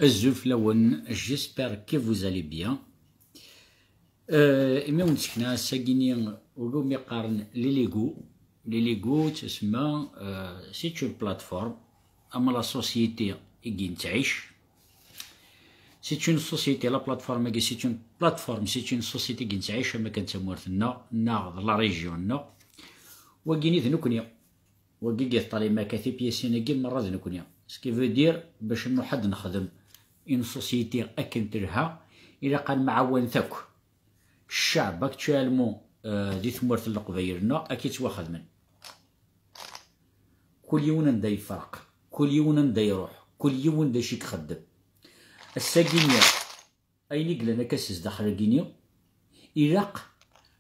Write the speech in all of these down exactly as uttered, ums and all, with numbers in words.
Azul fell-awen, j'espère que vous allez bien. Euh, imi wen-d-sekna ass-agi-ni, ulu mi qqaren Liligo. Liligo ttusemma, euh, c'est une plateforme, am la société i yettɛic. C'est une société, la plateforme-agi, c'est une plateforme, c'est une société i yettɛic, am akken d tamurt-nneɣ, neɣ d la région-nneɣ. Wagi-ni d nekkni. Wagi i yeṭṭalay makati, piyasin-agi merra d nekkni. Ce qui veut dire, bac nruḥ ad nexdem une société akken telha, ilaq ad nemɛawanet akk. Ccɛeb actuellement, euh, di tmurt n Leqbayel-nneɣ, akka i ttwaxedmen. Kul yiwen anda yefreq, kul yiwen anda iruḥ, kul yiwen d acu i ixeddem. Ass-agi-nni, ayen i yellan akka s zdaxel-agi-ni, ilaq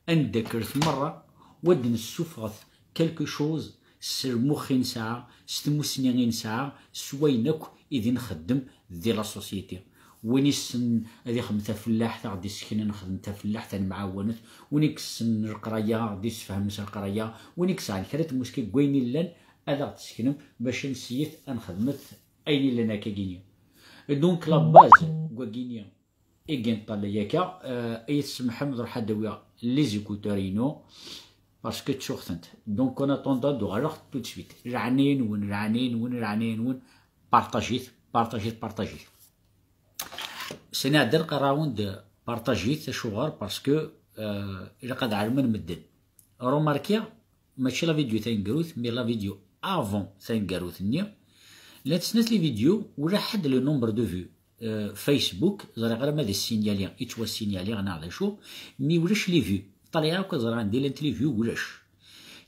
ad neddakret merra, u ad d-nessufɣet quelque chose s lmux i nesɛa, s tmussni i nesɛa, s wayen akk i d nxeddem di la société. Win issen ad ixdem tafellaḥt, ad ɣ-d-iseknen nexdem tafellaḥt, ad nemɛawanet. Win i yessen leqraya, ad ɣ-d-issefhem s leqraya. Win i yesɛan kra n tmuski deg wayen illan, ad aɣ-d-iseknem bac ad nseyyet ad nxedmet ayen illan akka-gini. Donc la base n wagini i yenṭalay akka, euh, i tsemḥem ruḥ ad awiɣ les écouteurs-inu, parce que ttuɣ-tent. Donc en attendant ad uɣaleɣ tout de suite. Leɛnaya-nwen, leɛnaya-nwen, leɛnaya-nwen, partagit, partagit, partagit. Sani ɛeddan qqareɣ-awen-d partagit, acuɣer? Parce que, euh, ilaq ad ɛelmen medden. Remarkiɣ, mačči la vidéo taneggarut, mais la vidéo avant taneggarut-nni, llant snat les vidéos, ula ḥedd le nombre de vues. Euh, Facebook, ẓriɣ ara ma d ssignali, yettwassignali neɣ d acu, mi ulac les vues. Ṭṭalayeɣ akk ad ẓreɣ anda llant les vues, ulac.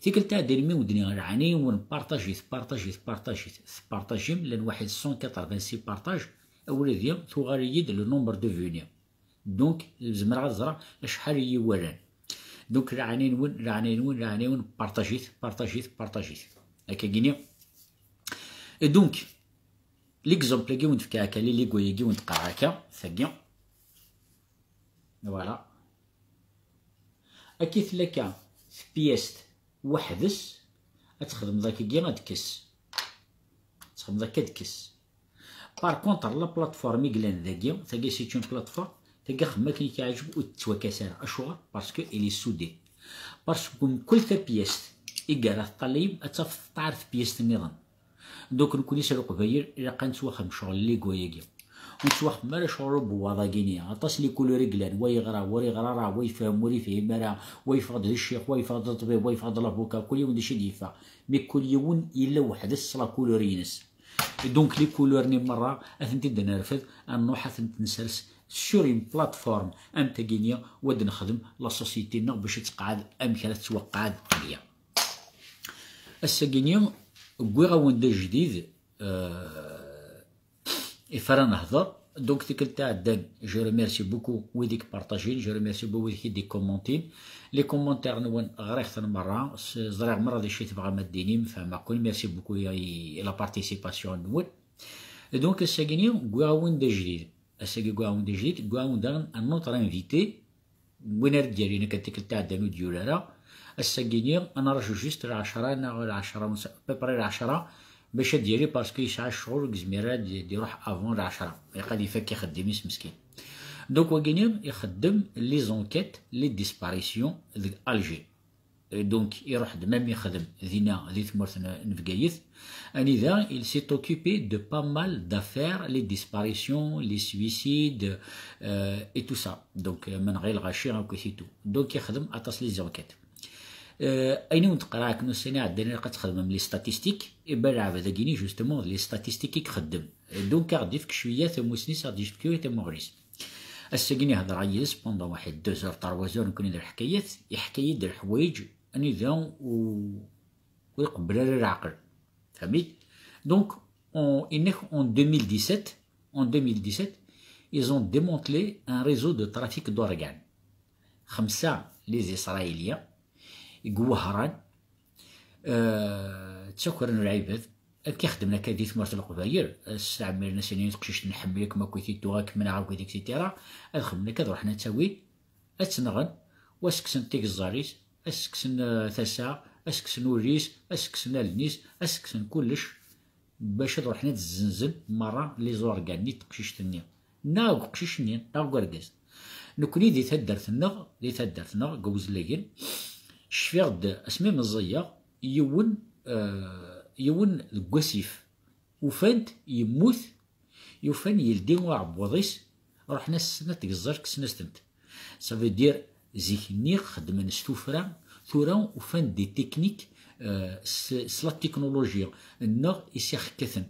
Tikkelt iɛeddan mi wen-d-nniɣ leɛnaya-nwen, partagit, partagit, partagit, tpartajim, llan waḥid cent quatre-vingt-six partages, awladi tuɣal-iyi-d le nombre de vues-nni. Donc, zemreɣ ad ẓreɣ acḥal i yi-walan. Donc, leɛnaya-nwen, leɛnaya-nwen, leɛnaya-nwen, partagit, partagit, partagit. Akka-gini. Et donc, l'exemple-agi wen-d-fkiɣ akka, Liligo-agi wen-d-qqareɣ akka, tagi. Voilà. Akka i tella akka tpiyast weḥd-s, ad txedmeḍ akkagi, ad kkes. Ad txedmeḍ akka, ad kkes. Par contre, la plateforme i yellan dagi, tagi c'est une plateforme, tagi xdem akken i k-iɛǧeb, ur tettwakas ara. Acuɣer? Parce que il est soudé. Parce que mkul tapyast i ara teṭṭalayem, ad tafeḍ teṭṭar tpyast nniḍen. Donc, nekkni s Leqbayel, ilaq ad nettwaxdem ccɣel Liligo-agi. Ur nettwaxdem ara ccɣel ubewwaḍ-agi-ni. Aṭas les couleurs i yellan, wa yeɣra, wa ur yeɣra ara, wa yefhem, ur yefhim ara, wa yeffeɣ-d d ccix, wa yeffeɣ-d d ṭṭbib, wa yeffeɣ-d d l'avocat, kul yiwen d acu i d-yeffeɣ. Mais kul yiwen yella weḥd-s s la couleur-ines. Donc, les couleurs-nni merra, ad tent-id-nerfed, ad nruḥ ad tent-nsers sur une plateforme am tagi-nni, u ad nexdem la société-nneɣ bac ad tqeɛɛed amek ara tettwaqeɛɛed bien. Ass-agi-nni, wwiɣ-awen-d ajdid, euh, ifa ara nehder. Donc, tikkelt iɛeddan, je remercie beaucoup wid i ipartajin, je remercie beaucoup wid i d-ikommentin. Les commentaires-nwen, ɣriɣ-ten merra, s-, ẓriɣ merra d acu i tebɣam ad d-tinim, fehmeɣ-ken. Merci beaucoup i, i la participation-nwen. Donc, ass-agi-nni, wwiɣ-awen-d ajdid. Ass-agi, wwiɣ-awen-d ajdid, wwiɣ-awen daɣen un autre invité, win ara d-yalin akka tikkelt iɛeddan ur d-yuli ara. Ass-agi-nni, ad nraju juste lɛecṛa neɣ lɛecṛa ونص, à peu près lɛecṛa, bac ad d-yali, parce que yesɛa ccɣel, ur yezmir ara ad d-, d-iruḥ avant lɛecṛa. Ilaq ad ifak ixeddim-is meskin. Donc, wagini ixeddem les enquêtes, les disparitions deg Alger. Et donc, iruḥ-d même ixdem dinna, di tmurt n, n Bgayet. Anida, il s'est occupé de pas mal d'affaires, les disparitions, les suicides, euh, et tout ça. Donc, euh, menɣi lɣaci, akk et tout. Donc, ixdem aṭas les enquêtes. Euh, ayen i wen-d-qqareɣ akken ussan iɛeddan, ilaq ad txedmem les statistiques, et ben, lɛebd-agi-ni, justement, les statistiques i ixeddem. Donc, ad aɣ-d-ifk cwiya tamusni-s, ad aɣ-d-ifk cwiya tamuɣli-s. Ass-agi-ni hedreɣ yid-s pendant waḥid deux heures, trois heures, nekkni d lḥkayat, iḥka-yi-d leḥwayeǧ anida ur, ur iqebbel ara leɛqel. Fahmit? Donc, en, en deux mille dix-sept, en deux mille dix-sept, ils ont démantelé un réseau de trafic d'organes. Xemsa les Israéliens, deg Wehran, euh, ttakren lɛibad, akken xedmen akka di tmurt n Leqbayel, stɛemmiren-as, inin teqcict nḥemmel-ikem akk i t-id-tuɣ, ad kem-nɣ akk, et cetera. Ad xedmen akka, ad ruḥen ad tt-awin, ad tt-nɣen, u ad s-kksen tigeẓẓal-is, ad s-kksen, eh, tasa, ad s-kksen ul-is, ad s-kksen allen-is, ad s-kksen kullec. bac ad ruḥen ad zzenzen merra les organes-nni n teqcict-nni, neɣ deg uqcic-nni, neɣ deg urgaz. Nekni di taddart-nneɣ, di taddart-nneɣ, deg Wezlagen, cfiɣ-d asmi meẓẓiyeɣ, yiwen, euh, yiwen deg wasif, ufan-t yemmut, yufan yeldi uɛebbuḍ-is, ruḥen-as ssnat tgeẓẓal, kksen-as-tent. Ça veut dire, zik-nni xedmen s tuffra, tura ufan des techniques, euh, s, s la technologie, neɣ i s-ixekkaten.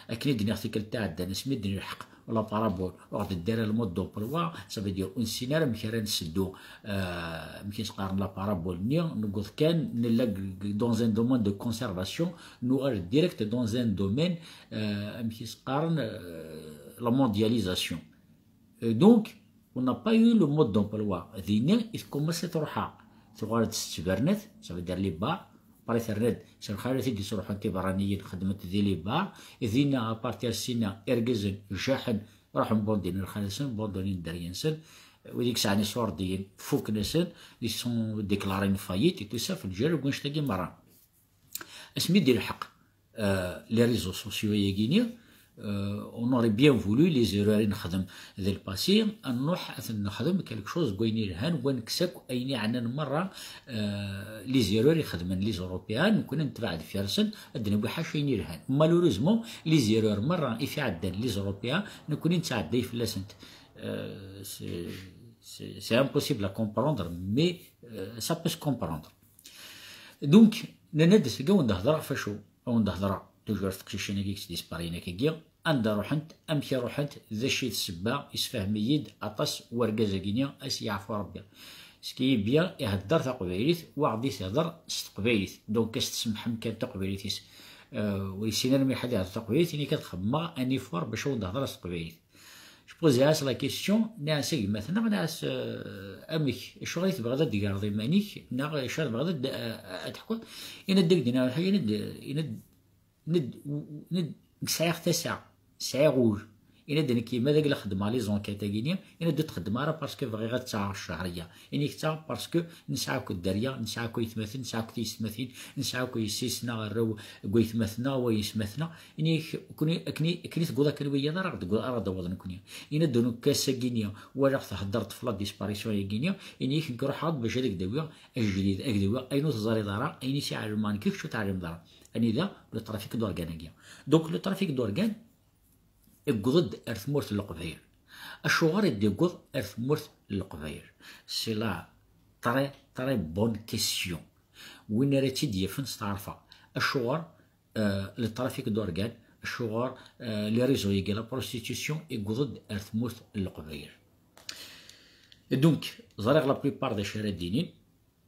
Akken i d-nniɣ tikkelt iɛeddan, asmi d-nelḥeq la parabole, ur ɣ-d-teddi ara le mode d'emploi, ça veut dire, ur nessin ara amek ara nseddu, euh, amek i s-qqaren la parabole-nni, newweḍ kan, nella dans un domaine de conservation, nuɣal direct dans un domaine, euh, amek i s-qqaren, euh, la mondialisation. Euh, donc, on n'a pas eu le mode d'emploi. Dinni i tkummasi truḥ-aɣ. Tuɣal-d s ttbernat, ça veut dire les bars. Après terna-d s lxalat i d-ittruḥun tiberraniyin, xedment di les bars. Dinna, à partir sinna, irgazen jaḥen, ruḥen bondin lxalat-nsen, bondin dderya-nsen. Wid i yesɛan iṣurdiyen, fuken-asen, ils sont déclarés en faillite et tout ça, f lǧal n wanect-agi merra. Asmi d-ilḥeq, euh, les réseaux sociaux-agi-ni, euh, on aurait bien voulu les erreurs i nexdem di le passé, ad nruḥ ad nexdem quelque chose deg wayen ilhan, wa nekkes akk ayen iɛnan merra, euh, les erreurs i xedmen les Européens, nekkni netbeɛ deffir-sen, ad d-nawi ḥaca ayen ilhan. Malheureusement, les erreurs merra i t-iɛeddan les Européens, nekkni nettɛedday fell-asent. Euh, c'est, c'est, c'est impossible à comprendre, mais, euh, ça peut se comprendre. Donc, nnan-d, seg awen-d-hedreɣ ɣef acu? Awen-d-hedreɣ toujours teqcicin-agi i yesdisparyen akkagi, anda ruḥent, amek i ruḥent, d acu i d ssebba, isfahem-iyi-d aṭas wergaz-agi-ni, a s-yeɛfu Rebbi. Skibi ihedder taqbaylit, waɣ-d-itehder s teqbaylit. Donc, a s-tsemḥem kan taqbaylit-is. Euh, ur yessin ara mliḥ ad ihedder taqbaylit, ini-k ad xemmeɣ un effort bac awen-d-hedreɣ s teqbaylit. Je posais-as la question, nniɣ-as a gma-tneɣ, nniɣ-as, euh, amek, acuɣer i tebɣiḍ ad d-tegreḍ iman-ik, neɣ acu ara tebɣiḍ ad, ad teḥkuḍ? Yenna-d, ak-d-nniɣ lḥaǧa, yenna-d, yenna-d, yenna-d, yenna-d, nekk sɛiɣ tasa, sɛiɣ ul. Yenna-d, nekk ma d ak la xeddmeɣ les enquêtes-agi-ni, yenna-d ur txeddmeɣ ara parce que bɣiɣ ad ttaɣeɣ ccehriya. Ini-k ttaɣeɣ parce que nesɛa akk dderya, nesɛa akk aytmaten, nesɛa akk tiyessetmatin, nesɛa akk yessi-s neɣ arraw n waytmaten-nneɣ, wa yessetmaten-nneɣ. Ini-k, akken i, akken i, akken i tegguḍ akken wiyaḍ ara ɣ-d-, ara ɣ-d-awiḍ nekkni. Ini-d, nekk ass-agi-ni walaɣ thedder ɣef la disparition-agi-ni, ini-k nekk ruḥeɣ-d bac ad ak-d-awiɣ ajdid, ad ak-d-awiɣ ayen ur teẓriḍ ara, ayen i s-iɛelmeɣ nekk i kečč ur teɛlimeḍ ara. Anida? Le trafic d'organes-agi. Donc, le trafic d'organes, yewweḍ-d ar tmurt n Leqbayel. Acuɣer i d-yewweḍ ar tmurt n Leqbayel? C'est la très, très bonne question. Win ara tt-id-yafen steɛrfeɣ. Acuɣer, euh, le trafic d'organes, acuɣer, euh, les réseaux-agi, la prostitution, yewweḍ-d ar tmurt n Leqbayel? Et donc, ẓriɣ la plupart d acu ara d-inin,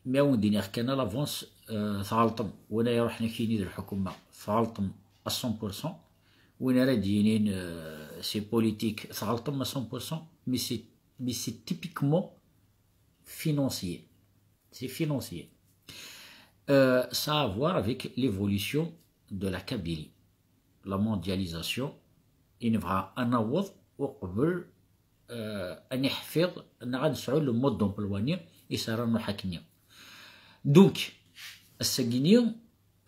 mi awen-d-iniɣ kan à l'avance, euh, tɣelṭem. Win ara iruḥen ad ak-yini d lḥukuma, tɣelṭem à cent pour cent. Win ara d-yinin, euh, c'est politique, tɣelṭem à cent pour cent, mais c'est, mais c'est typiquement financier. C'est financier. Euh, ça a à voir avec l'évolution de la Kabylie. La mondialisation, i nebɣa ad naweḍ uqbel, euh, ad niḥfiḍ neɣ ad nesɛu le mode d'emploi-nni i s ara nruḥ akkenni. Donc, ass-agi-ni,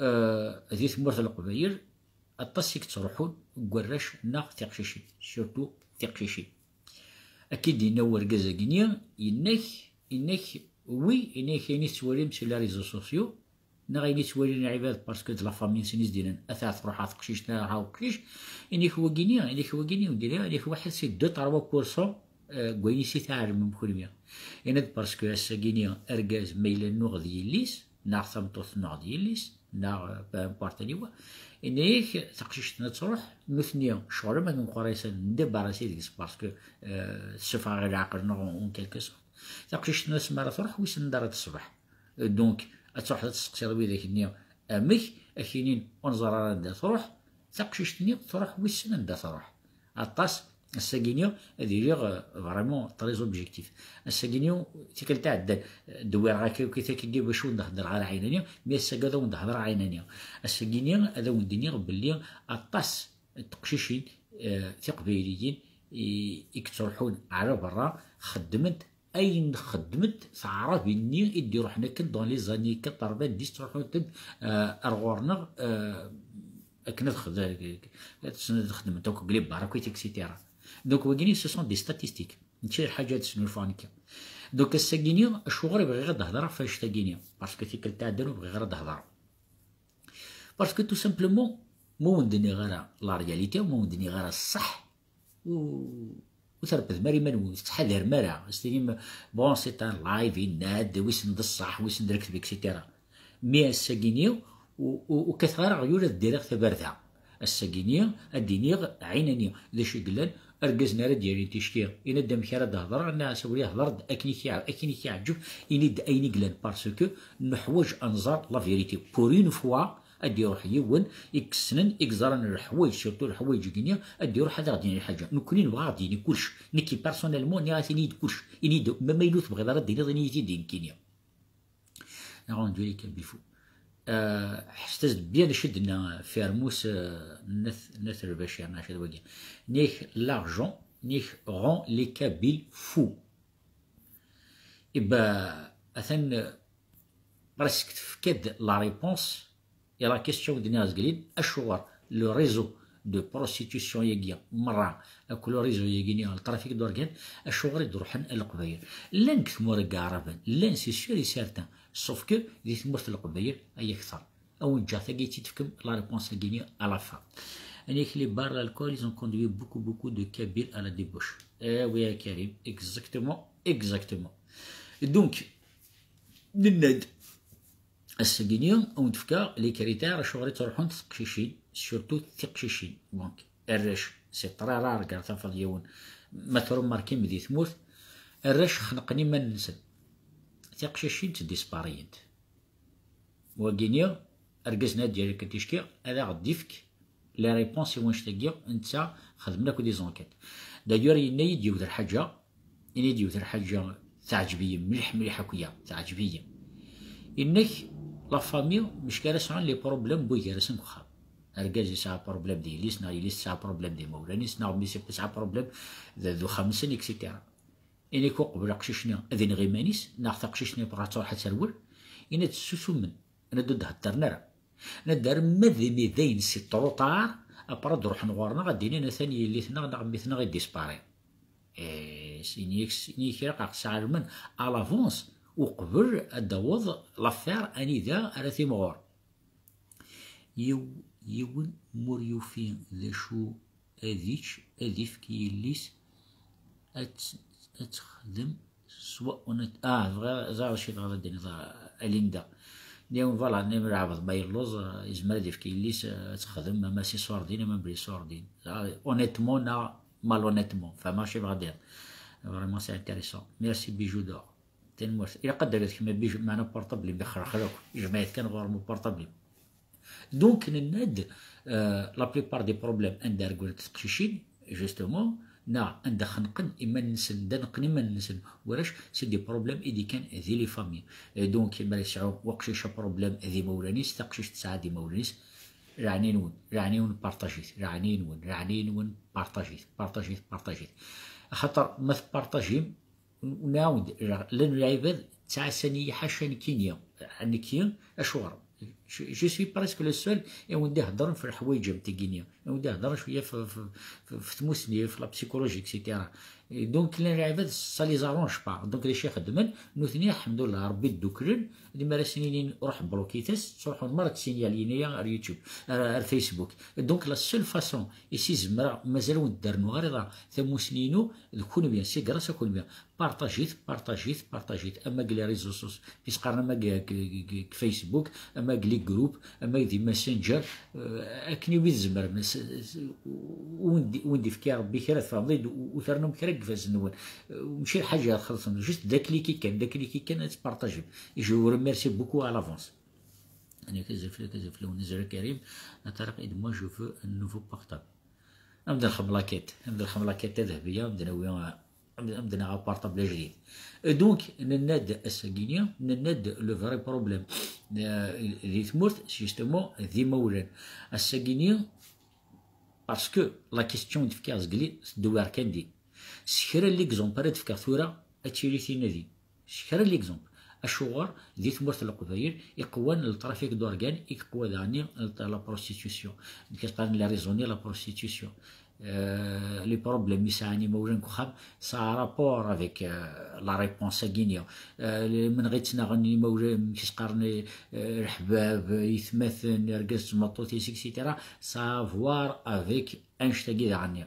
euh, di tmurt n Leqbayel, aṭas i yettruḥun n warrac neɣ tiqcicin, surtout tiqcicin. Akka i d-yenna urgaz-agi-ni, yenna-k, yenna-k, oui, yenna-k ayen i tettwalim sur les réseaux sociaux, neɣ ayen i ttwalin lɛibad, parce que d la famille-nsen i s-d-yennan, ata tṛuḥ ɣer teqcict, neɣ ɣer uqcic, yenna-k wagini, yenna-k wagini, ur d-yenni ara, yenna-k waḥed si deux trois pour cent, euh, n wayen i s-tɛelmem kenwi. Yenna-d, parce que ass-agi-ni argaz ma yella nuɣ d yelli-s, neɣ tameṭṭut nuɣ d yelli-s, neɣ, euh, peu importe aniwa, yenna-ak taqcict-nni ad tṛuḥ, nutni ccɣel-am ad meqqer-asen, ndabarasit deg-s, parce que, euh, tessufeɣ-aɣ i leɛqel-nneɣ en quelque sorte. Taqcict-nni asmi ara tṛuḥ, wissen anda ara teṣbeḥ. Donc, ad tṛuḥeḍ ad testeqsiḍ widak-nni amek, ad k-inin ur neẓri ara anda tṛuḥ, taqcict-nni tṛuḥ wissen anda tṛuḥ. Aṭas, ass-agi-nni ad iliɣ, euh, vraiment très objectif. Ass-agi-nni, tikkelt iɛeddan, euh, dewwireɣ akka akk takagi bac ur wen-d-heddreɣ ara ɛinani, mi ass-agi ad wen-d-hedreɣ ɛinani. Ass-agi-nni ad wen-d-iniɣ belli aṭas n teqcicin, euh, tiqbayliyin i, i yettruḥun ar berra, xeddment ayen xeddment teɛrabin-nni i d-iruḥen akken dans les années quatre-vingt-dix, ttruḥunt-d, euh, ar ɣur-neɣ, euh, akken ad xed-, ad xedment akk deg les bars akk, et cetera. Donc wagini, ce sont des statistiques. Mačči d lḥaǧa ad snulfuɣ nekki. Donc ass-agini, acuɣer i bɣiɣ ad d-hedreɣ ɣef annect-agini? Parce que tikkelt iɛeddan ur bɣiɣ ara ad d-hedreɣ. Parce que tout simplement, ma ur wen-d-nniɣ ara la réalité, ma ur wen-d-nniɣ ara ṣṣeḥ, ur, ur trepdem ara iman-nwen, ur tettḥadarem ara. Ad s-tinim, bon, c'est un live, yenna-d, wissen d ṣṣeḥ, wissen d lekdeb, et cetera. Mais ass-agini, ur, ur, ur kkateɣ ara aɣyul ad d-iriɣ tabarda. Ass-agini, ad d-iniɣ ɛinani d acu i yellan. Argaz-nni ara d-yalin ticki, ini-d amek ara d-hedreɣ, nniɣ-as, a wladi, hder-d akken i k-iɛ-, akken i k-iɛǧeb, ini-d ayen i yellan, parce que neḥwaǧ ad nẓer la vérité. Pour une fois, ad d-iruḥ yiwen i yessnen, i yeẓran leḥwayeǧ, surtout leḥwayeǧ-agi-nni, ad d-iruḥ ad aɣ-d-yini lḥaǧa. Nekkni nebɣa ad aɣ-d-yini kullec. Nekki, personnellement, nniɣ-as, ini-yi-d kullec. Ini-d, ma, ma yella ur tebɣiḍ ara ad d-tiniḍ, ini-yi-t-id i nekkini. Neɣ ur neǧǧa les Kabyles fous. Euh, ḥesset-as-d bien d acu i d-tenna Fermus, euh, n At, n At Lbacir, neɣ acu d wagi. Nniɣ-ak, l'argent, nniɣ-ak, rend les Kabyles fous. Iba, atan, euh, presque tefka-d la réponse i la question d-nniɣ zgelin, acuɣer le réseau de prostitution-agi merra, akked le réseau-agi-nni, le trafic d'organes, acuɣer i d-ruḥen a Leqbayel? Llan deg tmura n Yiɛraben, llan, c'est sûr et certain, sauf que di tmurt n Leqbayel ay akter. A wen-ǧǧeɣ tagi, ad tt-id-tefkem la réponse-agi-nni à la fin. Nniɣ-ak, les bars, l'alcool, ils ont conduit beaucoup, beaucoup de Kabyles à la débauche. Eh oui, a Karim, exactement, exactement. Donc, nenna-d, ass-agi-nni, a wen-d-fkeɣ les critères acuɣer i ttruḥunt teqcicin, surtout tiqcicin. Donc, arrac, c'est très rare gar tafeḍ yiwen, ma trumarkim di tmurt, arrac xenqen iman-nsen. Tiqcicin ttdispariyent. Wagini, argaz-nni ad d-yerr akken ticki, ad aɣ-d-ifk les réponses i wannect-agi, netta xedmen akk des enquêtes. D'ailleurs, yenna-yi-d yiwet lḥaǧa, ini-d yiwet lḥaǧa teɛǧeb-iyi mliḥ, mliḥ akk-ya, teɛǧeb-iyi. Inna-k, la famille, mecki ara sɛun les problèmes n wugar-asen deg uxxam. Argaz yesɛa problème d yelli-s, neɣ yelli-s tesɛa problème d imawlan-is, neɣ mmi-s yesɛa problème d, d uxxam-nsen, et cetera. Ini-k uqbel aqcic-nni ad ineɣ iman-is, neɣ taqcict-nni tebɣa ad truḥ ad terwel, ini-d ssusumen, ad d-heddren ara. Ad d-arma d imi dayen c'est trop tard, après ad d-ruḥen ɣur-neɣ, ad d-inin atan yelli-tneɣ neɣ mmi-tneɣ i disparaît. Eh, ini-k, ini-k ilaq ad ɣ-sɛelmen à l'avance, uqbel ad d-taweḍ l'affaire anida ara timɣur. Yiw-, yiwen m'ur yufi d acu ad yečč, ad ifk i yelli-s, ad t-, ad texdem, soit honnête. Ah, bɣiɣ, ẓriɣ d acu i tebɣiḍ ad d-tiniḍ, a Linda. Nniɣ-awen, voilà, nniɣ-awen lɛebd ma yelluẓ, eh, yezmer ad ifk i yelli-s, eh, ad texdem, ama s iṣurdiyen, ama mebla iṣurdiyen. Ah, honnêtement neɣ malhonnêtement. Fehmeɣ acu i tebɣiḍ ad d-tiniḍ. Vraiment, c'est intéressant. Merci, Bijou d'or. Tanemmirt. Ilaq ad d-terreḍ kemm a Bijou, meɛna portable-im d axerxer akk. Jmeɛ-it kan ɣur-m portable-im. Donc, nenna-d, euh, la plupart des problèmes anda reggulent teqcicin, justement, neɣ anda xenqen iman-nsen, anda neqqen iman-nsen warrac, c'est des problèmes i d-ikkan di les familles. Et donc, mi ara yesɛu uqcic aproblème d imawlan-is, taqcict tesɛa d imawlan-is, leɛnaya-nwen, leɛnaya-nwen, partajit, leɛnaya-nwen, leɛnaya-nwen, partajit, partajit, partajit. Axaṭer ma tpartajim, Nɛawed, llan lɛibad ttɛassan-iyi ḥaca nekkini. Nekki, acuɣer? Je, je suis presque le seul i wen-d-iheddren f leḥwayeǧ am tigi-nni, i wen-d-iheddren cwiya f, f, f, f tmussni, f la psychologie, et cetera. Et donc, llan lɛibad, ça les arrange pas. Donc, d acu i xeddmen? Nutni, ḥemdullah, Rebbi dduklen, d mi ara sen-inin, ruḥ blokit-as, ttruḥun merra d signal-ini ar YouTube, ar, ar Facebook. Donc, la seule façon i si zemreɣ, mazal wen-d-rnuɣ ara tamussni-inu, d kunwi, c'est grâce à kunwi. Partajit, partajit, partajit. Ama deg les réseaux sociaux, mi s-qqaren ama deg, deg, deg, deg Facebook, ama deg les groupes, ama deg Messenger, euh, akken i wid zemren. S-, s-, win d-, win d-ifka Rebbi kra tfehmeḍ-id, u, u ternum kra deg ifassen-nwen. Euh, mačči d lḥaǧa ad txellṣem, juste d akliki kan, d akliki kan ad tpartajim. Et je vous remercie beaucoup à l'avance. Nekk azeflek, azeflek, Karim, Tariq, aide-moi, je veux un nouveau portable. Amdan xam laket, amdan xam laket tadehbiya, amdan awi, amdan aɣ apartable ajdid. Et donc, nenna-d ass-agi-nni, nenna-d le vrai problème, euh, di tmurt, justement, d imawlan. Ass-agi-nni, parce que la question d-fkiɣ zgli, tedwar kan din. S kra n l'exemple ara d-fkeɣ tura, ad tili tinna din. S kra n l'exemple. Acuɣer di tmurt n Leqbayel iqwan le trafic d'organes, iqwa daɣen la prostitution, amek i s-qqaren, les réseaux n la prostitution. Euh, les problèmes i sɛan imawlan deg uxxam, ça a rapport avec, euh, la réponse-agi-nni. Euh, menɣi ttnaɣen imawlan, amek i s-qqaren, euh, leḥbab, yetmaten, argaz d tmeṭṭut-is, et cetera. Ça a à voir avec annect-agi daɣen-nni.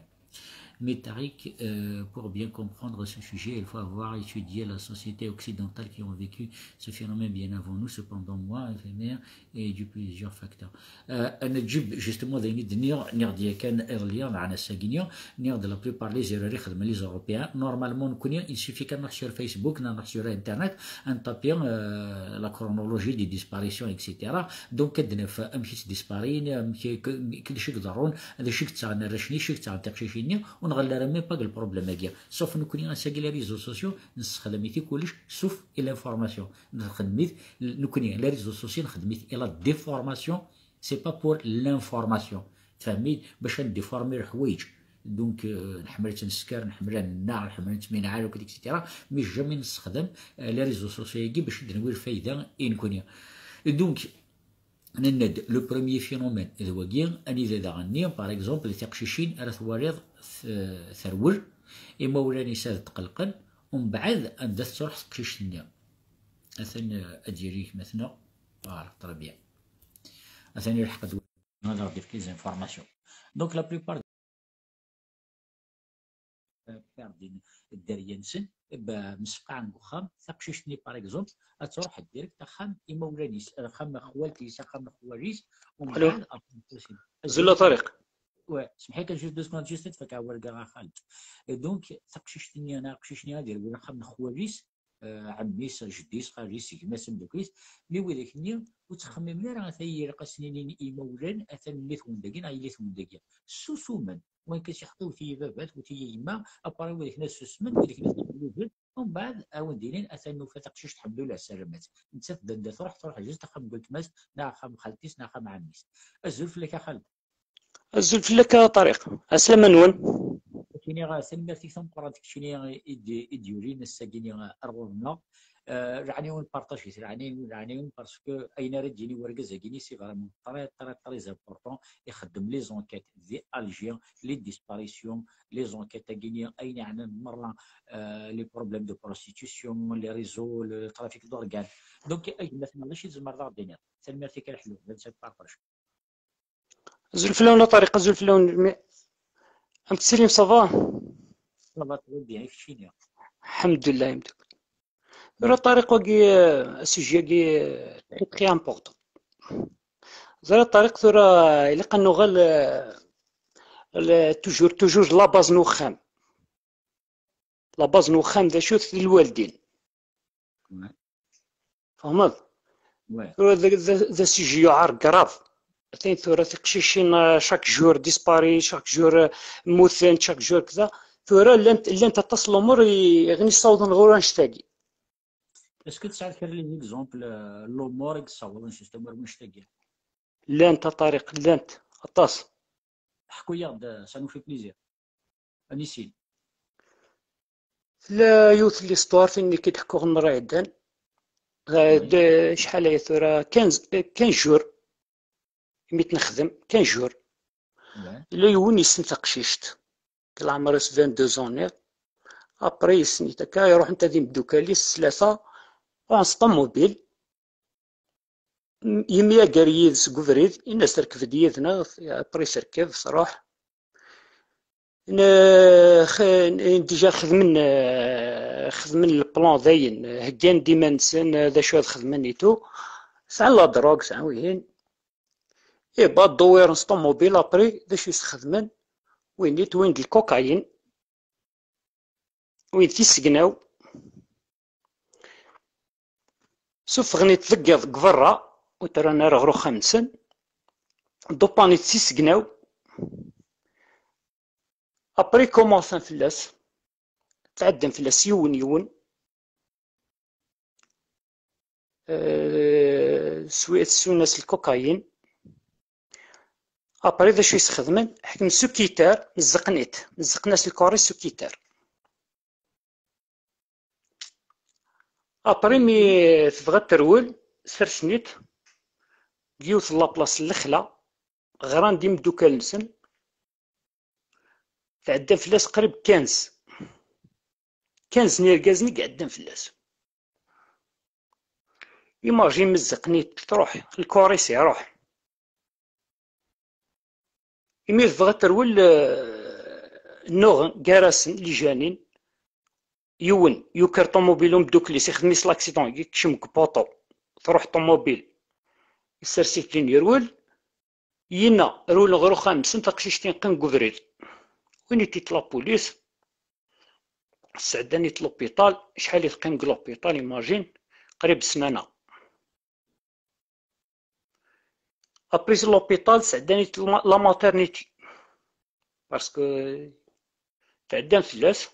Mais Tariq, euh, pour bien comprendre ce sujet, il faut avoir étudié la société occidentale qui ont vécu ce phénomène bien avant nous. Cependant, moi, infirmière, et du plusieurs facteurs. Euh, أنا نجيب justement ذي نيغ نيغ ديا كان إيرليا مع ناس ساكينيا نيغ de la plupart les erreurs يخدم les Européens. Normalement نكوني il suffit كان نروح sur Facebook، نروح sur Internet، نطابي، euh, la chronologie des disparitions، et cetera. Donc كدنا في أمشي dispariين، أمشي كل شيء يضرون، هذا شيء تاع الرشني، شيء تاع تقشيشيني، ونغلى même pas le problème هكا. Sauf نكوني غنساقي les réseaux sociaux، نستخدم كلش sauf l'information. نخدميت نكوني les réseaux sociaux نخدميت إلى déformation. C'est pas pour l'information. تفهميت؟ باش نديفورمي الحوايج. Donc, euh, نحمل تنسكر، نحمل النار، نحمل نتمينعال وكذا، et cetera. Mais jamais نستخدم، آه، les réseaux sociaux يجي باش ندوي الفايدة إن كوني. Donc, نند le premier phénomène ذ واقي، أني ذا داغني، par exemple, تقشيشين راه ثواريض ث-، ثرول، إما ولاني ساد تقلقن، ومن بعد أندا تروح تقشيش النيا. أثن أديريك مثلا، voilà، très bien. أثن يلحق هذا غادي في les informations. Donc la plupart perdin الدريه نسن مسقع نقخام تقشيشني par exemple. تروح direct اخام امولانيس اخام خوالتيس اخام خواليس ومن بعد زلا طريق. Ouais, سمحي كان juste deux secondes juste تفك اول كاع خالد. Donc تقشيشتني انا قشيشني هذه ولا خام خواليس، آه، عميس، جديس، خاليس، gma-s، مدوكيس، mais ويداك ني وتخمم لا راه ثي رقصني إمولان أثن اللي ثون داكين أي اللي ثون داكين سوسومن. وين كتحطيو ثي بابات وثي يما، أباري ويداك ناس سوسمن ويداك ناس تقلوبن. ومن بعد أون دينين أثن نوفا تقشيش الحمد لله سلامات. نتا تبدا تروح تروح جوز تخم قلت ماس نا خم خالتيس نا خم عميس. أزول فلاك خالد. Azul fell-ak a Ṭariq. Ɛeslama-nwen. Keččini ɣer tanemmirt-ik tameqqrant keččini i d-yurin ass-agi-nni ar ɣur-neɣ. Rɛani wen partajit, rɛani wen, rɛani wen parce que ayen ara d-yini wergaz-agi-nni c'est vraiment très très très important. Ixeddem les enquêtes di Alger, les disparitions, les enquêtes-agi-nni ayen yeɛnan merra, les problèmes de prostitution, les réseaux, le trafic d'organes. Donc a gma-tneɣ d acu i tzemreḍ ad aɣ-d-tiniḍ? Tanemmirt-ik a Leḥlu, d partage. Azul fell-awen a Ṭariq, azul fell-awen. Amek tettilimt, ça va? Ça va très bien, i keččini? Lḥemdullah, yemduk. Tura Ṭariq wagi, euh, sujet-agi, euh, très très important. Ẓriɣ Ṭariq tura ilaq ad nuɣal, euh, toujours, toujours la base n uxxam. La base n uxxam d acu-t? D lwaldin. Tfehmeḍ? Tura d asujet yuɛer grave. Atan tura tiqcicin, euh, chaque jour disparaît, chaque jour, euh, mmutent, chaque jour kda. Tura llant, llant aṭas n lumuṛ i ɣen yessawḍen ɣer wannect-agi. Est-ce que tesɛiḍ kra n les exemples, euh, n lumuṛ i yessawḍen justement ɣer wannect-agi? Llant a Ṭariq, llant aṭas. Ḥku-yaɣ-d, ça nous fait plaisir. Anissin. Tella yiwet n l'histoire tin i k-id-ḥkuɣ n mra iɛeddan. Acḥal aya tura, quinze, quinze jours imi t-nexdem, quinze jours. Yella yiwen yessen taqcict, leɛmer-is vingt-deux ans niḍ. Après yessen-it akka, iruḥent ad imeddukal-is tlata, ruḥen s ṭumubil. Yemyager yid-s deg ubrid, yenna-as: "Rkeb-d yid-neɣ." Après terkeb, truḥ. Déjà xedmen, xedmen le plan dayen, heggan-d iman-nsen d acu ad xedmen et tout. Sɛan la drogue, sɛan wihin. Et ba ddewwiren s ṭumubil, après d acu i s-xedmen? Win-it, win d lkukayin. Win d tisegnaw. Suffɣen-it deg iḍ deg berra, ur t-rran ara ɣer uxxam-nsen. Ḍupan-it s isegnaw. Après commencen fell-as, tɛeddan fell-as yiwen yiwen. Euh, swi-, ssun-as lkukayin. Après d acu i s-xedmen? Ḥekmen s ukitar, mezzeqen-it, mezzeqen-as lkuri s ukitar. Après, mi tebɣa ad terwel, sersen-itt deg yiwet n laplaṣ n lexla, ɣran-d imeddukal-nsen, tɛeddan fell-as qrib quinze. Quinze n yirgazen i iɛeddan fell-as. Imagine, mezziqen-it, truḥ, lkuris iruḥ. Imi tebɣa ad terwel, eh, nnuɣen gar-asen, les jeunes, yiwen yuker ṭumubil umeddukel-is, ixdem-is l'accident, yekcem deg poteau, truḥ ṭumubil, issers-it din yerwel. Yina rewlen ɣer uxxam-nsen, taqcict-in teqqim deg ubrid. Wwin-itt-id la police, sɛeddan-itt l'hôpital. Acḥal i teqqim deg l'hôpital, imagine, qrib ssmana. Après l'hôpital, sɛeddan-itt la, la maternité. Parce que tɛeddan fell-as.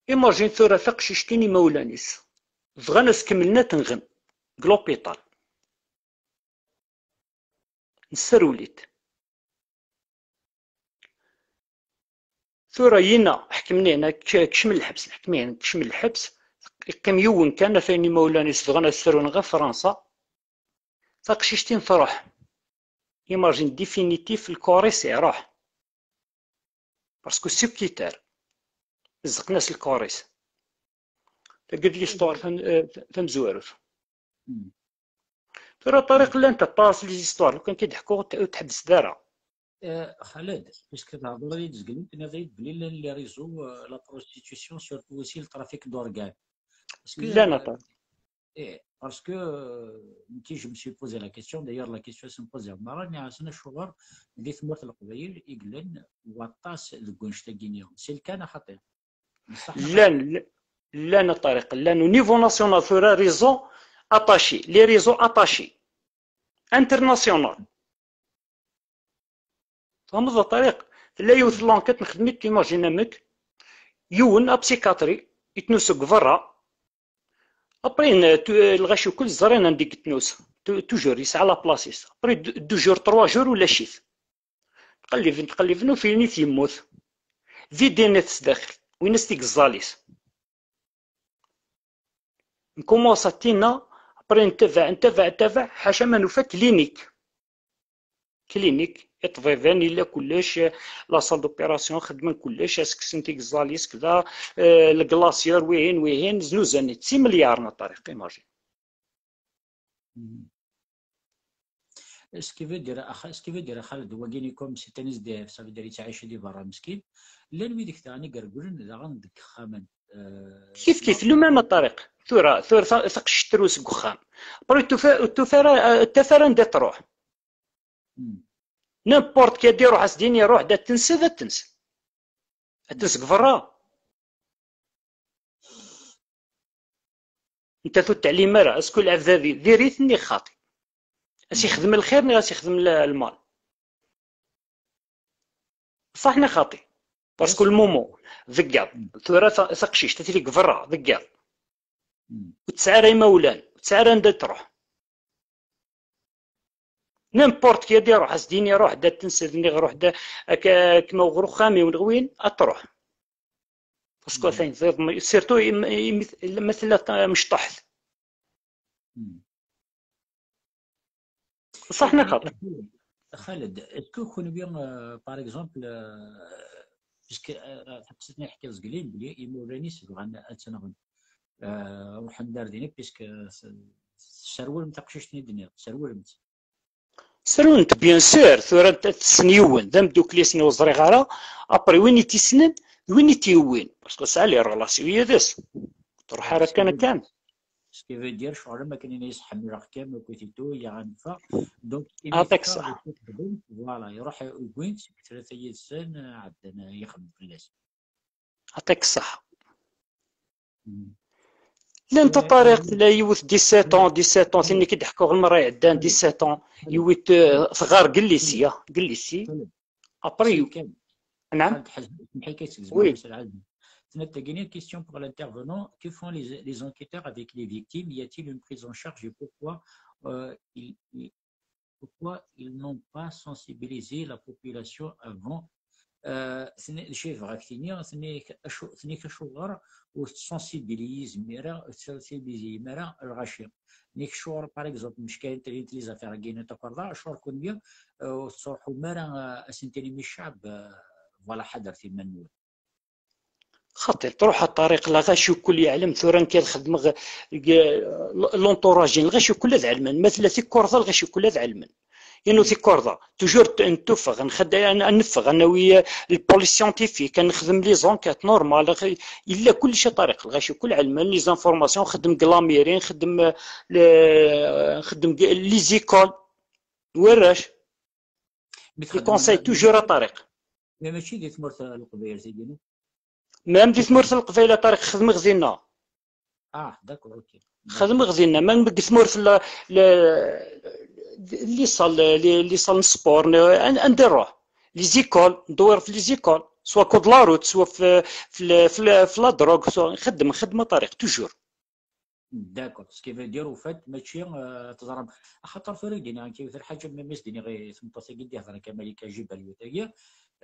Imagine tura taqcict-in imawlan-is bɣan ad s-kemmlen ad tenɣen deg l'hôpital. Nesserwel-it. Tura yina ḥekmen-in, k-, kcem lḥebs, ḥekmen, kcem lḥebs, yeqqim yiwen kan, atan imawlan-is bɣan ad srun ɣer Fransa. Taqcict-in truḥ. Imagine définitif, lkuris iruḥ. Parce que c'est quitté. Zqen-as lkuris. Tagi d l'histoire tam-, eh, tamezwarut. Tura, Ṭariq, llant aṭas les histoires, lukan k-id-ḥkuɣ ur t-, ur tḥebbseḍ ara. Eh, Xaled, puisque thedreḍ-iyi-d zgelli, tenniḍ-iyi-d belli llan les réseaux, euh, la prostitution, surtout aussi le trafic d'organes. Est-ce que, llan, euh, aṭas. Eh, parce que, euh, nekki, je me suis posé la question, d'ailleurs, la question se me pose, nniɣ-asen acuɣer di tmurt n Leqbayel i yellan waṭas deg wanect-agi-nni. C'est le cas, neɣ xaṭi? Llan, llan a Ṭariq, llan au niveau national tura réseaux attachés, les réseaux attachés, international. Tfehmeḍ a Ṭariq? Tella yiwet l'enquête nexdem-itt, imagine amek, yiwen apsychiatre, itnus deg berra. Après, n-, tu-, lɣaci ukel ẓrin anda i yetnus. Tu-, toujours yesɛa la place-is. Après, d-, deux jours, trois jours, ulac-it. Tqelliben, tqelliben, ufin-it yemmut. Vidin-it sdaxel. Win-as tigẓal-is. Nkumaṣ a tina, après ntabaɛ, ntabaɛ, ntabaɛ, ḥaca ma nufa clinique. Clinique, iṭbiben, illa kullec, la salle d'opération, xedmen kullec, as-kksen tigẓal-is kda, eh, le glacière, wihin, wihin, znuzan-it, six milliards n Ṭariq, imagine. Mhm. Ce qui veut dire, ax-, ce qui veut dire, Xaled, wagini comme c'est un S D F, ça veut dire yettɛici di berra meskin. Llan wid daɣen i iregglen daɣen deg yexxamen, euh, kif kif, le même a Ṭariq. Tura, tura ta-, taqcict terwel seg uxxam. Après, ur tufa, ur tufa ara, ur tufa ara anda truḥ. Hmm. N'importe qui ad iruḥ, as-d-yini, ruḥ-d ad tenseḍ, ad tenseḍ. Ad tenseḍ deg berra. Netta ur teɛlim ara, est-ce que lɛebd-a di diri-t neɣ xaṭi? As-ixdem lxir neɣ as-ixdem l-, lmal? Ṣaḥ neɣ xaṭi? Parce que le moment, deg yiḍ, tura ta-, taqcict, tili deg berra, deg yiḍ. Hmm. Ur tesɛi ara imawlan, ur tesɛi ara anda truḥ. N'importe qui ad iruḥ, as-d-yini ruḥ-d ad tenseḍ, niɣ ruḥ-d ak-, ak-, ma ɣer uxxam-iw neɣ win, ad truḥ. Parce que atan teẓriḍ, surtout im-, im-, ma tella ta-, mecṭuḥt. Hmm. Ṣaḥ neɣ xaṭi? Xaled, est-ce que kunwi, euh, par exemple, euh, puisque, euh, taqsiṭ-nni ḥkiɣ zgelli, belli imawlan-is bɣan ad tt-nɣen. Euh, ruḥen-d ar dina, puisque s-, tesserwulem taqcict-nni d-nniḍ, tesserwulem-tt. Srun-t, bien sûr, tura tessen yiwen, d amdukkel-is, ur ẓriɣ ara, après win i t-issnen, d win i t-yewwin, parce que tesɛa les relations yid-s, truḥ ara kan akken. Ce qui veut dire, ccɣel am akken ini-as ḥemmleɣ-kem, akkit itu, yaɣ ad neffeɣ. Donc, imi teffeɣ, voilà, iruḥ, wwin-t seg tlata yid-sen, ɛeddan, yexdem fell-as. Ɛṭik ṣṣeḥ. Llant a Ṭariq, tella yiwet dix-sept ans, dix-sept ans, tin i k-id-ḥkuɣ lmerra iɛeddan, dix-sept ans, yiwet, eh, tɣar deg lycée, deg lycée. Après, نعم. Oui. Une question pour l'intervenant. Que font les, les enquêteurs avec les victimes? Y a-t-il une prise en charge et pourquoi, euh, ils, ils- pourquoi ils n'ont pas sensibilisé la population avant Euh, tenni-, d acu i bɣa ak-tini, tenni-k acu-, tenni-k acuɣer ur tettsensibiliziz ara, ur tettsensibilizim ara lɣaci. Tenni-k acuɣer, par exemple, mecka les affaires-agi n takerḍa, acuɣer kunwi, euh, ur tettruḥum ara, euh, ad sen-tinim i ccɛeb, euh, voilà, ḥadret iman-nwen. Xaṭi, truḥ a Ṭariq, lɣaci kul yeɛlem tura nekk ad xedmeɣ, eh, l'entourage, lɣaci kul ad ɛelmen, ma tella tikurḍa, lɣaci kul ad ɛelmen. Inu tikurḍa, toujours t-, ntuffeɣ, nxed-, n-, neffeɣ, ad nawi, eh, le police scientifique, ad nexdem les enquêtes normales, ɣ-, yella kullec a Ṭariq, lɣaci kul ɛelmen, les informations, nxeddem deg la mairie, nxeddem, eh, le-, nxeddem deg les écoles, warrac. Mi les txeddmem conseils ma-, toujours a Ṭariq. Ma mačči di tmurt n Leqbayel tigi, no? Même di tmurt n Leqbayel a Ṭariq, xedmeɣ dinna. Ah, d'accord, ok. Xedmeɣ dinna, même deg tmurt la, la, les salles, les, les salles n sport, n-, an-, anda nruḥ? Les écoles, ndewwer fi les écoles, soit code la route, soit fi, fi, fi, fi la drogue, soit nxeddem, nxeddem a Ṭariq, toujours. D'accord. Ce qui veut dire, au fait, mačči, euh, teẓram. Axaṭer tura i d-iniɣ, nekk yiwet n lḥaǧa, ma, ma s-d-iniɣ i tmeṭṭut-agi d-ihedren akka, Malika Jibal, yiwet-agi,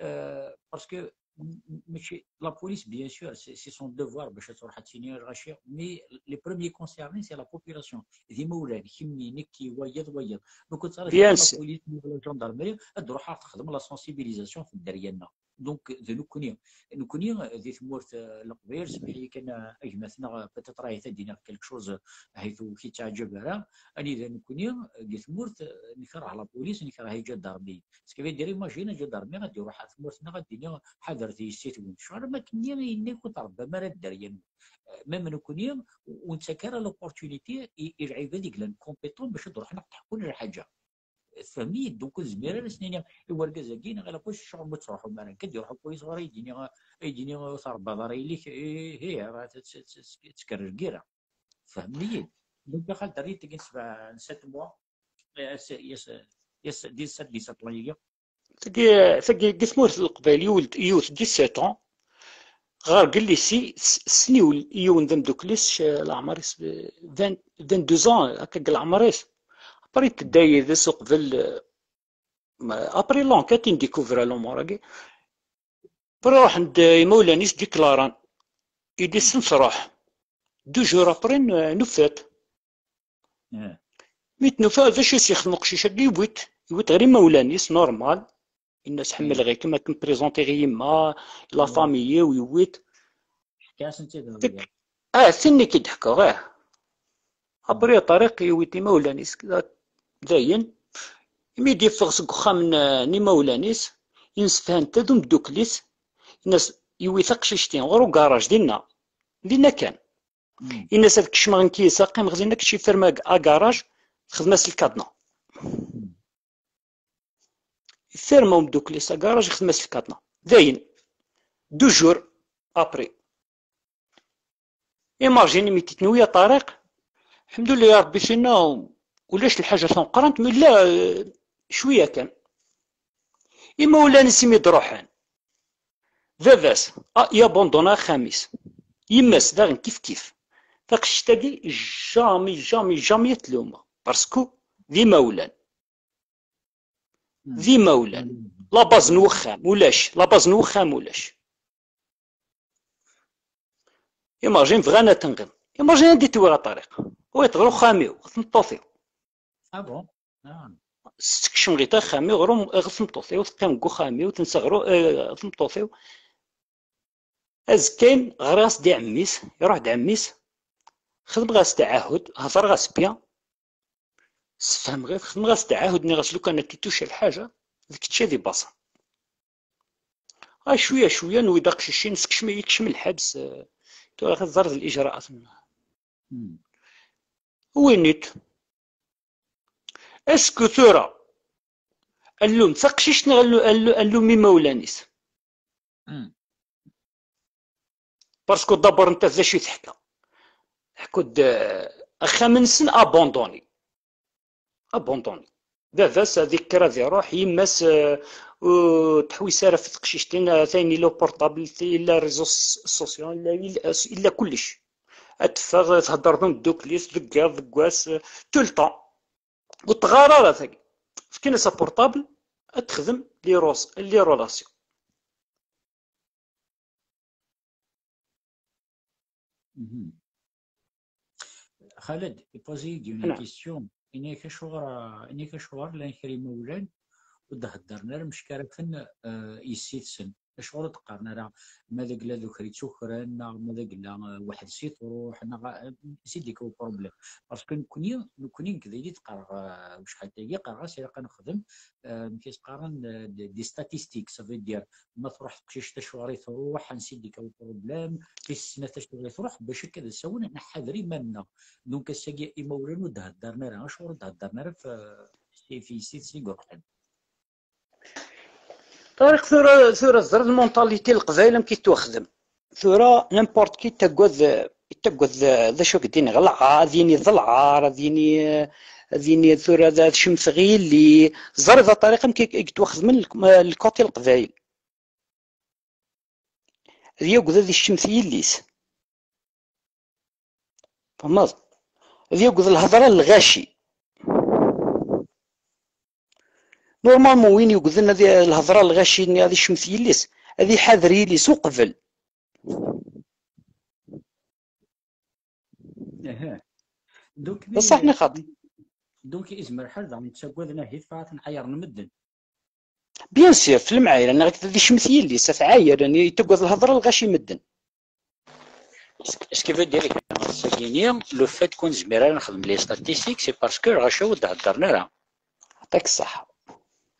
euh, parce que m-, m-, mačči, la police, bien sûr, c'est, c'est son devoir bac ad truḥ ad tini lɣaci, mais les premiers concernés, c'est la population. D imawlan, kemmi, nekki, wayeḍ, wayeḍ. Donc, ur tettara bien sûr la police, la gendarmerie, ad d-ruḥ ad texdem la sensibilisation f dderya-nneɣ. Donc, d nekkni. Nekkni, di tmurt, eh, Leqbayel, semmeḥ-iyi kan, eh, a gma-tneɣ, eh, peut-être ahat ad d-iniɣ quelque chose, eh, ahat ur k-yettaɛǧab ara. Anida nekkni, eh, di tmurt, eh, nekreh la police, nekreh iǧadarmi. Ce qui veut dire, imagine, aǧadarmi ad d-iruḥ ar tmurt-nneɣ, ad d-ini, ḥadret yessi-twen. Ccɣel am akken-nni, yenna-k ur trebbam ara dderya-nwen. Eh, même nekkni, ur nettak ara l'opportunité i, i lɛibad i yellan compétent bac ad d-ruḥen ad ɣ-d-ḥkun lḥaǧa. Tfehmem-iyi-d, donc ur nezmir ara ad s-nini i wergaz-agi neɣ i la police ccɣel ma ur tettruḥum ara. Nekk ad d-iruḥ upulis ɣur-i, ad yi-d-yini, ad yi-d-yini ur trebbaḍ ara yelli-k, ih, ih, ara tt-, tt-, tt-, tt-, tekker lgira. Tfehmem-iyi-d. Donc, a Xaled, rrid tagi n sebɛa, n sept mois, eh, s-, yes, yes, dix-sept, dix-sept ans-agi. Tagi, tagi deg tmurt n Leqbayel, yiwet, yiwet dix-sept ans, ɣer gelli-s, s-, sniwel yiwen d amdukkel-is, c-, leɛmer-is, vingt, vingt-deux ans, akka deg leɛmer-is. Après tedda yid-s uqbel, euh, après l'enquête, i ndikuvra l'umur-agi. Après ruḥen-d imawlan-is, diklaran. Idis-nsen truḥ. Deux jours après, n-, nufa-t. Eh. Mi t-nufa, d acu i s-yexdem uqcic-agi? Yewwi-t, yewwi-t ɣer imawlan-is, normal. Yenna-s, eh, ḥemmleɣ-ikem, ad kem-présentiɣ i yemma, i la famille-iw, yewwi-t. Ḥka-asen-tt-id. Ah, tin i k-id-ḥkuɣ, ah. Après, Ṭariq yewwi-t imawlan-is, dayen. Imi d-yeffeɣ seg uxxam n, n imawlan-is, yemsefham-t d umdukkel-is, yenna-s, yewwi taqcict-in ɣer ugaṛaj, dinna, dinna kan. Yenna-s, ad kecmeɣ nekk yis-s, ad qqimeɣ dinna, kečč ferme ag-, agaṛaj, xdem-as lkadna. Ferme umdukkel-is agaṛaj, xdem-as lkadna. Dayen, deux jours après. Imagine, imi t-id-nuwi a Ṭariq, lḥemdullah ya Ṛebbi, tinna ulac lḥaǧa tameqqrant, mais la, euh, cwiya kan. Imawlan-is imi d-ruḥen, baba-s, ah, yabanduna axxam-is. Yemma-s daɣen kif kif. Taqcict-agi, jamais, jamais, jamais ad tlum. Parce que d imawlan. D imawlan. La base n wexxam, ulac. La base n wexxam, ulac. Imagine, bɣan ad tenɣen. Imagine anda i tewwi a Ṭariq. Wi tɣer uxxam-iw, ɣer tmeṭṭut-iw. Ah bon? Ah. Tessekcem ɣer axxam-iw, ɣer um-, ɣer tmeṭṭut-iw, teqqim deg uxxam-iw, tensa ɣer u-, eh, tmeṭṭut-iw. Azekka-n ɣriɣ-as-d i ɛemmi-s, iruḥ-d ɛemmi-s, xedmeɣ-as-d aɛahud, hedreɣ-as bien, sefhmeɣ-it, xedmeɣ-as-d aɛahud, nniɣ-as, lukan ad t-ituc lḥaǧa, d kečč ad ibaṣen. Ah, cwiya, cwiya, nwi-d aqcic-in, sekcem, yekcem lḥebs, eh, tura ad teẓreḍ lijraat-nni. Winit, est-ce que tura, allum taqcict neɣ allu-, allu-, allum imawlan-is? Parce que d'abord, netta d acu i teḥka? Teḥku-d, eh, axxam-nsen abandonné. Abandonné. Baba-s ad ikker ad iruḥ, yemma-s, eh, ur teḥwis ara ɣef teqcict-in, atan illa portable, illa réseaux so-, sociaux, illa, illa, illa kullec. Ad teffeɣ, thedder d umeddukel-is, deg yiḍ, deg wass, eh, tout le temps. Ur teɣɣar ara tagi. Fkan-as aportable, ad texdem les ros-, les relations. Mhm. Xaled, ipozi-yi-d yiwen la question. Ini-ak acuɣer, ini-ak acuɣer llan kra imawlan ur d-heddren ara meckarfen, eh, yessi-tsen. Acuɣer ur d-qqaren ara ma d agla d uker ittukren, neɣ ma d agla, eh, weḥd-s i truḥ, neɣ, eh, si d-ikka uproblem? Parce que nekkni, nekkni nekk d ayen i d-qqareɣ, eh, wecḥal tagi, qqareɣ-as ilaq ad nexdem, eh, amek i s-qqaren, eh, des, des statistiques, ça veut dire ma truḥ teqcict acuɣer i truḥ, ansi d-ikka uproblem, tis snat acuɣer i truḥ, bac akka d asawen ad nḥader iman-nneɣ. Donc ass-agi imawlan ur d-heddren ara. Acuɣer ur d-heddren ara f-, f-, f yessi-tsen i iruḥen? Ṭariq, tura, tura teẓriḍ lmuntalité n Leqbayel amek i tettwaxdem. Tura n'importe qui yettagad, yettagad d acu i k-d-iniɣ, lɛar, ad yini d lɛar, ad yini, ad yini tura d, ad cemteɣ yelli. Teẓriḍ a Ṭariq amek i, i yettwaxdem le, le côté n Leqbayel. Ad yagad ad icemmet yelli-s. Tfehmeḍ? Ad yagad lhedra n lɣaci. Normalement, win yugden ad i-, lhedra n lɣaci-nni ad icemmet yelli-s, ad iḥader yelli-s uqbel. Aha. Donc, d ṣṣeḥ neɣ xaṭi? Donc, izmer lḥal daɣen yettagad nahit fa ad ten-ɛayren medden. Bien sûr, f lemɛayra, neɣ ad icemmet yelli-s, ad t-ɛayren, yettagad lhedra n lɣaci medden. Ce qui veut dire que, ass-agi-ni, le fait qu'on nezmir ara nexdem les statistiques, c'est parce que lɣaci ur d-heddren ara. Yeɛṭik ṣṣeḥḥa.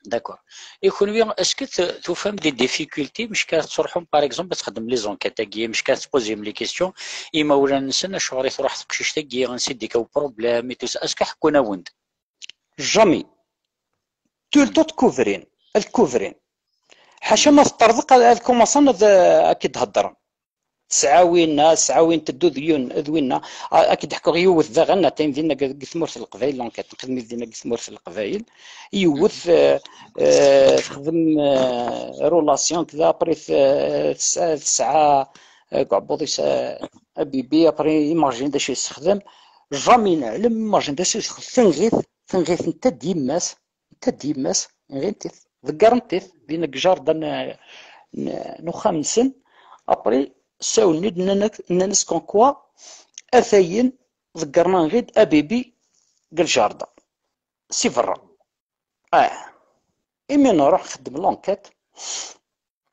D'accord. Et kunwi, est-ce que t-, tufam des difficultés, mecka tettruḥum, par exemple, ad txedmem les enquêtes-agi, mecka tettpozim les questions, imawlan-nsen, acuɣer i truḥ teqcict-agi, ansi d-ikka uproblème, et tout ça, est-ce que ḥekkun-awen-d? Jamais. Tout le temps tkuvrin, ad kuvrin. Ḥaca ma teṭṭerḍeq ad, ad kumaṣen ad, ad k-id-heddren. Tesɛa winna, tesɛa win teddu d yiwen, d winna. A-, ad k-d-ḥkuɣ yiwet daɣen, atan dinna deg, deg tmurt n Leqbayel, l'enquête nxedem dinna deg tmurt n Leqbayel. Yiwet, eh, eh, texdem, eh, relation kda, après t-, tesɛa, tesɛa, eh, deg uɛebbuḍ-is, eh, abibi, après imagine d acu yessexdem. Jamais neɛlem, imagine d acu yessexdem. Tenɣit, tenɣit netta d yemma-s, netta d yemma-s, nɣint-it, ḍeggren-it, dinna deg jardin n, n, n uxxam-nsen. Après, ssawlen-d, nnan-ak, nnan-as comme quoi, atayen, ḍeggren-aɣ-id abibi deg ljardin, si berra. Ah. Imi nruḥ nxeddem l'enquête,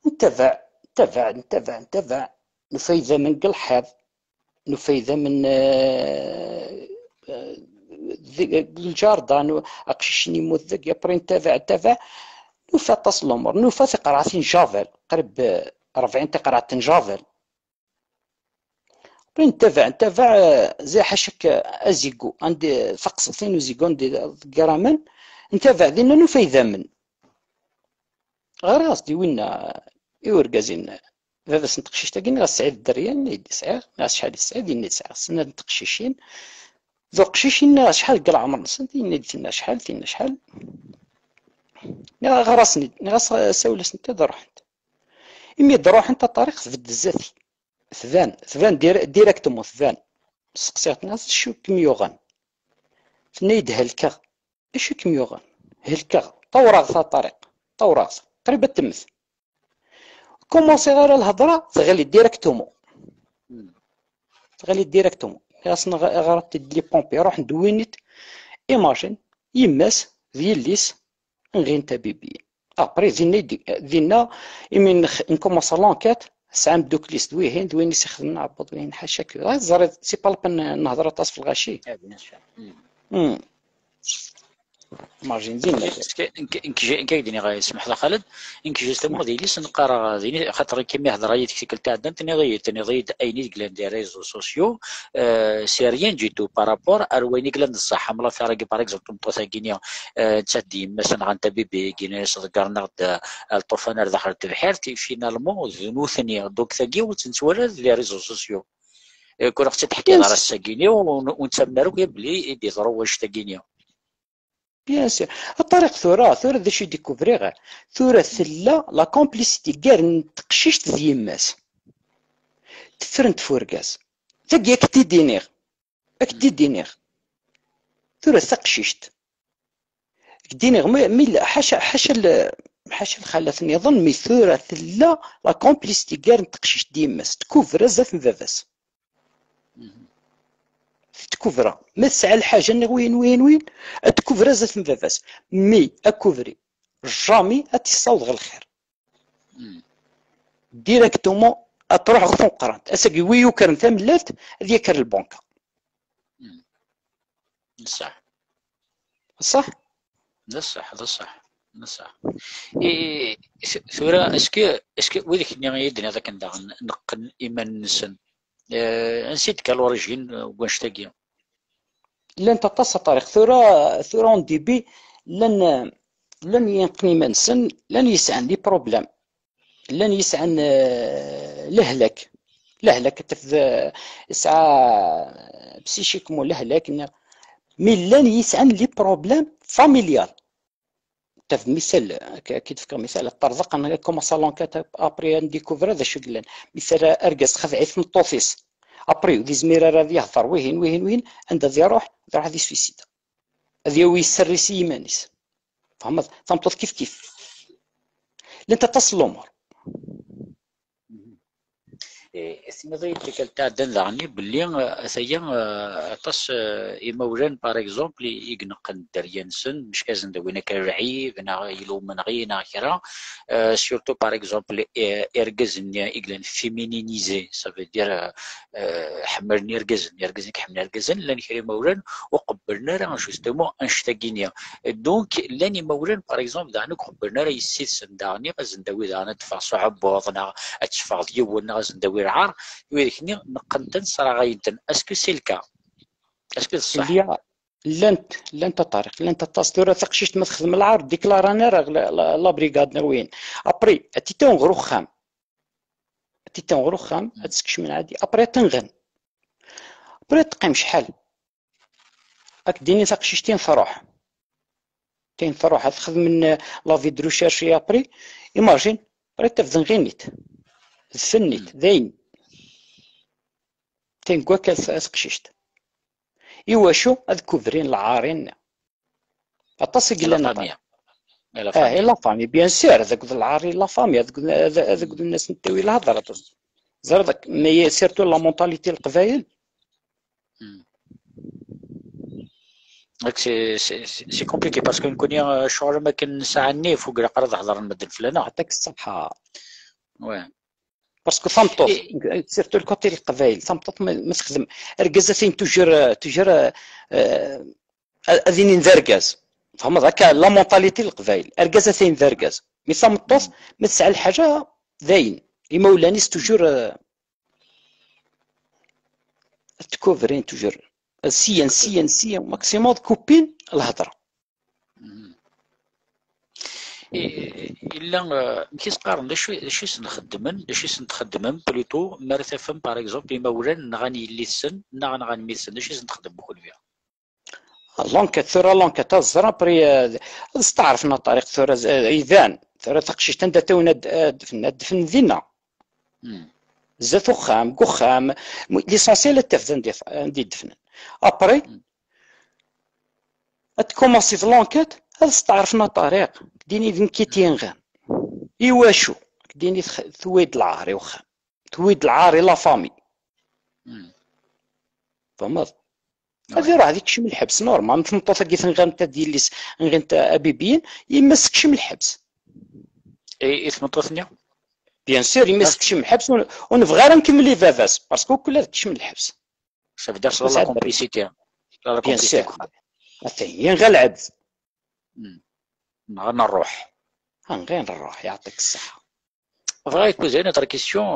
ntabaɛ, ntabaɛ, ntabaɛ, ntabaɛ, nufa idammen deg lḥiḍ, nufa idammen, eh, eh, deg, deg lǧarda, nu-, aqcic-nni yemmut deg, après ntabaɛ, ntabaɛ, nufa aṭas n lumuṛ, nufa tiqerɛatin javel, qrib, eh, rebɛin tiqerɛatin javel. Après ntabaɛ, ntabaɛ, eh, zay ḥaca-k, eh, azigu, andi, taqṣebtin n uzigu andi ḍeggren aman, ntabaɛ dinna nufa idammen. Ɣriɣ-as-d i winna, i urgaz-in, baba-s n teqcict-agi, nniɣ-as sɛiɣ dderya, yenna-yi-d sɛiɣ, nniɣ-as acḥal i tesɛiḍ, yenna-yi-d sɛiɣ snat n teqcicin, d uqcic, yenna-as acḥal deg leɛmer-nsent, yenna-yi-d tinna acḥal, tinna acḥal. Nniɣ-as ɣer-asen-id, nniɣ-as sawel-asent ad ruḥent. Imi d-ruḥent a Ṭariq tbedd zdat-i. Tban, tban dir-, directement, tban. Seqsiɣ-tt, nniɣ-as acu i kem-yuɣen? Tenna-yi-d helkeɣ. Acu i kem-yuɣen? Helkeɣ. Tawraɣt a Ṭariq. Tawraɣt. Qrib ad temmet. Kumaṣiɣ ara lhedra, teɣli directement. Teɣli directement. Nniɣ-asen ɣ-, ɣret-d les pompiers, ruḥen dewwin-it. Imagine, yemma-s d yelli-s, nɣin-t abibi. Après, dinna, i d-, dinna, imi nx-, nkumaṣ l'enquête, tesɛa amdukkel-is d wihin, d win i s-ixedmen aɛebbuḍ, wihin, ḥaca-k. Ah, teẓriḍ, c'est pas la peine nehder aṭas f lɣaci. Ah, bien sûr. Hmm. Imagine dinna. Nekk, nekk, nekk, nekk ak-d-nniɣ, smeḥ da Xaled, nekk justement d yelli-s neqqareɣ, d yelli-s, xaṭer nekk mi hedreɣ yid-k tikkelt iɛeddan, tenniḍ-iyi-d, tenniḍ-iyi-d ayen i yellan di réseaux sociaux, euh, c'est rien du tout par rapport ar wayen i yellan d ṣṣeḥ. Am l'affaire-agi, par exemple, tameṭṭut-agi-nni, euh, nettat d yemma-s nɣant abibi-agi, nnan-as ḍeggren-aɣ-d, euh, lṭufan ar daxel n tebḥirt, et finalement, d nutni. Donc, tagi ur tt-nettwali ara di les réseaux sociaux. Euh, ur aɣ-tt-id-teḥkiḍ ara ass-agi-nni, ur, ur nettamen ara akk belli i d-yeḍra wannect-agi-nni. Bien sûr. A Ṭariq, tura, tura d acu i d-ikkubriɣ? Tura tella la complicité gar n teqcict d yemma-s. Teffrent f urgaz. Tagi, ad k-t-id-iniɣ. Ad k-t-id-iniɣ. Tura d taqcict. Ad k-d-iniɣ, mi, mi, ḥaca, ḥaca l-, ḥaca lxalat nniḍen, mi tura tella la complicité gar n teqcict d yemma-s. Tkuber zdat n baba-s. tkubra. Ma tesɛa lḥaǧa nniɣ wihin, wihin, wihin, ad tkubra zdat n baba-s. Mi akubri, jamais ad t-issaweḍ ɣer lxir. Directement ad truḥ ɣer tmeqrant. Ass-agi wi yukren tamellalt, ad yaker lbanka. Ṣṣeḥ. Ṣṣeḥ? D ṣṣeḥ, d ṣṣeḥ, d ṣṣeḥ. I, tura, est-ce que, est-ce que widak-nni i d-tenniḍ akken daɣen neqqen iman-nsen, eh, ansi d-tekka l'origine n wannect-agi? Llant aṭas a Ṭariq. Tura, tura en début, llan, llan yeqqen iman-nsen, llan yesɛan des problèmes. Llan yesɛan, eh, lehlak. Lehlak, tafeḍ, eh, yesɛa psychiquement lehlak, neɣ, mi llan yesɛan les problèmes familial. Tafeḍ misal, k-, ki d-fkeɣ misal, ṭṭerḍeq, ad commencer l'enquête, après ad découvrir d acu yellan. Misal, argaz txdeɛ-it tmeṭṭut-is. Après, ur yezmir ara ad yehder wihin, wihin, wihin, anda ad iruḥ, ad iruḥ ad yessuicide. Ad yawi sser-is i yiman-is. Tfehmeḍ? Tameṭṭut kif kif. Llant aṭas n lumuṛ. Eh, tenniḍ-iyi-d tikkal tɛeddan daɣen belli, eh, ataya, eh, aṭas, eh, imawlan, par exemple, i, i ineqqen dderya-nsen, meckazen d win akka lɛib, neɣ yella umenɣi, neɣ kra. Eh, surtout, par exemple, eh, irgazen i yellan fémininisés, ça veut dire, eh, eh, ḥemmlen irgazen, irgazen i iḥemmlen irgazen, llan kra imawlan ur qebblen ara, justement, annect-agi-nni. Donc, llan imawlan, par exemple, daɣen ur qebblen ara yessi-tsen daɣen, ad sen-d-tawi daɣen ad teffeɣ s uɛebbuḍ, neɣ ad teffeɣ d yiwen, neɣ ad sen-d-tawi lɛar, widak-nni neqqen-ten, sraɣayen-ten. Est-ce que c'est le cas? Est-ce que d ṣṣeḥ? Llant, llant a Ṭariq, llant aṭas. Tura taqcict ma texdem lɛar, déclarer ara la, la, la brigade neɣ wihin. Après, ad t-id-awin ɣer uxxam. Ad t-id-awin ɣer uxxam, ad tt-skecmen ɛadi. Après, ad tenɣen. Après, ad teqqim cḥal. Ad k-d-ini taqcict-in truḥ. Tin truḥ, ad xedmen, euh, l'avis de recherche et après, imagine, après tafeḍ nɣin-it. Dfen-it, dayen. Tin n wakka teqcict. Iwacu? Ad kubrin lɛarin. Aṭas i yellan. Ah, et la famille, bien sûr, ad akked lɛar i la famille, ad akked, ad, ad akked nnas n tawi lhedra. Ẓriḍ, mais surtout la mentalité n Leqbayel. Donc c'est, c'est, c'est compliqué parce que nekkni, euh, ccɣel am akken nesɛa nnif, ur ilaq ara ad hedren medden fell-aneɣ. Yeɛṭik ṣṣeḥḥa. Ouais. Parce que tameṭṭut, surtout le côté n Leqbayel, tameṭṭut ma, ma texdem, argaz atan toujours, toujours, euh, ad inin d argaz. Tfehmeḍ akka, la mentalité n Leqbayel. Argaz atan d argaz. Mais tameṭṭut, ma tesɛa lḥaǧa, dayen. Imawlan-is toujours, euh, ad tkubrin toujours. Syen, syen, syen, maximum ad kuppin lhedra. Yella, eh, amek i s-qqaren, d acu, d acu i sen-xeddmen, d acu i sen-txeddmem, plutôt, mi ara tafem, par exemple, imawlan nɣan yelli-tsen, neɣ nɣan mmi-tsen, d acu i sen-txeddmem kenwi? L'enquête, tura l'enquête, ad ẓren, après, euh, ad steɛṛfen a Ṭariq, tura, euh, iban, tura taqcict anda tawin ad, ad dfen, ad dfen dinna. Zdat uxxam, deg uxxam, l'essentiel ad tafeḍ anda i dfnen. Après, ad tkumaṣiḍ l'enquête, ad steɛṛfen a Ṭariq, dini d nekk i t-yenɣan. Iwacu? Dini tewwi-d lɛar i uxxam. Tewwi-d lɛar i la famille. Tfehmeḍ? Ad iruḥ ad ikcem lḥebs, normal. Am tmeṭṭut-agi tenɣant ad yelli-s, nɣant abibiyen, yemma-s tekcem lḥebs. I tmeṭṭut-nni? Bien sûr, yemma-s tekcem lḥebs, ur nebɣi ara nkemmel i baba-s, parce que kul ad kecmen lḥebs. Ça veut dire c'est la complicité. Bien sûr. Atan, yenɣa lɛebd. Nɣan ṛṛuḥ. Nɣan ṛṛuḥ, yeɛṭik ṣṣeḥḥa. Bɣiɣ ad k-uzayen aṭer question,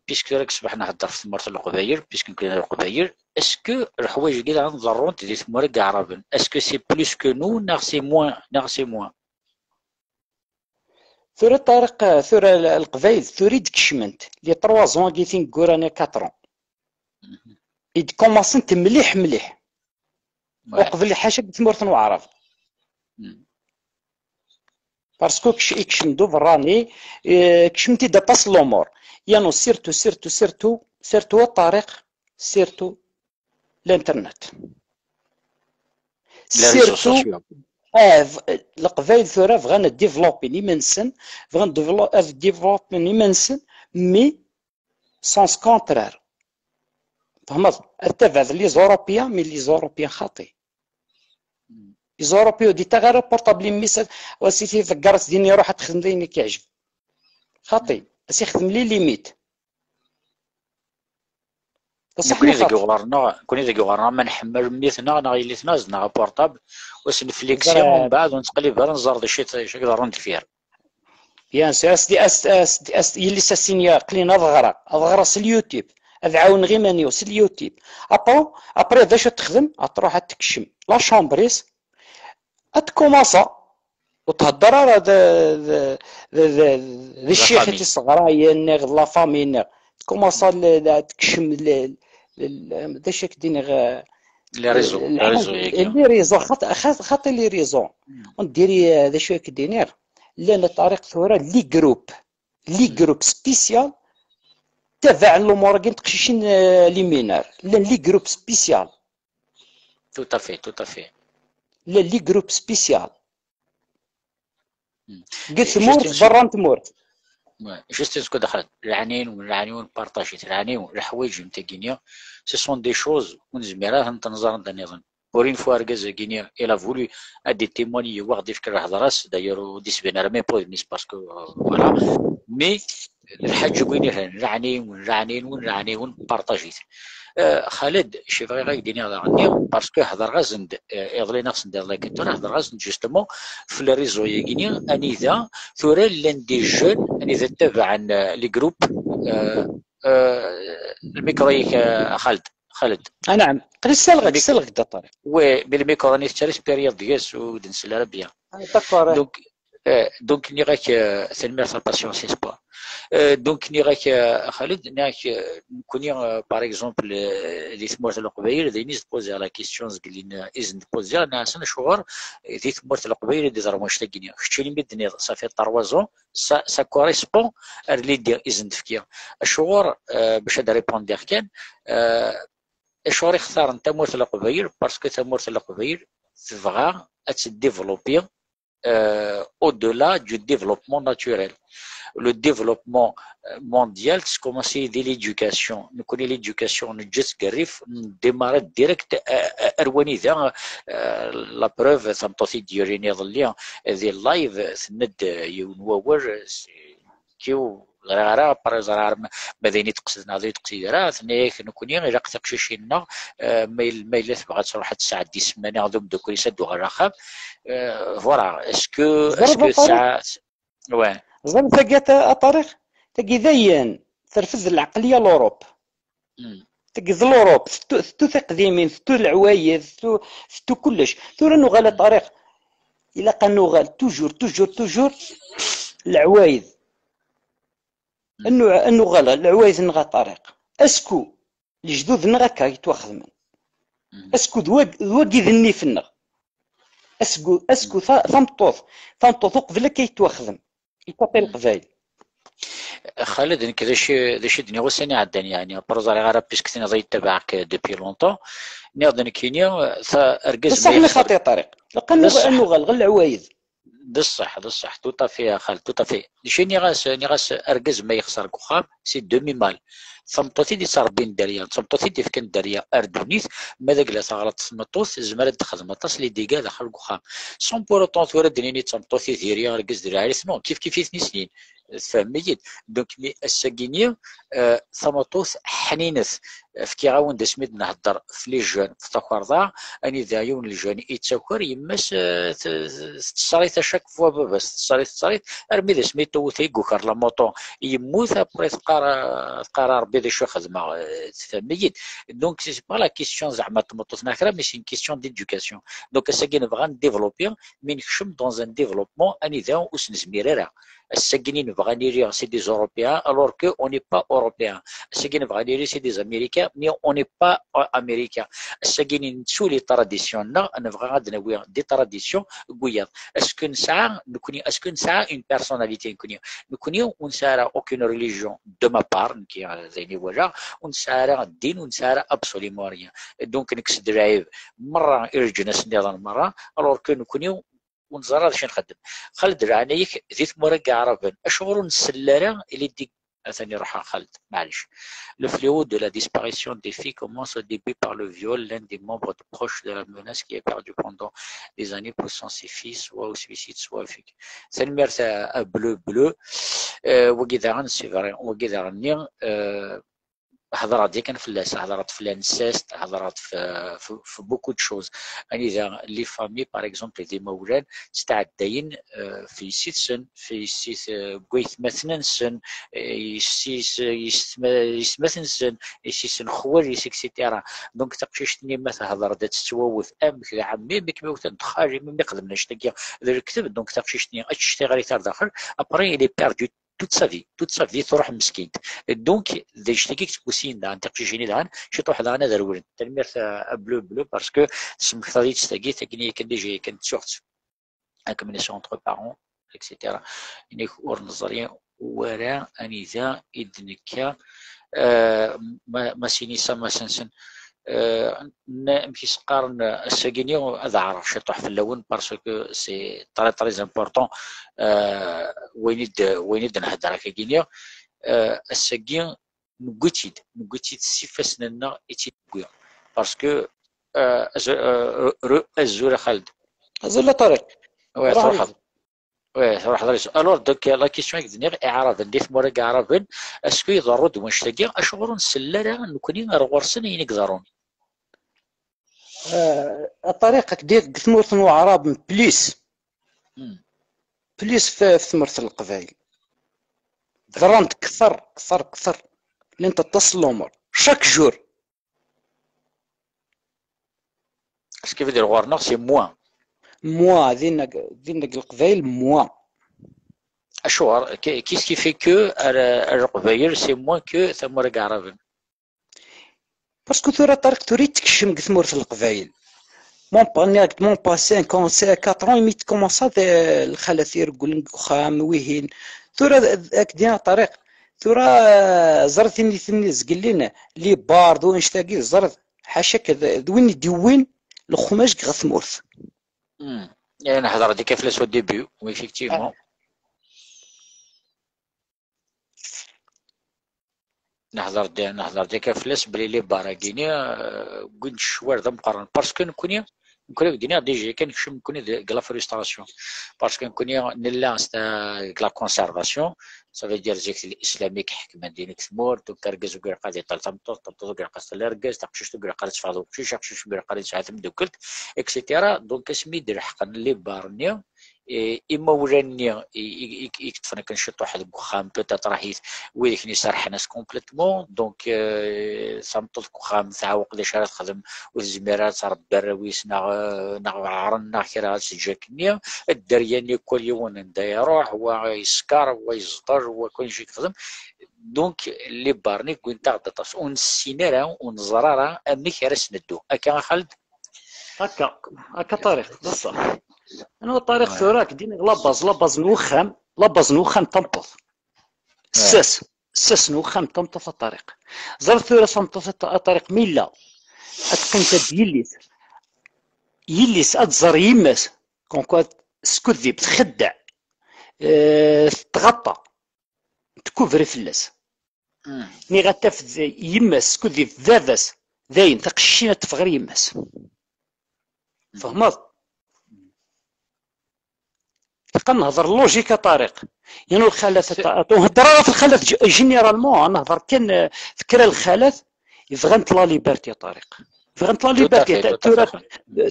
puisque tura ṣṣbeḥ nhedder ɣef tmurt n Leqbayel, puisque nekkni d Leqbayel, est-ce que leḥwayeǧ-agi daɣen ḍerrunt di tmura n Yiɛraben? Est-ce que c'est plus que nous, neɣ c'est moins, neɣ c'est moins? Tura Ṭariq, tura Leqbayel, tura i d-kecment, les trois ans-agi tineggura neɣ quatre ans. I d-kumaṣent mliḥ mliḥ. Uqbel ḥaca deg tmurt n Waɛrab. Parce que ikcem-d uberrani, eh, kecmen-t-id aṭas n lumuṛ. Yanu, surtout, surtout, surtout, surtout a Ṭariq, surtout l'internet. Surtout, ah, Leqbayel tura bɣan ad développer iman-nsen, bɣan ad développer iman-nsen, mais sens contraire. Tfehmeḍ? Ad tabaɛed les Européens, mais les Européens xaṭi. Les Européens ur d-ittaɣ ara portable i mmi-s, ad, ad as-iḍegger, ad s-d-yini ruḥ ad texdem d ayen i k-iɛejben. Xaṭi, ad s-ixdem les limites. D ṣṣeḥ nekkni neɣ deg xaṭi? Uɣar-nneɣ, nekkni deg uɣar-nneɣ, ma nḥemmel mmi-tneɣ neɣ yelli-tneɣ, ad s-d-naɣ apurṭabl, ur s-nefliksi, ẓer, mbeɛd ur nettqellib ara, nẓer d acu i, d acu i iḍerrun deffir. Bien sûr, as-d-, as-d-, as-d-, as-d-, yelli-s a s-tini aql-in ad ɣreɣ, ad ɣreɣ s le YouTube, ad ɛawneɣ iman-iw s le YouTube. Après, après d acu ad texdem? Ad truḥ ad tekcem la chambre-is, ad tkumaṣa, ur thedder ara d, d, d, d, d ccix i tt-isseɣrayen, neɣ d la famille, neɣ tkumaṣa l-, l-, ad tekcem l-, l-, l-, d acu ak-d-iniɣ, eh, les réseaux, les réseaux-agi. Les réseaux, xaṭ-, xaṭ-, xaṭi les réseaux. Hmm. On dirait, eh, d acu ak-d-iniɣ, llan a Ṭariq tura les groupes, les groupes spécial, tabaɛen lumuṛ-agi n teqcicin, eh, les mineurs. Llan les groupes spécial. Tout à fait, tout à fait. Llan les groupes spécial. Hmm. Deg tmurt, juste une berra n tmurt. Ouais, juste une seconde, Xaled. Leɛnaya-nwen, leɛnaya-nwen, partager-it. Leɛnaya-nwen, leḥwayeǧ n tagini, ce sont des choses ur nezmir ara ad tent-nẓer anda nniḍen. Pour une fois, argaz-agi-nni, il a voulu ad d-témoigner, yiwwaɣ ad d-ifk lehḍer-as, d'ailleurs, ur d-isbin ara même pas udem-is, parce que, euh, voilà. Mais, lḥaǧ n win ihan, leɛnaya-nwen, leɛnaya-nwen, leɛnaya-nwen, partager-it. Euh, Xaled, ci bɣiɣ ad k-d-iniɣ daɣen-nni, parce que hedreɣ-asen-d, euh, iḍelli neɣ send iḍelli akken tura, hedreɣ-asen-d justement f les réseaux-agi-nni, anida tura llan des jeunes, anida ttabaɛen, euh, les groupes, euh, euh, الميكرو ياك، euh, Xaled. Xaled. Ah, naɛam. Aql-i ssaleɣ-ak, ssaleɣ-ak-d a Ṭariq. Oui, mais le micro-nni tettali période deg-s ur d-nsell ara bien. Ah, d'accord. Donc, euh, donc, nniɣ-ak, euh, tanemmirt la patience, c'est pas. Euh, donc, nniɣ-ak, euh, Xaled, nniɣ-ak, euh, nekkni, euh, par exemple, euh, di tmurt n Leqbayel, d ayen i s-d-poziɣ la question, zgellin, euh, i s-d-poziɣ, nniɣ-asen acuɣer, euh, di tmurt n Leqbayel i d-iḍerru wannect-agi-nni. Kečč imi d-tenniḍ, ça fait trois ans, ça, ça correspond ar l'idée i s-d-nefka. Acuɣer, euh, bac ad d-répondiɣ kan, euh, Acuɣer i xtaren tamurt n Leqbayel? Parce que tamurt n Leqbayel tebɣa ad teddivelopi, euh, au-delà du développement naturel. Le développement, euh, mondial, teskumaṣi di l'éducation. Nekkni, l'éducation, neǧǧa-tt deg rrif, ndémarra direct, euh, euh, ar wanida, euh, la preuve, tameṭṭut i d-yurin iḍelli di live, tenna-d, euh, yiwen wawal, c'est kiw, ẓriɣ ara, après ẓriɣ ara ma, ma d ayen i d-teqsed neɣ d ayen ur d-teqsid ara, tenna-yak nekkni ilaq tiqcicin-nneɣ, euh, ma yel-, ma yella tebɣa ad truḥ ad tesɛeddi ssmana d umeddakel-is ad d-tuɣal axxam. Euh, voilà, est-ce que, est-ce que tesɛa, ouais. Ẓriɣ tagi a Ṭariq, tagi dayen terfed lɛeqliya l'Europe. Hmm. Tagi d l'Europe, tettu, tettu tiqdimin, tettu leɛwayed, tettu, tettu kullec. Tura nuɣal a Ṭariq, ilaq ad nuɣal toujours, toujours, toujours leɛwayed. Ad nu-, ad nuɣal leɛwayed-nneɣ a Ṭariq. Asku lejdud-nneɣ akka i ttwaxedmen. Asku d wag-, d wagi d nnif-nneɣ. Asku, asku ta-, tameṭṭut, tameṭṭut uqbel akka i ttwaxdem. I ṭaṭi Leqbayel. Xaled, nekk d acu, d acu i d-nniɣ ussan iɛeddan, yeɛni, après ur ẓriɣ ara, puisque tenniḍ yettabaɛek depuis longtemps, nniɣ-d nekkini, ta-, argaz ma yexser. D ṣṣeḥ, xaṭi a Ṭariq. Ilaq ad nuɣal ɣer leɛwayed. D ṣṣeḥ, d ṣṣeḥ, tout à fait, a Xaled, tout à fait. D acu i nniɣ-as, nniɣ-as, argaz ma yexser deg uxxam, c'est demi-mal. Tameṭṭut i d-ittrebbin dderya, d tameṭṭut i d-ifkan dderya ar ddunit, ma d agla taɣlaṭ tmeṭṭut, tezmer ad d-texdem aṭas les dégâts daxel deg uxxam. Sans pour autant tura ad d-nini d tameṭṭut i diri, argaz d lɛali-t, non, kif kif i ten-isnin. Tfehmem-iyi-d? Donc, mi ass-agi-nni, euh, tameṭṭut ḥninet. Fkiɣ-awen-d asmi d-nhedder f les jeunes, f takerḍa, anida yiwen n le jeune yettaker, yemma-s, euh, t-, t-, tettṣerrit à chaque fois baba-s, tettṣerrit, tettṣerrit, armi d asmi tewwet i yuker la moto, yemmut, après teqqar, euh, teqqar a Rebbi d acu xedmeɣ, euh, tfehmem-iyi-d. Donc, c'est pas la question zeɛma n tmeṭṭut neɣ kra, mais c'est une question d'éducation. Donc, ass-agi nebɣa ad ndéveloppi, mi nekcem dans un développement anida ur s-nezmir ara. Ass-agi nebɣa ad nili c'est des Européens, alors que on n'est pas Européens. Ass-agi nebɣa ad nili c'est des Américains, mais on n'est pas, euh, Américains. Ass-agi nettu les traditions-nneɣ, nebɣa ad d-nawi des traditions n wiyaḍ. Est-ce que nesɛa, nekkni, est-ce que nesɛa une personnalité nekkni? Nekkni ur nesɛi ara aucune religion de ma part, nekki, euh, d ayen i walaɣ, ur nesɛi ara ddin, ur nesɛi ara absolument rien. Donc, nekkes-d lɛib merra i leǧnas-nniḍen merra, alors que nekkni ur neẓri ara d acu i nxeddem. Xaled, leɛnaya-k, di tmura n Yiɛraben, acuɣer ur nsell ara i les dé-, Atan iruḥ Xaled, maɛlic. Le fléau de la disparition des filles commence au début par le viol. L'un des membres proches de la menace qui a perdu pendant des années poussant ses filles soit au suicide, soit au fugue. Tanemmirt a, a Bleu Bleu. Euh, wagi daɣen, c'est vrai, wagi daɣen-nni, euh, hedreɣ-d yakan fell-as, hedreɣ-d f l'inceste, hedreɣ-d f, f, f beaucoup de choses. Anida les familles, par exemple, d imawlan, ttɛeddayen, euh, f yessi-tsen, f yessi-t, euh, n waytmaten-nsen, euh, yessi-s, yessetma-, yessetmaten-nsen, yessi-s n xwal-is, et cetera. Donc, taqcict-nni ma tehder-d ad tettwawet amek d ɛemmi, mi kem-iwten d xali, mi xedmen annect-agi d lekdeb, donc taqcict-nni ad tectiɣ ar daxel, après, il est perdu toute sa vie, toute sa vie, truḥ meskint. Donc, d annect-agi i yettkusiyen daɣen tiqcicin-nni daɣen, ciṭuḥ daɣen ad rewlent. Tanemmirt a, a Bleu Bleu, parce que tesmektaḍ-itt tagi, tagi yakan déjà yakan ttuɣ-tt. Ad kem-nessexdem entre parents, et cetera. Inek ur neẓri wara anida i d-nekka, euh, ma, ma sinisa, ma sensen, euh, n-, amek i s-qqaren, ass-agi-nni ad ɛerreɣ ciṭuḥ fell-awen, parce que c'est très, très important, euh, wayen i d-, wayen i d-nhedder akka-agi-nni, euh, ass-agi newwi-tt-id, newwi-tt-id s ifassen-nneɣ i tt-id-newwi, parce que, euh, az-, euh, re-, azul a Xaled. Azul a Ṭariq. Ouais, ruḥ truḥeḍ. Ouais, truḥeḍ. Alors, donc, la question i k-d-nniɣ, iɛraben, di tmura n iɛraben, est-ce que iḍerru-d wannect-agi? Acuɣer ur nsell ara nekni ar ɣur-sen ayen i iḍerrun? Euh, a Ṭariq, ak-d-, deg tmurt n uɛraben, plus, Hmm. Plus f, f tmurt n Leqbayel. Ḍerran-d kter, kter, kter. Llant aṭas n lumuṛ. Chaque jour. Ce qui veut dire, ɣur-neɣ, c'est moins. Moins, dinna, dinna deg Leqbayel, moins. Acuɣer? Qu-, qu'est-ce qui fait que ar, ar Leqbayel, c'est moins que tamura n iɛraben? Parce que tura Ṭariq, tura i d-tekcem deg tmurt n Leqbayel. Mon pa-, nniɣ-ak-d, mon pa cinq ans, quatre ans, imi tkumaṣaḍ, eh, lxalat iregglen deg uxxam, wihin. Tura, ak-d-iniɣ Ṭariq, tura, eh, ẓret initen-nni zgellin, les bars d wannect-agi, ẓret, ḥaca-k d, d win i d-yewwin lexmaj ɣer tmurt. Hmm. Eh, nehder-d akka fell-as au début, oui, effectivement. Ah. Nehder-d, nehder-d akka fell-as, belli les bars-agi-nni, euh, wwin-d ccwal d ameqqran. Parce que nekkni, nekkni, ak-d-iniɣ déjà kan, nekcem nekkni deg la frustration. Parce que nekkni nella s ta-, deg la conservation, ça veut dire zik l'islam i iḥekmen din deg tmurt, donc argaz ur ilaq ad iṭṭal tameṭṭut, tameṭṭut ur ilaq ad teṭṭal argaz, taqcict ur ilaq ad teffeɣ d uqcic, aqcic ur ilaq ad yesɛu tameddukelt, et cetera. Donc asmi d-leḥqen les bars-nni, eh, imawlan-nni i, i, i, i yeṭṭfen akken ciṭuḥ deg uxxam, peut-être ahat wid i ken-iserḥen-as complètement. Donc, eh, tameṭṭut deg uxxam teɛweq d acu ara texdem, ur tezmir ara ad tṛebbi arraw-is, neɣ, eh, neɣ ɛren, neɣ kra, ad teǧǧ akkenni. Dderya-nni kul yiwen anda iruḥ, wa yeskeṛ, wa yeẓḍel, wa kulci yexdem. Donc, les bars-nni wwin-aɣ-d aṭas. Ur nessin ara, ur neẓri ara amek ara s-neddu. Akka a Xaled? Akka, akka Ṭariq, d ṣṣeḥ. Anwa Ṭariq? Ouais. Tura, ak-d-iniɣ la base, la base n uxxam, la base n uxxam d tameṭṭut. Ouais. Ssas, ssas n uxxam d tameṭṭut a Ṭariq. Ẓer tura tameṭṭut a Ṭ-, a Ṭariq, mi yella ad teqqim d yelli-s. Yelli-s ad tẓer yemma-s, comme quoi teskuddib, txeddeɛ, euh, tettɣaṭṭa, tkubri fell-as. Hmm. Niɣ ad taf d yemma-s, skud d baba-s, dayen, taqcict-in ad teffeɣ ɣer yemma-s. Hmm. Tfehmeḍ? Ilaq ad nehder logique a Ṭariq. Yan ur lxalat, ur nhedder ara ɣef lxalat g-, généralement, ad nehder kan, eh, f kra lxalat, bɣant la liberté a Ṭariq. Bɣant la liberté. Tura,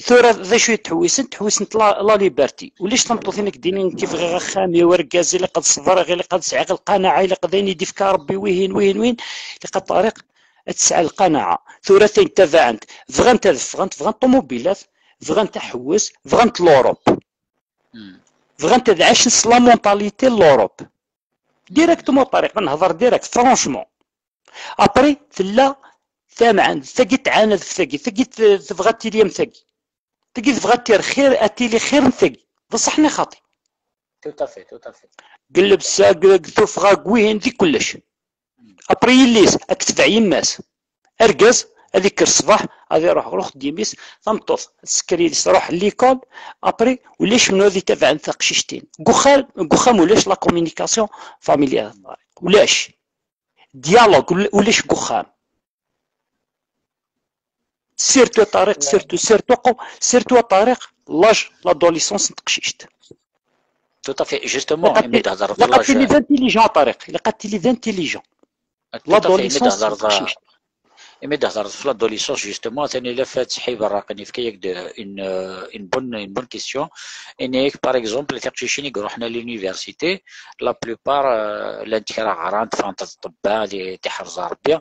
tura d acu i ttḥewwisent? Ttḥewwisent la, la liberté. Ulac tameṭṭut-inek d-inin, nekk bɣiɣ axxam-iw, argaz, ilaq ad ṣebreɣ, ilaq ad sɛiɣ lqanaɛa, ilaq d ayen i d-ifka Ṛebbi, wihin, wihin, wihin. Ilaq a Ṭariq ad tesɛa lqanaɛa. Tura tayen tabaɛent, bɣant ad ffɣent, bɣant ṭumubilat, bɣant aḥewwes, bɣant l'Europe. Hmm. Bɣant ad ɛacent s la mentalité n l'Europe. Directement a Ṭariq, ad nehder direct, franchement. Après, tella tameɛant, tagi tɛaned f tagi, tagi t-, tebɣa ad tili am tagi. Tagi tebɣa ad tir xir, ad tili xir n tagi. D ṣṣeḥ neɣ xaṭi? Tout à fait, tout à fait. Deg llebsa, deg, deg tuffɣa, deg wihin, di kullec. Après yelli-s, ad tetbeɛ yemma-s. Argaz, ad ikker ṣṣbeḥ, ad iruḥ ɣer uxeddim-is, tameṭṭut, ad tesker yelli-s, truḥ l'école, après, ulac menhu ad itabaɛen taqcict-in. Deg uxxam, deg uxxam ulac la communication familiale. Ulac. Dialogue ul- ulac deg uxxam. Surtout a Ṭariq, surtout, surtout, surtout a Ṭariq, l'âge, l'adolescence n teqcict. Tout à fait, justement, imi d-hedreḍ ɣef l'âge. Ilaq ad tiliḍ intelligent a Ṭariq, ilaq ad tiliḍ intelligent. L'adolescence n teqcict. Imi d-hedreḍ ɣef l'adolescence, justement, atan ilaq ad tḥiberraqen, yefka-yak-d une, une bonne, une bonne question. Ini-yak, par exemple, tiqcicin i iruḥen à l'université, la plupart, euh, llant kra ɣrant, ffɣent d ṭṭebba, d tiḥerẓ Rebbi,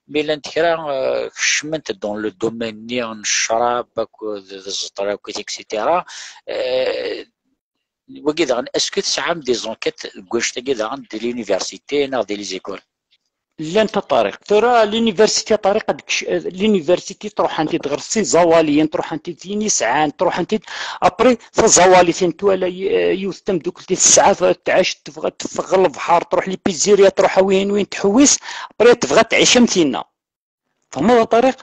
mais llant kra, euh, kecment dans le domaine-nni n ccrab akked d zzṭel akked, et cetera. Euh, wagi daɣen, est-ce que tesɛam des enquêtes deg wannect-agi daɣen de l'université neɣ de les écoles? Llant a Ṭariq. Tura l'université a Ṭariq, ad kc- l'université truḥ-tent-id ɣer tiẓawaliyin, truḥ-tent-id tin yesɛan, truḥ-tent-id. Après, taẓawalit i twala y- yiwet tamdukelt i tesɛa, tɛac, tebɣa teffeɣ ɣer lebḥer, truḥ les pizzerias, truḥ a win win tḥewwis, après tebɣa tɛic am tinna. Tfehmeḍ a Ṭariq?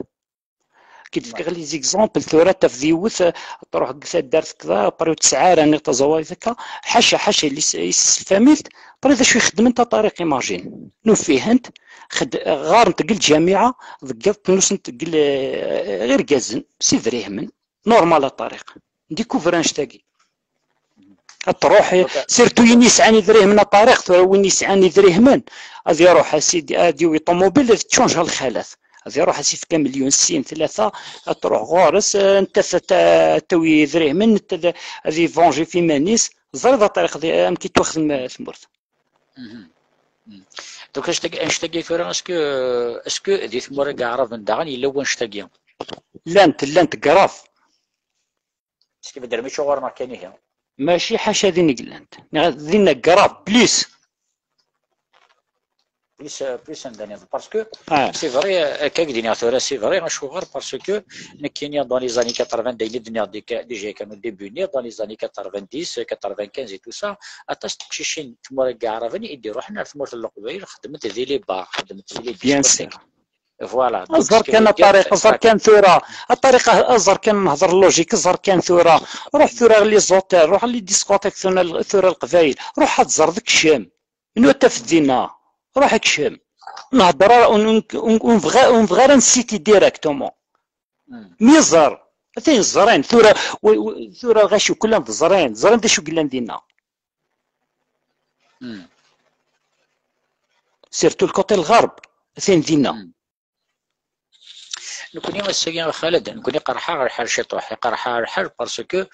Ki d-fkiɣ les exemples, tura tafeḍ yiwet, eh, truḥ deg taddart kda, après ur tesɛi ara niɣ taẓawalit akka, ḥaca, ḥaca, yelli-s, yesselfam-it, après d acu i xeddment a Ṭariq, imagine. Nufihen-t, xed-, ɣarent deg lǧamiɛa, deg yiḍ, knusent deg l-, eh, irgazen, s idrihmen, normal a Ṭariq. Découvre annect-agi. Ad truḥ, surtout win yesɛan idrihmen a Ṭariq, tura win yesɛan idrihmen, ad iruḥ a sidi, ad yawi ṭumubil, ad tcunjeɣ lxalat. Ad iruḥ ad s-ifk amelyun, sin, tlata, ad truḥ ɣur-s, eh, netta ad t-, ad tawi idrihmen, netta ad, ad ivanji f iman-is. Teẓriḍ a Ṭariq, di, amek i ttwaxdem, eh, tmurt. Donc, annect-agi, annect-agi tura, est-ce que, est-ce que di tmura n Iɛraben daɣen yella wannect-agi? Llant, llant, grave. Est-ce que bedder mačči ɣur-neɣ kan ihi? Mačči ḥaca din i llant. Dinna grave, plus. Plus, euh, plus anda niḍen. Parce que, ah, c'est vrai, euh, akka i d-nniɣ tura, c'est vrai, acuɣer? Parce que nekkini dans les années quatre-vingts, d ayen i d-nniɣ deg-, déjà kan au début, nniɣ dans les années quatre-vingt-dix, quatre-vingt-quinze et tout ça, aṭas n teqcicin n tmura n Iɛraben i d-iruḥen ar tmurt n Leqbayel, xeddment di les bars, xeddment di les discothèques. Voilà. Aẓer kan a Ṭariq, aẓer kan tura. A Ṭariq, aẓer kan, nehder logique, aẓer kan tura. Ruḥ tura les hôtels, ruḥ les discothèques tura, tura Leqbayel. Ruḥ ad tẓer d kcem. Menhu ad tafeḍ dinna? Ruḥ kcem. Nehder ara, ur, ur, ur nebɣa, ur nebɣa ara n citer directement. Mi ẓer, atan ẓran, tura, tura lɣaci kullha ẓran, ẓran d acu yellan dinna. Surtout le côté lɣerb, atan dinna. Nekkni ass-agi a Xaled, nekkni qerḥeɣ lḥal ciṭuḥ, qerḥeɣ lḥal parce que,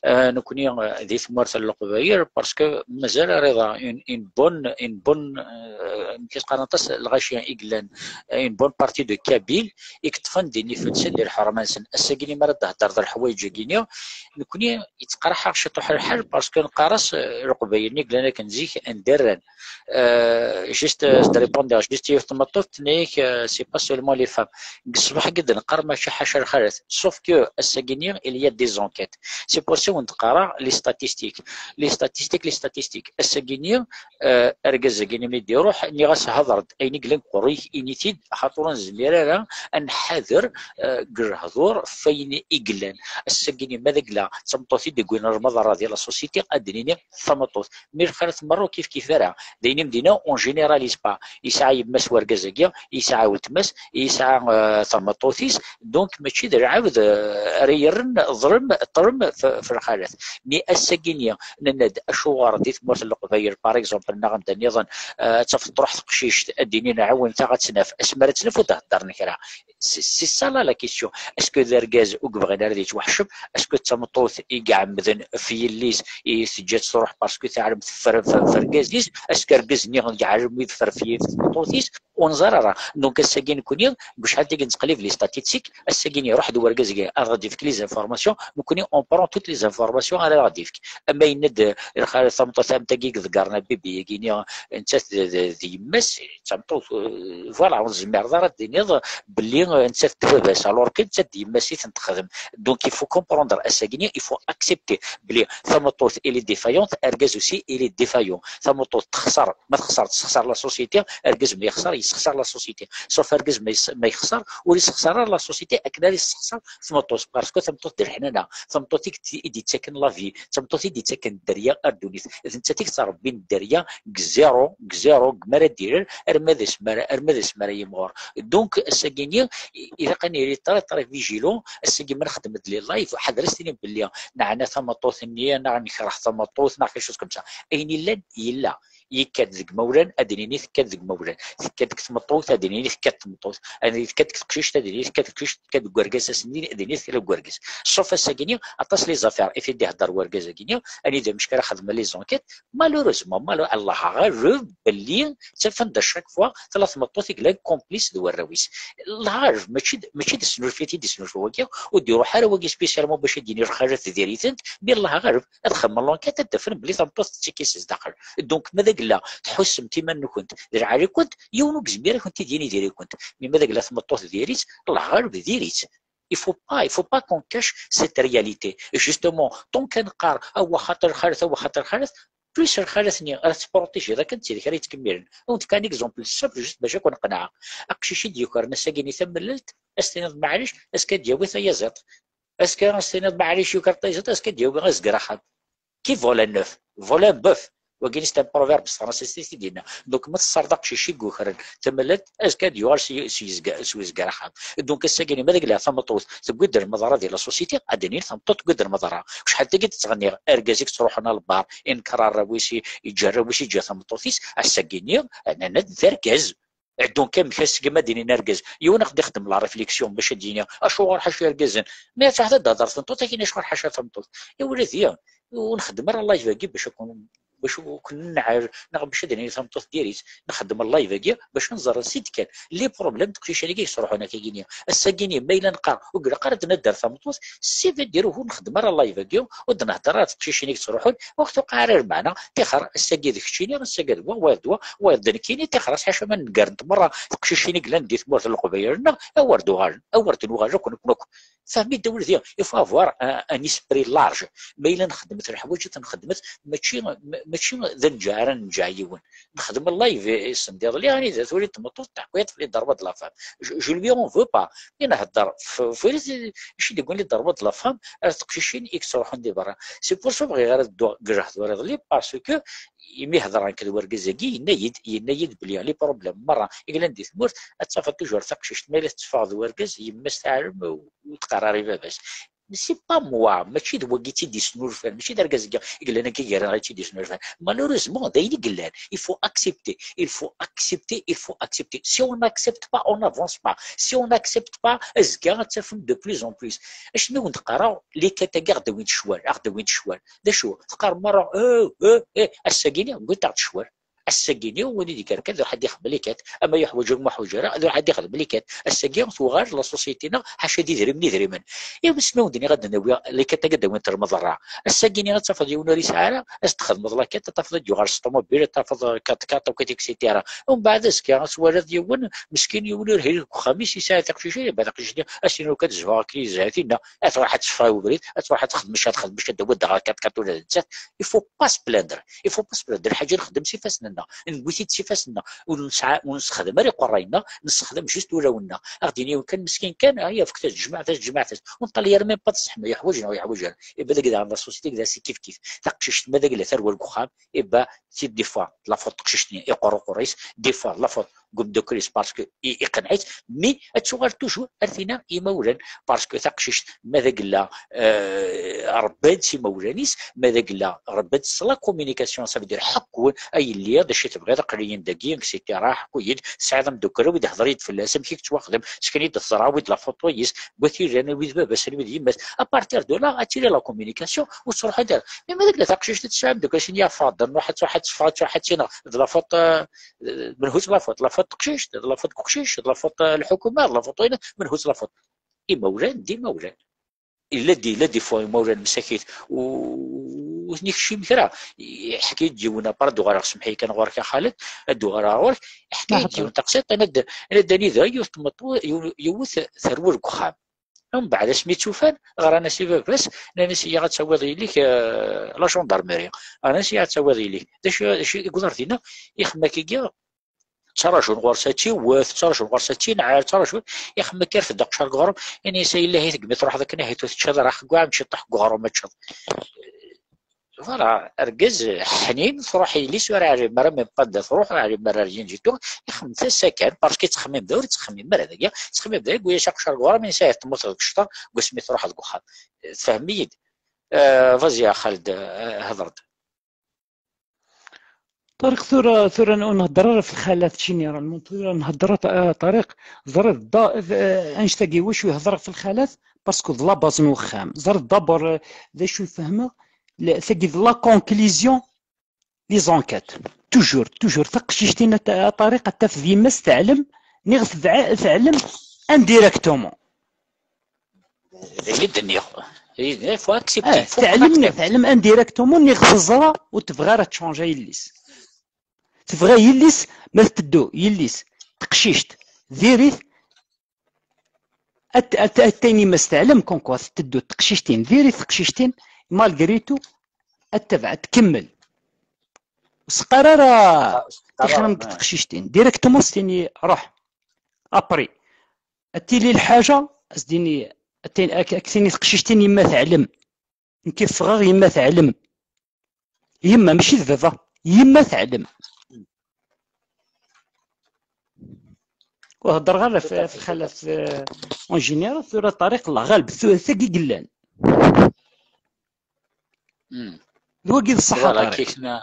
euh, nekkni, euh, di tmurt n Leqbayel, parce que mazal ara iḍa une, une bonne, une bonne, euh, amek i s-qqaren aṭas lɣaci i yellan, euh, une bonne partie de Kabyles i yeṭṭfen din ifelsen di lḥerma-nsen. Ass-agi mi ara d-thedreḍ leḥwayeǧ-agi-ni, nekkni yettqerḥ-aɣ ciṭuḥ lḥal parce que neqqar-as, euh, Leqbayel-nni yellan akken zik anda rran. Euh, juste, euh, ad d-répondiɣ, juste yiwet tmeṭṭut tenna-yak, euh, c'est pas seulement les femmes. Deg ṣṣbeḥ-agi d-neqqar mačči ḥaca lxalat. Sauf que ass-agi-ni, il y a des enquêtes. C'est pour ça i wen-d-qqareɣ les statistiques. Les statistiques, les statistiques. Ass-agi-ni, euh, argaz-agi-ni mi d-iruḥ, nniɣ-as hder-d ayen i yellan deg uqerruy-ik, ini-t-id, axaṭer ur nezmir ara ad nḥader, euh, deg lehdur ɣef wayen i yellan. Ass-agi-ni ma d agla d tameṭṭut i d-iwwin almaḍ ara di la société, ad d-nini tameṭṭut. Mi lxalat merra ur kif kif ara. D ayen i m-d-yenna, on généralise pas. Yesɛa yemma-s wergaz-agi, yesɛa weltma-s, yesɛa, euh, tameṭṭut-is. Donc mačči d lɛebd, euh, ara yerren ḍlem, ṭṭlem f, f lxalat. Mi ass-agi-ni nenna-d acuɣer di tmurt n Leqbayel, par exemple, neɣ anda nniḍen, euh, ad tafeḍ truḥ teqcict ad d-inin ɛawen-taɣ ad tt-naf. Asmi ara tt-naf ur d-heddren kra. C'est, c'est ça là la question. Est-ce que d argaz ur yebɣin ara ad yettwaḥcem? Est-ce que d tameṭṭut i iɛemmden f yelli-s i teǧǧa-tt truḥ parce que teɛlem teffer f, f argaz-is? Est-ce que argaz-nni yeɛlem i teffer f, f tmeṭṭut-is? Ur neẓri ara. Donc ass-agi nekkni, deg wacḥal tigi nettqellib les statistiques, ass-agi iruḥ-d wergaz-agi ad ɣ-d-yefk les informations, nekkni on prend toutes les informations ara ɣ-d-yefk. Ama yenna-d, eh, lxal tameṭṭut am tagi i iḍeggren abibi-agi-ni, nettat d, d, d yemma-s, d tameṭṭut, eh, voilà, ur tezmireḍ ara ad d-tiniḍ belli nettat d baba-s, alors que nettat d yemma-s i ten-texdem. Donc il faut comprendre, ass-agi-nni il faut accepter belli tameṭṭut elle est défaillante, argaz aussi il est défaillant. Tameṭṭut texṣer, ma texṣer tessexṣar la société, argaz ma yexṣer yessexṣar la société. Sauf argaz ma yexṣer ur yessexṣar ara la société akken ara yessexṣar tmeṭṭut, parce que tameṭṭut d leḥnana, tameṭṭut i d-yettaken la vie, d tameṭṭut i d-yettaken dderya ar ddunit, d nettat i yettrebbin dderya deg zéro, deg zéro, deg mi ara d-irer arma d asmi ara yimɣur. Donc ass-agi-nni ilaq ad nili très très vigilant. Ass-agi ma nexdem-d les lives, ḥader ad s-tinim belli neɛna tameṭṭut-nni neɣ nekreh tameṭṭut neɣ quelque chose comme ça. Ayen illan yella, yekka-d deg imawlan ad d-nini tekka-d deg imawlan, tekka-d deg tmeṭṭut ad d-nini tekka-d deg tmeṭṭut, tekka-d deg teqcict ad d-nini tekka-d deg teqcict, tekka-deg urgaz ass-nni ad d-nini tekka-d deg urgaz. Sauf ass-agi-nni aṭas les affaires i d-ihedder urgaz-agi-nni, anida mecka ara xedmen les enquêtes. Malheureusement, malheureusement, Allah ɣaleb, belli ttafan-d à chaque fois tella tmeṭṭut i yellan complice d warraw-is. Allah ɣaleb, mačči d, mačči d snulfa i t-id-isnulfa wagi, ur d-iruḥ ara wagi spécialement bac ad d-yini lxalat diri-tent, mais Allah ɣaleb, ad xedmen l'enquête, ad d-afen belli tameṭṭut tettekki s zdaxel. Donc ma d agella tḥussemt iman-nkent d lɛali-kent, yiwen ur yezmir ad kent-id-yini diri-kent. Mais ma d agella tmeṭṭut diri-tt, Allah ɣaleb diri-tt. Il faut pas, il faut pas qu'on cache cette réalité. Et justement, tant qu'on neqqar awa xaṭer lxalat, awa xaṭer lxalat, plus lxalat-nni ara tettprotijiḍ akken d tidak ara yettkemmilen. Ad wen-d-fkeɣ un exemple simple juste bac ad ken-qenɛeɣ. Aqcic i d-yukren ass-agi-nni tamellalt, ad s-tiniḍ maɛlic, azekka ad d-yawi tayaziḍt. Azekka ad s-tiniḍ maɛlic yuker tayaziḍt, azekka ad d-yawi azger axxam. Qui vole un œuf vole un bœuf. Wagi c'est un proverbe s tefransist i t-id-yenna. Donc ma tesserḍ aqcic i yukren tamellalt, azekka ad yuɣal s, s, yezga, s wezger axxam. Donc ass-agi-nni ma d agella tameṭṭut tewwi-d lmeḍra di la société, ad d-nini tameṭṭut tewwi-d lmeḍra. Acḥal tagi d-ttɣenniɣ, argaz i yettruḥun ɣer lbar, inker arraw-is, i, yeǧǧa arraw-is, yeǧǧa tameṭṭut-is, ass-agi-nni, nnan-d d argaz. Donc amek ass-agi ma d-inin argaz, yiwen ad ɣ-d-ixdem la réflexion bac ad d-yini acuɣer ḥaca irgazen. Mais ad truḥ ad d-tehder tmeṭṭut, akin acuɣer ḥaca tameṭṭut. I ula d yiwen, ur nxeddem ara live-agi bac ad ken-, bac ad ken-nɛer, neɣ bac ad d-nini tameṭṭut diri-tt. Nxeddem live-agi bac ad nẓer ansi d-kkan les problèmes n teqcicin-agi yettruḥun akka-gini. Ass-agi-nni ma yella neqqar ur ilaq ara ad d-nadder tameṭṭut, ça veut dire ur nxeddem ara live-agi, ur d-nhedder ara d teqcicin-agi yettruḥun, ur ɣ-tuqiɛ ara lmeɛna. Tixer ass-agi d keččini, ass-agi d wa, wayeḍ d wa, wayeḍ d nekkini, tixer ass ḥaca ma neggar-d merra teqcicin-i yellan di tmurt n Leqbayel-nneɣ, awer d-uɣalen, awer d-nuɣal akk, nekkni akk. Fehmi-d a wladi, il faut avoir un, un esprit large. Ma yella nxeddmet leḥwayeǧ, ad nxeddmet mačči, ma-, mačči d anǧeɛ ara nenǧeɛ yiwen. Nexdem live i-, isendiḍelli, anida tuli tmeṭṭut teḥku-yaḍ fell-i ḍerba d la femme. Je, je lui en veux pas. Mi nhedder f-, f-, acu i d-yewwin li ḍerba d la femme ar teqcicin i yettruḥun di berra. C'est pour ça bɣiɣ ara dduɣ deg lehdur iḍelli, parce que imi hedreɣ nekk d wergaz-agi, yenna-yi-d, yenna-yi-d belli les problèmes merra i yellan di tmurt, ad tafeḍ toujours taqcict ma yella tetteffeɣ d wergaz, yemma-s teɛlem, ur teqqar ara i baba-s. C'est pas moi, mačči d wagi i tt-id-yesnulfan, mačči d argaz-agi i yellan akka gar-aneɣ i tt-id-yesnulfan. Malheureusement, d ayen i yellan. Il faut accepter, il faut accepter, il faut accepter. Si on n'accepte pas, on n'avance pas. Si on n'accepte pas, azekka ad tafem de plus en plus. Acimi i wen-d-qqareɣ, les cas-agi a ɣ-d-awint ccwal, a ɣ-d-awint ccwal. D acu? Teqqarem merra, eh, eh, eh, ass-agi-nni, wwint-aɣ-d ccwal. Ass-agi-nni, win i d-ikerkan, ad iruḥ ad ixdem les cas. Ama yeḥwaǧ, ama ur yeḥwaǧ ara, ad iruḥ ad ixdem les cas. Ass-agi, tuɣal la société-nneɣ ḥaca d idrimen, idrimen. Ihi asmi wen-d-nniɣ ad d-nawi les cas-agi ad d-awint lmeḍra. Ass-agi-nni ad tafeḍ yiwen ur yesɛi ara, ad s-d-txedmeḍ la carte, ad tafeḍ ad d-yuɣal s ṭumubil, ad tafeḍ quatre quatre, et cetera. Umbeɛd azekka ad twaliḍ yiwen meskin, yiwen ur yelhi deg uxxam-is, yesɛa tiqcicin, yebɛed taqcict-nni, ad s-yini akka ad zhuɣ akken yezha tinna, ad truḥ ad teffeɣ i ubrid, ad truḥ ad texdem acu ad texdem, acu ad d-tawi, ad d-taɣer quatre quatre ula d nettat. Il faut pas se plaindre. Il faut pas se plaindre. Lḥaǧa nxeddem s ifassen-nneɣ, newwi-t-id s ifassen-nneɣ, ur nesɛa, ur nessexdem ara iqerray-nneɣ, nessexdem juste ulawen-nneɣ. A ɣ-d-yini kan meskin kan, ah, yafek-as, jemɛet-as, jemɛet-as. Ur neṭṭalay ara même pas d sseḥma, yeḥwaǧ neɣ ur yeḥwaǧ ara. Iba d agdar n la société, agdar c'est kif kif. Taqcict ma d agla terwa deg uxxam, iba c'est des fois la faute teqcict-nni, iqerr uqerray-is, des fois la faute deg umeddakel-is parce que i-, iqenneɛ-itt, mais ad tuɣal toujours ar tina imawlan, parce que taqcict ma d agla, euh, rebban-tt imawlan-is, ma d agla rebban-tt s la communication, ça veut dire ḥekkun a yelli d acu i tebɣiḍ, aql-iyi-n dagi, et cetera. Ḥekku-yi-d, tesɛiḍ ameddakel-iw i d-ihder-iyi-d fell-as, amek i yettwaxdem, sken-iyi-d teẓra, awi-d la photo-yis, wid yellan, awi-d baba-s, awi-d yemma-s. À partir de là, ad tili la communication, ur tettruḥu ara. Mais ma d agla taqcict i tesɛa ameddakel-is, yafeḍ, nruḥ ad truḥ ad teffeɣ, ad truḥ ad tiniɣ, d la faute, euh, menhu-tt la faute? La faute teqcict, d la faute n uqcic, d la faute, euh, lḥukuma, d la faute wayen, menhu-tt la faute? Imawlan d imawlan. Illa d, illa d ifo imawlan msakit. U ur ten-ikcim kra. Yeḥka-yi-d yiwen, après ad d-uɣaleɣ, semmeḥ-iyi kan ɣur-k a Xaled, ad d-uɣaleɣ ɣur-k, yeḥka-yi-d yiwen taqsiṭ, yenna-d, yenna-d anida yiwet tmeṭṭut, yiw-, yiwet terwel deg uxxam. Mbeɛd asmi tt-ufan, ɣran-as i baba-s, nnan-as: "Iyyah ad tawiḍ yelli-k, eh, la gendarmerie." Ɣran-as: "Iyyah ad tawiḍ yelli-k." D acu, d acu i yuḍer dinna? Ixemmem akkagi, ttarajun ɣur-s ad tt-iwwet, ttarajun ɣur-s ad tt-inɛel, ttarajun. Ixemmem akka, irfed aqeccar deg uɣrum, ini-as: "Ay Illah, i tegmi truḥeḍ akken ahi ur teččiḍ ara, ḥeggu ɛemci ṭṭeḥ deg uɣrum ad teččeḍ." Voilà, argaz ḥnin, truḥ yelli-s ur ɛlim ara, même pas da truḥ, ur ɛlim ara rien du tout, ixemmem tasa kan, parce que yettxemmim da ur yettxemmim ara dagi, yettxemmim da, yewwi-as aqeccar deg uɣrum, ini-as: "Ahat temmuteḍ deg ccṭer, deg wasmi truḥeḍ deg uxxam." Tfehmem-iyi-d? Euh, vas-y a Xaled, euh, hder-d. Ṭariq, tura, tura ur nhedder ara ɣef lxalat généralement, tura nhedder, euh, Ṭariq, ẓriḍ da, euh, annect-agi wacu i hedreɣ ɣef lxalat, parce que d la base n uxxam. Ẓriḍ d'abord, euh, d acu i fehmeɣ, la, tagi d la conclusion les enquêtes. Toujours, toujours, taqcict-in a, a Ṭariq, ad taf d yemma-s teɛlem, niɣ tedɛa-, teɛlem indirectement. D ayen i d-nniɣ. Il faut accepter, ah, faut teɛlem, accepter. Teɛlem indirectement, niɣ teẓra ur tebɣi ara ad tchange yelli-s. Tebɣa yelli-s, ma tetteddu yelli-s teqcict, diri-t, at-, at-, atay n yemma-s teɛlem, comme quoi tetteddu teqcict-in, diri-t teqcict-in, malgré tout, ad tebɛed, tkemmel. Ur s-qqar ara ah, ur s-qqar ara, tixrem deg ah, teqcict-in. Directement s-tini: "Ruḥ." Après, ad tili lḥaǧa, ad s-d-tini, ad tin-, ad k-, ad k-tini teqcict-in: "Yemma teɛlem. Nekk ffɣeɣ, yemma teɛlem." Yemma, mačči d baba. Yemma teɛlem. Ur heddreɣ ara ɣef, ɣef lxalat, euh, en général, tura Ṭariq, Allah ɣaleb, tu-, tagi i yellan. Hmm. D wagi d ṣṣeḥ a Ṭariq. Voilà, kifna.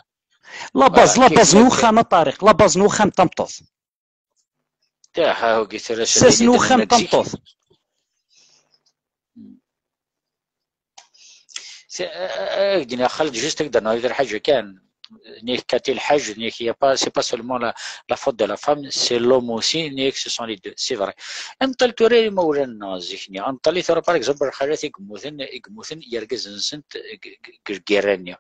La base, voilà, la base n uxxam a Ṭariq, la base n uxxam d tameṭṭut. Ssas n uxxam d tameṭṭut. Ak-d-nniɣ Xaled, juste ak-d-rnuɣ yiwet lḥaǧa kan. Nek kati lḥaǧ, nek, y a pas, c'est pas seulement la, la faute de la femme, c'est l'homme aussi, nek ce sont les deux, c'est vrai. Nṭel tura imawlan-nneɣ zik-nni. Nṭel i tura, par exemple, lxalat i yemmuten, i yemmuten yergazen-nsent deg, deg, deg lgirra-nni.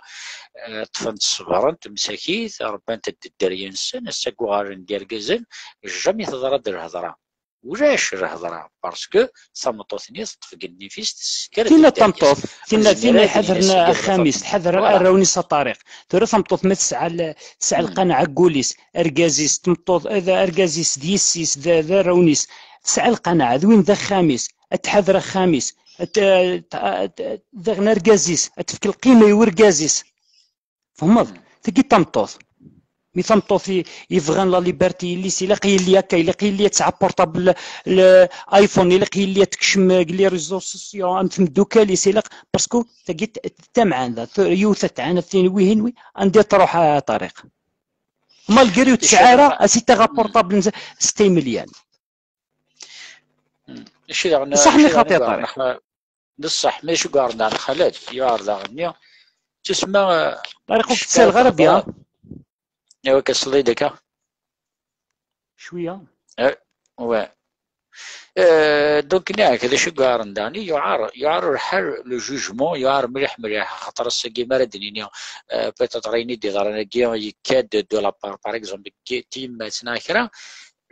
Eh, ṭṭfent, ṣebrent, msakit, ṛebbant-d dderya-nsen, ass-agi uɣalen d irgazen, jamais teḍra-d lhedṛa. Ulac lhedṛa, parce que tameṭṭut-nni teṭṭef deg nnif-is, tesker. Tinna d tameṭṭut, tinna, tinna iḥadren axxam-is, tḥader arraw-nnes a Ṭariq. Tura tameṭṭut ma tesɛa l-, tesɛa lqanaɛ deg wul-is, argaz-is, tmeṭṭut, d argaz-is, d yessi-s, d, d arraw-nnes, tesɛa lqanaɛ, d win d axxam-is, ad tḥader axxam-is, ad t-, ad t-, ad t-, daɣen argaz-is, ad tefk lqima i urgaz-is. Tfehmeḍ? Tagi d tameṭṭut. Mi tameṭṭut i, yebɣan la liberté yelli-s, ilaq yelli akka, ilaq yelli ad tesɛa portable, l-, iPhone, ilaq yelli ad tekcem deg les réseaux sociaux, am tmeddukal-is, ilaq, parce que tagi d, d tamɛanda, tu-, yiwet ad tɛaned tin wihin, wi, anda i tṛuḥ a Ṭariq. Malgré ur tesɛi ara, a si taɣa portable n s-, ستة مليون. Mačči daɣen, mačči daɣen i yuɛren, d ṣṣeḥ, mačči yuɛren daɣen Xaled, yuɛer daɣen-nni. Tusma, Ṭariq, ur k-ttasaleɣ ara bien. Awa, ka ṣṣelli-d akka. Cwiya. Eh, ouais. Euh, donc, nniɣ-ak d acu i yuɛren daɣen, yuɛer, yuɛer lḥal, le jugement, yuɛer mliḥ, mliḥ, axaṭer ass-agi mi ara d-nini, euh, peut-être ayen i d-yeḍran-agi yekka-d de la part, par exemple, n tyemmat neɣ kra,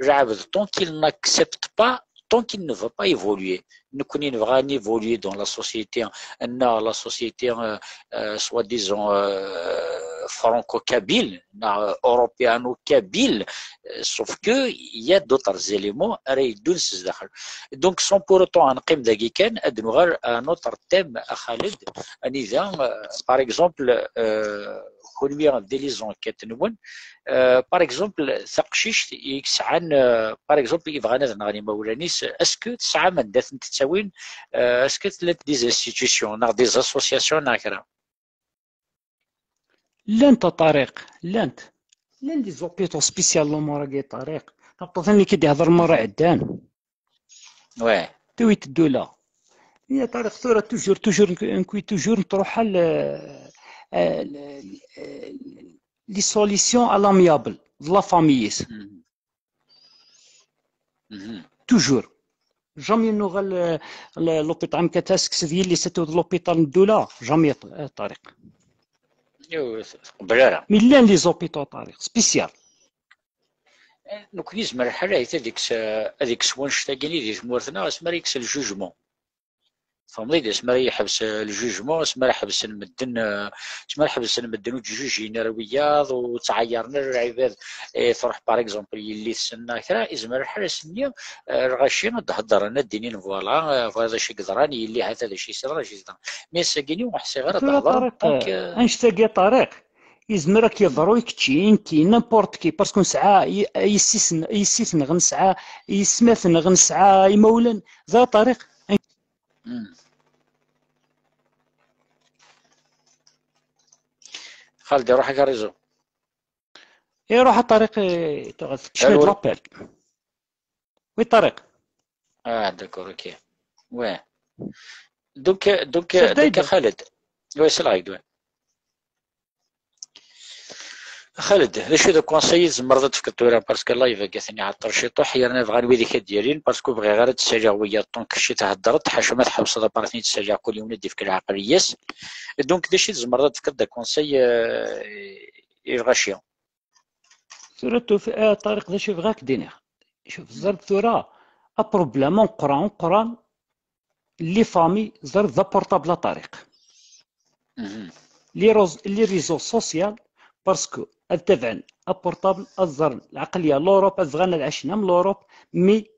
lɛebd, tant qu'il n'accepte pas, tant qu'il ne veut pas évoluer. Nekkni nebɣa ad évoluer dans la société, nneɣ la société, euh, euh, soi-disant, euh, franco-kabyle, neɣ européano-kabyle, euh, sauf que il y a d'autres éléments ara yeddun s zdaxel. Donc, sans pour autant ad neqqim dagi kan, ad nuɣal à un autre thème, a Xaled, anida, euh, par exemple, euh, kunwi di les enquêtes-nwen, euh, par exemple, taqcict i yesɛan, euh, par exemple, yebɣan ad nɣen imawlan-is, est-ce que tesɛam anda tent-ttawin, euh, est-ce que llant des institutions, neɣ des associations, neɣ kra? Llant a Ṭariq, llant. Llant des hôpitaux spécial l'umur-agi a Ṭariq. Tameṭṭut-nni i k-id-ihedṛen merra iɛeddan. Ouais. Tawi teddula. Ya Ṭariq, tura toujours, toujours, nekk, nekk toujours nruḥ al, euh, euh, les solutions à l'amiable de la famille. Mhm. Mhm. Toujours. Jamais nuɣal, euh, l-, l'hôpital, am kata askes d yelli-s ad tewwet l'hôpital n ddula. Jamais, euh, Ṭariq. Ur teqbel ara. Mi llan les hôpitaux, Ṭariq, spécial. Nekkni yezmer lḥal ad ikkes, ad ikkes wanect-agi di tmurt-nneɣ asmi ara ikkes le jugement. Tfehmeḍ-iyi-d, asmi ara yeḥbes, eh, le jugement, asmi ara ḥebsen medden, eh, asmi ara ḥebsen medden ur ttjujin ara wiyaḍ, ur ttɛayaren ara lɛibad. Eh, truḥ, par exemple, yelli-tsen neɣ kra, yezmer lḥal ass-nni, eh, lɣaci ad d-heddren, ad d-inin, voilà, eh, voilà d acu i yeḍran, yelli ha-t-a d acu i s-yeḍran, d acu i s-yeḍran. Mais ass-agi-nni ur ḥṣiɣ ara ad d-hedren. Tura, Ṭariq, donc, eh, eh, annect-agi, Ṭariq, yezmer ad k-yeḍru i kečči, i nekki, n'importe qui, parce que nesɛa i-, yessi-s-, yessi-tneɣ, nesɛa yessetma-tneɣ, nesɛa imawlan. Da, Ṭariq. Hmm. Xaled, iruḥ-ak réseau. Iruḥ a Ṭariq, eh, tekcem-d l'appel. Oui, Ṭariq. Ah, d'accord, ok. Ouais. Donc, euh, donc, euh, donc, Xaled. Ouais, c'est là, ouais. Xaled, d acu d conseil i tzemreḍ ad tefkeḍ tura, parce que live-agi atan iɛeṭṭel ciṭuḥ, yerna bɣan wid i k-ad-yalin, parce que ur bɣiɣ ara ad d-ssaliɣ wiyaḍ, tant que kečč i theddreḍ, ḥaca ma tḥebseḍ, après ad ten-id-ssaliɣ, kul yiwen ad d-yefk leɛqel i-s. Donc, d acu i tzemreḍ ad tefkeḍ d conseil, euh, i lɣaci? Tura tuf-, ah, Ṭariq, d acu i bɣiɣ ad k-d-iniɣ? Cuf, ẓer tura, aproblème ameqqran, ameqqran, les familles, ẓer d aportable a Ṭariq. Mhm. Les roz-, les réseaux sociaux, parce que ad tabɛen aportable, ad ẓren lɛeqliya n l'Europe, ad bɣan ad ɛacen am l'Europe, mais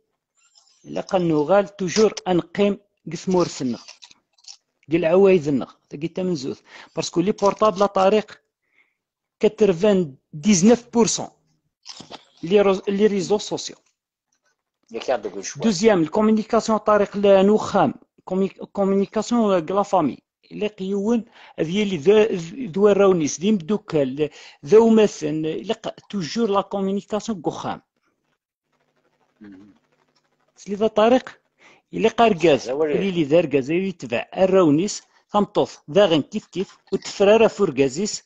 ilaq ad nuɣal toujours ad neqqim deg tmurt-nneɣ, deg lɛwayed-nneɣ, dagi tamenzut. Parce que les portables a Ṭariq, quatre-vingt-dix-neuf pour cent les ro-, les réseaux sociaux. Deuxième, la communication a Ṭariq, n uxxam, commu-, communication, euh, de la famille. Ilaq yiwen ad yili d, d warraw-is, d imdukal, d awmaten, ilaq toujours la communication deg uxxam. Mhm. Tesliḍ a Ṭariq? Ilaq argaz ad yili d argaz, ad yetbeɛ arraw-is, tameṭṭut daɣen kif kif, ur teffer ara ɣef urgaz-is.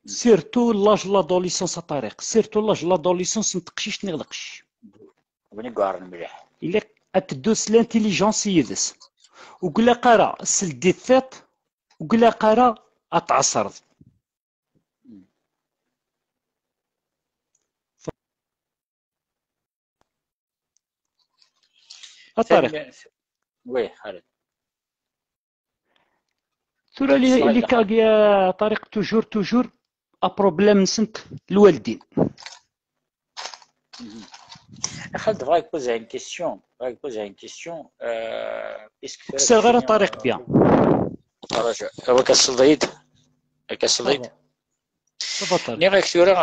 Surtout l'âge de l'adolescence a Ṭariq, surtout l'âge de l'adolescence n teqcict neɣ d aqcic. Win i yeɛren mliḥ. Ilaq ad teddu s l'intelligence yid-s. Ur ilaq ara s ldit tiṭ, ur ilaq ara ad tɛeṣreḍ. A Ṭariq. Oui, Xaled. Tura li, les cas-agi a Ṭariq, toujours, toujours, aproblème-nsent lwaldin. Mhm. Xaled, bɣiɣ ad k-poser une question. Bɣiɣ ad k-poser une question. Euh, puisque ur k-ssineɣ ara, Ṭariq, bien. Raja, awa-k aseḍ-id. Awa-k aseḍ-id. Tfaḍal. Nniɣ-ak tura,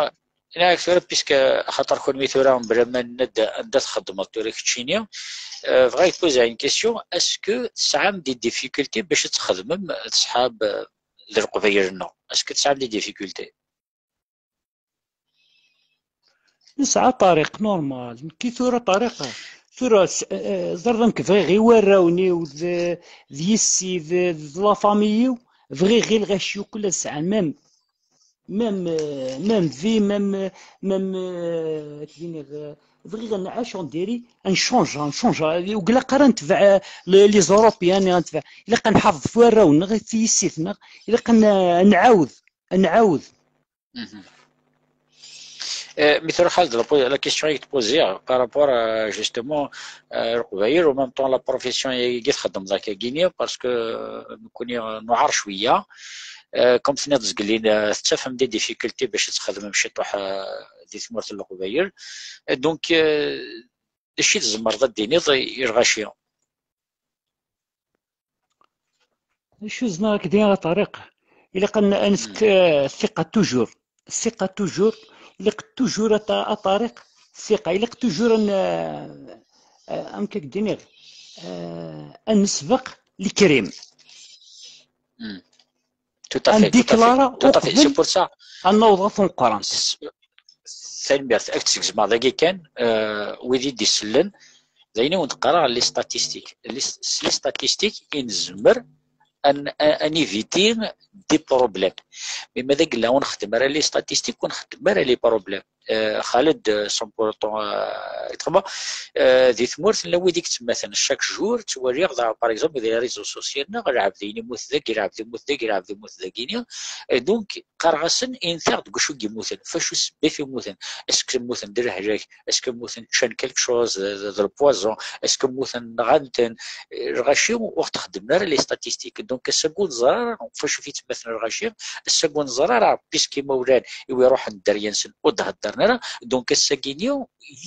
nniɣ-ak tura, puisque axaṭer kunwi tura, mebla ma nenna-d anda txeddmeḍ tura keččini, euh, bɣiɣ ad k-poser une question, est-ce que tesɛam des difficultés bac ad txedmem d ṣṣḥab, euh, d Leqbayel-nneɣ? Est-ce que tesɛam des difficultés? Nesɛa Ṭariq, normal. Nekki tura Ṭariq, tura s-, eh, ẓer d amek bɣiɣ i warraw-iw d, d yessi, d, d la famille-iw, bɣiɣ i lɣaci akk ad sɛan même, même, euh, même vie, même, même, euh, ad k-d-iniɣ, euh, bɣiɣ ad nɛac, on dirait, ad nchange, ad nchange. Ur ilaq ara ad netbeɛ, euh, les, les Européens, ad netbeɛ. Ilaq ad nḥafeḍ ɣef warraw-nneɣ, ɣef yessi-tneɣ, ilaq ad n-, ad nɛawed, ad nɛawed. Mhm. Euh, mi truḥ la, la question i k-tpoziɣ par rapport à, justement, euh, Leqbayel, en même temps la profession i txeddmeḍ akkagini, parce que, euh, nekkni, euh, nuɛer cwiya, euh, comme tenniḍ zgelin, euh, tettafem des difficultés bac ad txedmem ciṭuḥ, euh, di tmurt n Leqbayel. Euh, donc, euh, d acu i tzemreḍ ad d-tiniḍ i lɣaci? D acu zemreɣ ad k-d-iniɣ a Ṭariq? Ilaq ad n-, ad nefk, euh, ssiqa toujours. Ssiqa toujours. Ilaq toujours a Ṭa-, a Ṭariq, ssiqa. Ilaq toujours ad n-, euh, euh, amek ad k-d-iniɣ, euh, ad nesbeq les crimes. Hmm. Tout à fait, tout à fait. Tout à fait. C'est pour ça. Ad naweḍ ɣer tmeqqrant. Tanemmirt, ad k-d-segzmeɣ dagi kan, euh, wid i d-isellen, d ayen i wen-d-qqareɣ, les statistiques. Les, s les statistiques i nezmer ad n-, ad, ad éviter des problèmes. Mais ma d agella ur nxeddem ara les statistiques, ur nxeddem ara les problèmes. Euh, Khaled, euh, sans pour autant, euh, être, euh, di tmurt, llan wid i yettemmaten chaque jour, ttwaliɣ, par exemple, di les réseaux sociaux, neɣ lɛebd-in yemmut dagi, lɛebd yemmut dagi, lɛebd yemmut dagini. Et donc, qqareɣ-asen, init-aɣ-d deg wacu i yemmuten, f wacu ssebba i mmuten, est-ce que mmuten d lehlak, est-ce que mmuten ččan quelque chose, d, d, d le poison, est-ce que mmuten nɣan-ten, lɣaci ur ɣ-d-xeddmen ara les statistiques. Donc, ass-agi ur neẓri ara f wacu i ttemmaten lɣaci, ass-agi ur neẓri ara, puisque imawlan-iw iruḥen dderya-nsen ur d-heddren ara. Donc, ass-agi-ni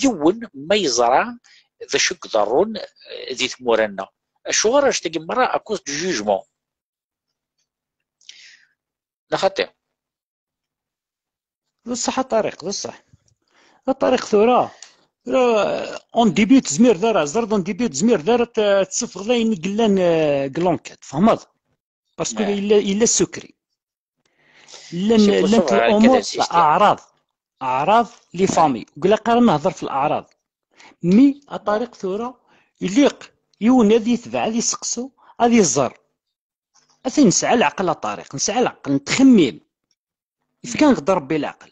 yiwen ma yeẓra d acu i iḍerrun, eh, di tmura-nneɣ. Acuɣer annect-agi merra? À cause du jugement. Neɣ xaṭi? D ṣṣeḥ a Ṭariq, d ṣṣeḥ. A Ṭariq, tura, tura, en début tezmireḍ ara, ẓer-d, en début tezmireḍ ara t-, tessufɣeḍ ayen i yellan, eh, deg l'enquête, tfehmeḍ? Parce que yella, yella secret. Llan, llant l'umuṛ, aɛraḍ, aɛraḍ, les familles. Ur ilaq ara nehder f l'aɛraḍ. Mi a Ṭariq, tura, ilaq yiwen ad yetbeɛ, ad yesteqsu, ad iẓer. Atan nesɛa leɛqel a Ṭariq, nesɛa leɛqel, nettxemmim. Yefka-aɣ-d Rebbi leɛqel.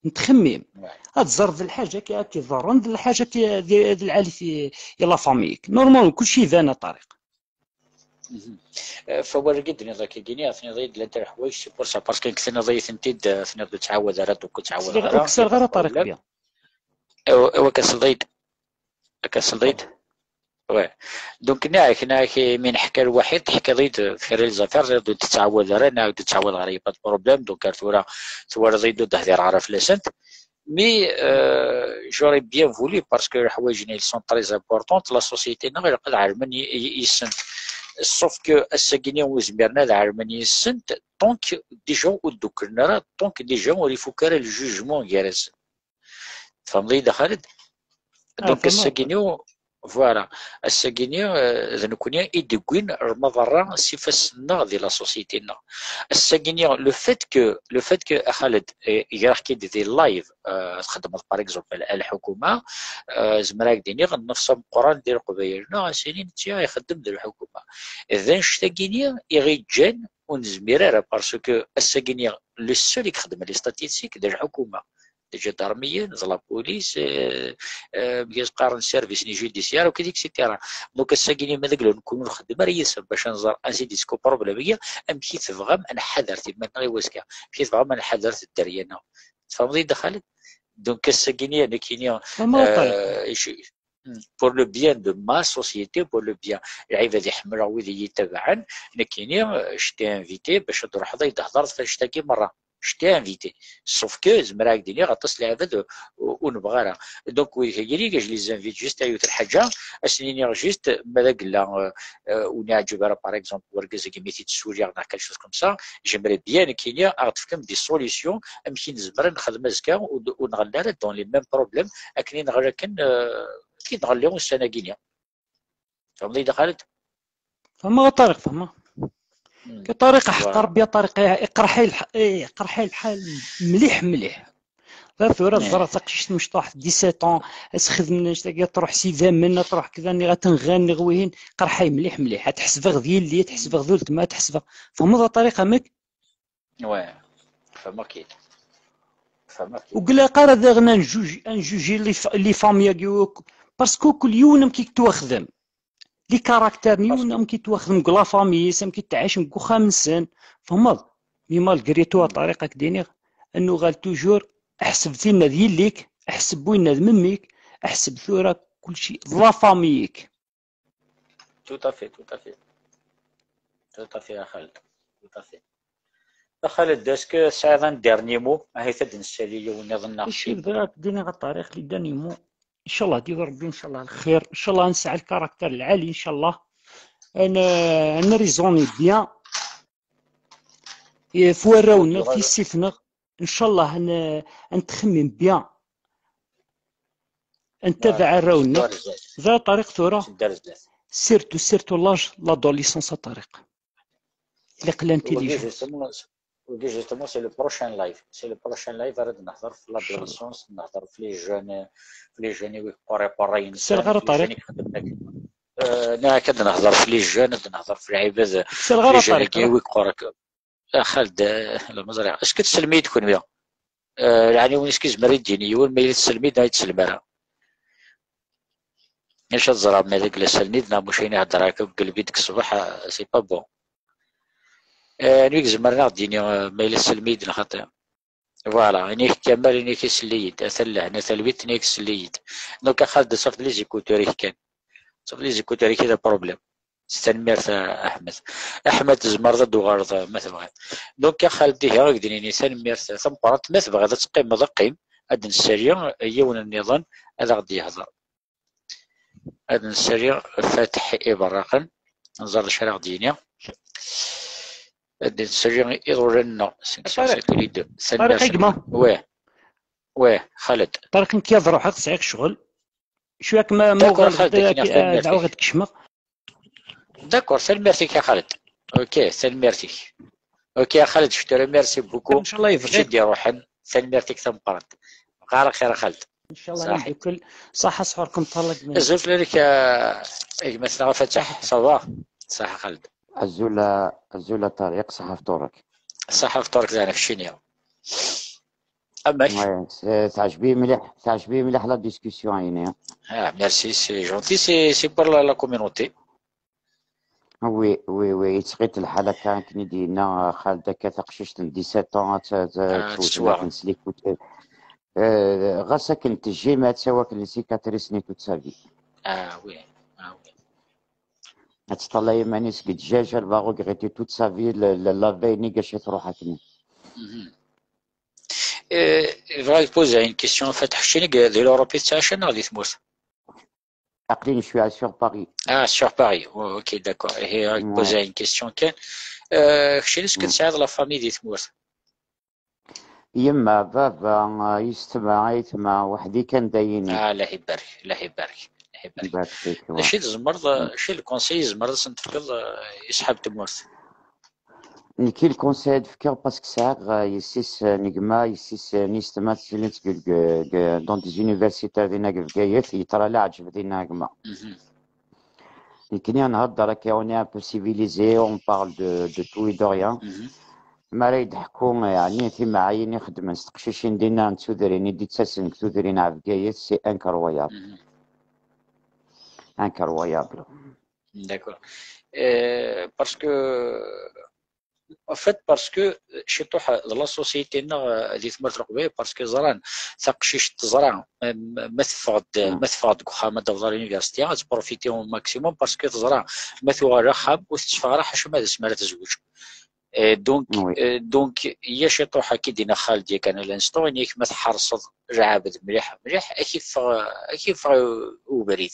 Nettxemmim. Ad tẓer d lḥaǧa akka ad k-iḍurren, d lḥaǧa akka d, d lɛali i, i la famille-ik. Normal, kulci iban a Ṭariq. Euh, f wawal-agi d-tenniḍ akka gini, tenniḍ-iyi-d llant leḥwayeǧ, c'est pour ça, parce que tenniḍ-iyi-tent-id, euh, tenniḍ ur ttɛawad ara, donc ur ttɛawad ara. Ur k-ssaɣ ara Ṭariq bien. Awa, awa, akka selḍid. Akka selḍid. Ouais. Donc, nniɣ-ak, nniɣ-ak, mi neḥka lwaḥid, teḥkiḍ-id kra les affaires, ur d-ttɛawad ara, nniɣ-ak ur d-ttɛawad ara, y a pas de problème, donc ar tura twalaḍ-iyi-d ur d-hdireɣ ara fell-asent. Mais, euh, j'aurais bien voulu, parce que leḥwayeǧ-nni, ils sont très importants, la société-nneɣ ilaq ad ɛelmen y-, y-, yes-sent. Sauf que ass-agi-nni ur zmiren ad ɛelmen yes-sent, tant que déjà ur d-dduklen ara, tant que déjà ur ifuk ara le jugement gar-asen. Tfehmeḍ-iyi-d a Xaled? Donc, ass-agi-ni, voilà, ass-agi-ni, euh, d nekkni i d-iwwin rrmaḍ-a s ifassen-nneɣ di la société-nneɣ. Ass-agi-ni, le fait que, le fait que, a Xaled, eh, greɣ-k-id di live, euh, txeddmeḍ, par exemple, a lḥukuma, euh, zemreɣ ad k-d-iniɣ nnefs ameqqran di Leqbayel-nneɣ, a sini, netta ixeddem di lḥukuma. D annect-agi-ni i ɣ-iǧǧan ur nezmir ara, parce que ass-agi-ni, le seul i ixeddmen les statistiques d lḥukuma. D lǧadarmiyen, d la police, euh, euh, amek i s-qqaren, service n judiciaire, akked et cetera. Donc, ass-agi-ni, ma d agla nekkni ur nxeddem ara yid-sen bac ad nẓer ansi d-yettku problème-agi, amek i tebɣam ad nḥader timmad-nneɣ i wazekka, amek i tebɣam ad nḥader dderya-nneɣ. Tfehmeḍ-iyi-d a Xaled? Donc, ass-agi-ni, nekkini, euh, je, pour le bien de ma société, pour le bien, lɛibad i ḥemmleɣ, wid i yi-itabaɛen, nekkini, euh, je t'ai invité bac ad d-truḥeḍ ad yi-d-thedreḍ f annect-agi merra. Je t'ai invité. Sauf que zemreɣ ad k-d-iniɣ aṭas n lɛibad ur, ur nebɣi ara. Donc, wid-agi, je les invite juste à yiwet n lḥaǧa, ad sen-iniɣ juste, ma d agella, euh, euh, ur neɛǧib ara, par exemple, wergaz-agi mi t-id-ssuliɣ neɣ quelque chose comme ça, j'aimerais bien nekkini ad ɣ-d-tefkem des solutions amek i nezmer ad nexdem azekka ur d-, ur nɣelli ara dans les mêmes problèmes akken i nɣelli akken, euh, akken i nɣelli ussan-agi-ni. Tfehmeḍ-iyi-d a Xaled? Fehmeɣ a Ṭariq, fehmeɣ. Hmm. Ka Ṭariq, ḥeqq Rebbi a Ṭariq, iqerḥ-iyi lḥ-, iqerḥ-iyi lḥal mliḥ, mliḥ. Ɣer tura teẓra taqcict mecṭuḥ dix-sept ans, ad txedem annect-agi, ad truḥ s idammen, ad truḥ kda, niɣ ad tenɣan, niɣ wihin, iqerḥ-iyi mliḥ, mliḥ. Ad ḥesbeɣ d yelli, ad ḥesbeɣ d weltma, ad ḥesbeɣ. Tfehmeḍ a Ṭariq amek? Ouais. Fehmeɣ-k-id. Fehmeɣ-k-id. Ur ilaq ara daɣen ad njuj-, ad njuji les fa-, les familles-agi akk. Parce que kul yiwen amek i yettwaxdem. Les caractères n yiwen amek i yettwaxdem deg la famille-is, amek i yettɛic deg uxxam-nsen. Tfehmeḍ? Mais malgré tout, a Ṭariq, ad k-d-iniɣ, ad nuɣal toujours, ḥseb tinna d yelli-k, ḥseb winna d memmi-k, ḥseb tura kulci d la famille-ik. Tout à fait, tout à fait. Tout à fait, a Xaled. Tout à fait. A Xaled, est-ce que tesɛiḍ un dernier mot? Ahat ad d-nessali yiwen niḍen neɣ cci. Bɣiɣ ad d-iniɣ a Ṭariq, les derniers mots. Inchallah, ad d-yawi Rebbi, inchallah, lxir. Inchallah, ad nesɛu lkarakter lɛali, inchallah. Ad n-, ad nraisonni bien. F warraw-nneɣ, f yessi-tneɣ. Inchallah, ad n-, ad nettxemmim bien. Ad ntabaɛ arraw-nneɣ. D a Ṭariq tura. Surtout, surtout l'âge, l'adolescence a Ṭariq. Ilaq llan intelligents. Wagi, justement, c'est le prochain live. C'est le prochain live, ara d-nehder f l'adolescence, nehder f les jeunes, f les jeunes i wi yeqqurriqurrayen. Selɣ ara Ṭariq. Euh, nekk ad nehder f les jeunes, ad nehder f lɛibad, selɣ ara Ṭariq, i wi yeqqurriqurrayen. A Xaled, euh, la ma ẓriɣ. Est-ce que tessnem-iyi-d kunwi? Eh, lɛaniwen-is ki yezmer ad d-yini yiwen ma yella tselmid neɣ ur yetselm ara. Acu ad ẓreɣ ma deg la sselmid neɣ muc ayen i heddreɣ akka deg lbid deg ṣṣbeḥ, eh, c'est pas bon. Eh, anwi i izemren ad ɣ-d-yini, eh, ma yella tselmid neɣ xaṭi? Voilà, ini-k Kamal, ini-k isell-iyi-d. Ata lehna talwit, ini-k isell-iyi-d. Donc, a Xaled, ṣṣaf les écouteurs-ik kan. Ṣṣaf les écouteurs-ik i d problème. Tanemmirt a Ḥmed. Ḥmed, tzemreḍ ad d-tuɣaleḍ ma tebɣiḍ. Donc, a Xaled, ihi, ad k-d-nini tanemmirt tameqqrant. Ma tebɣiḍ ad teqqimeḍ, qqim. Ad d-nessali yiwen nniḍen ad aɣ-d-yehḍer. Ad nessali Fateḥ Iberraqen. Nẓer d acu ara aɣ-d-yini. Ad d-nessali iḍulan-nneɣ. Cinq cent cinquante-deux. Tanemmirt. Weh. Weh, Xaled. Ṭariq, nekk ad ruḥeɣ, sɛiɣ ccɣel. Cwiya ma, ma uɣaleɣ-d, ad dɛuɣ ad kecmeɣ. D'accord, tanemmirt-ik a Xaled. Ok, tanemmirt-ik. Ok a Xaled, je te remercie beaucoup. Inchallah yebɣi. Mačči d-iruḥen. Tanemmirt-ik tameqqrant. Bqa ɛla xir a Xaled. Inchallah. Ṣaḥi. Neddukel. Ṣaḥa sḥurkum, ṭṭalak. Azul fell-ak a, a gma-tneɣ a Fateḥ. Ça va? Ṣaḥa Xaled. Azul a, azul a Ṭariq, ṣaḥa fṭur-ik. Ṣaḥa fṭur-ik daɣen, keččini. Amek? Ouais, c'est, teɛjeb-iyi mliḥ, teɛjeb-iyi mliḥ la discussion-agi. Ah, merci, c'est gentil, c'est, c'est pour la, la communauté. Oui, oui, oui, yettɣiḍ lḥal akka, akken i d-yenna Xaled, akka taqcict n dix-sept ans, ad t-, ad tettwaɣ. Teslikut. Euh, ɣas akken tejjem, ad tawi akken les cicatrices-nni toute sa vie. Ah oui, ah oui. Ad teṭṭalay iman-is deg ddjaj, elle va regretter toute sa vie, la, la, la veille-nni gac i truḥ akken. Mhm. Eh, bɣiɣ ad poser une question, Fateḥ, keččini di l'Europe i tettɛiceḍ neɣ di tmurt? Aql-i cwiya sur Paris. Ah, sur Paris. Oh, ok, d'accord. Ihi, ad poser une question kan. Eh, keččini, est-ce que tesɛiḍ la famille di tmurt? Yemma, baba, yessetma, ayetma, weḥd-i kan dayini. Ah, Allah ibarek, Allah ibarek, Allah ibarek. Ibarek fik, wa. D acu i tzemreḍ, acu i lkunṣiy i tzemreḍ ad sen-tefkeḍ, eh, i ṣṣḥab n tmurt? Nekki lkunṣiy ad fkeɣ, parce que sɛiɣ, eh, yessi-s, eh, n gma, yessi-s, eh, n yessetma, ttili deg, deg, deg, dans des universités dinna deg Bgayet, yeṭra leɛǧeb dinna a gma. Mhm. Nekkni nhedder akka, on est un peu civilisé, on parle de, de tout et de rien. Mhm. Mi ara yi-d-ḥku, yeɛni, timɛayin i xeddmen s teqcicin dinna n tudrin i d-ittasen deg tudrin ɣer Bgayet, c'est incroyable. Mhm. Incroyable. D'accord. Euh, parce que, en fait, parce que, euh, ciṭuḥ, euh, de la société-nneɣ, euh, di tmurt n Leqbayel, parce que ẓran, taqcict teẓra, euh, ma teffeɣ-d, ma teffeɣ-d deg uxxam ad d-taweḍ ɣer l'université, ad tprofiti au maximum, parce que teẓra ma tuɣal axxam ur tetteffeɣ ara ḥaca ma d asmi ara tezweǧ. Euh, donc, oui. Euh, donc, il y a ciṭuḥ akka i d-yenna Xaled yakan à l'instant, ini-ak ma tḥerseḍ lɛebd mliḥ, mliḥ, ad k-iffeɣ, ad k-iffeɣ ubrid.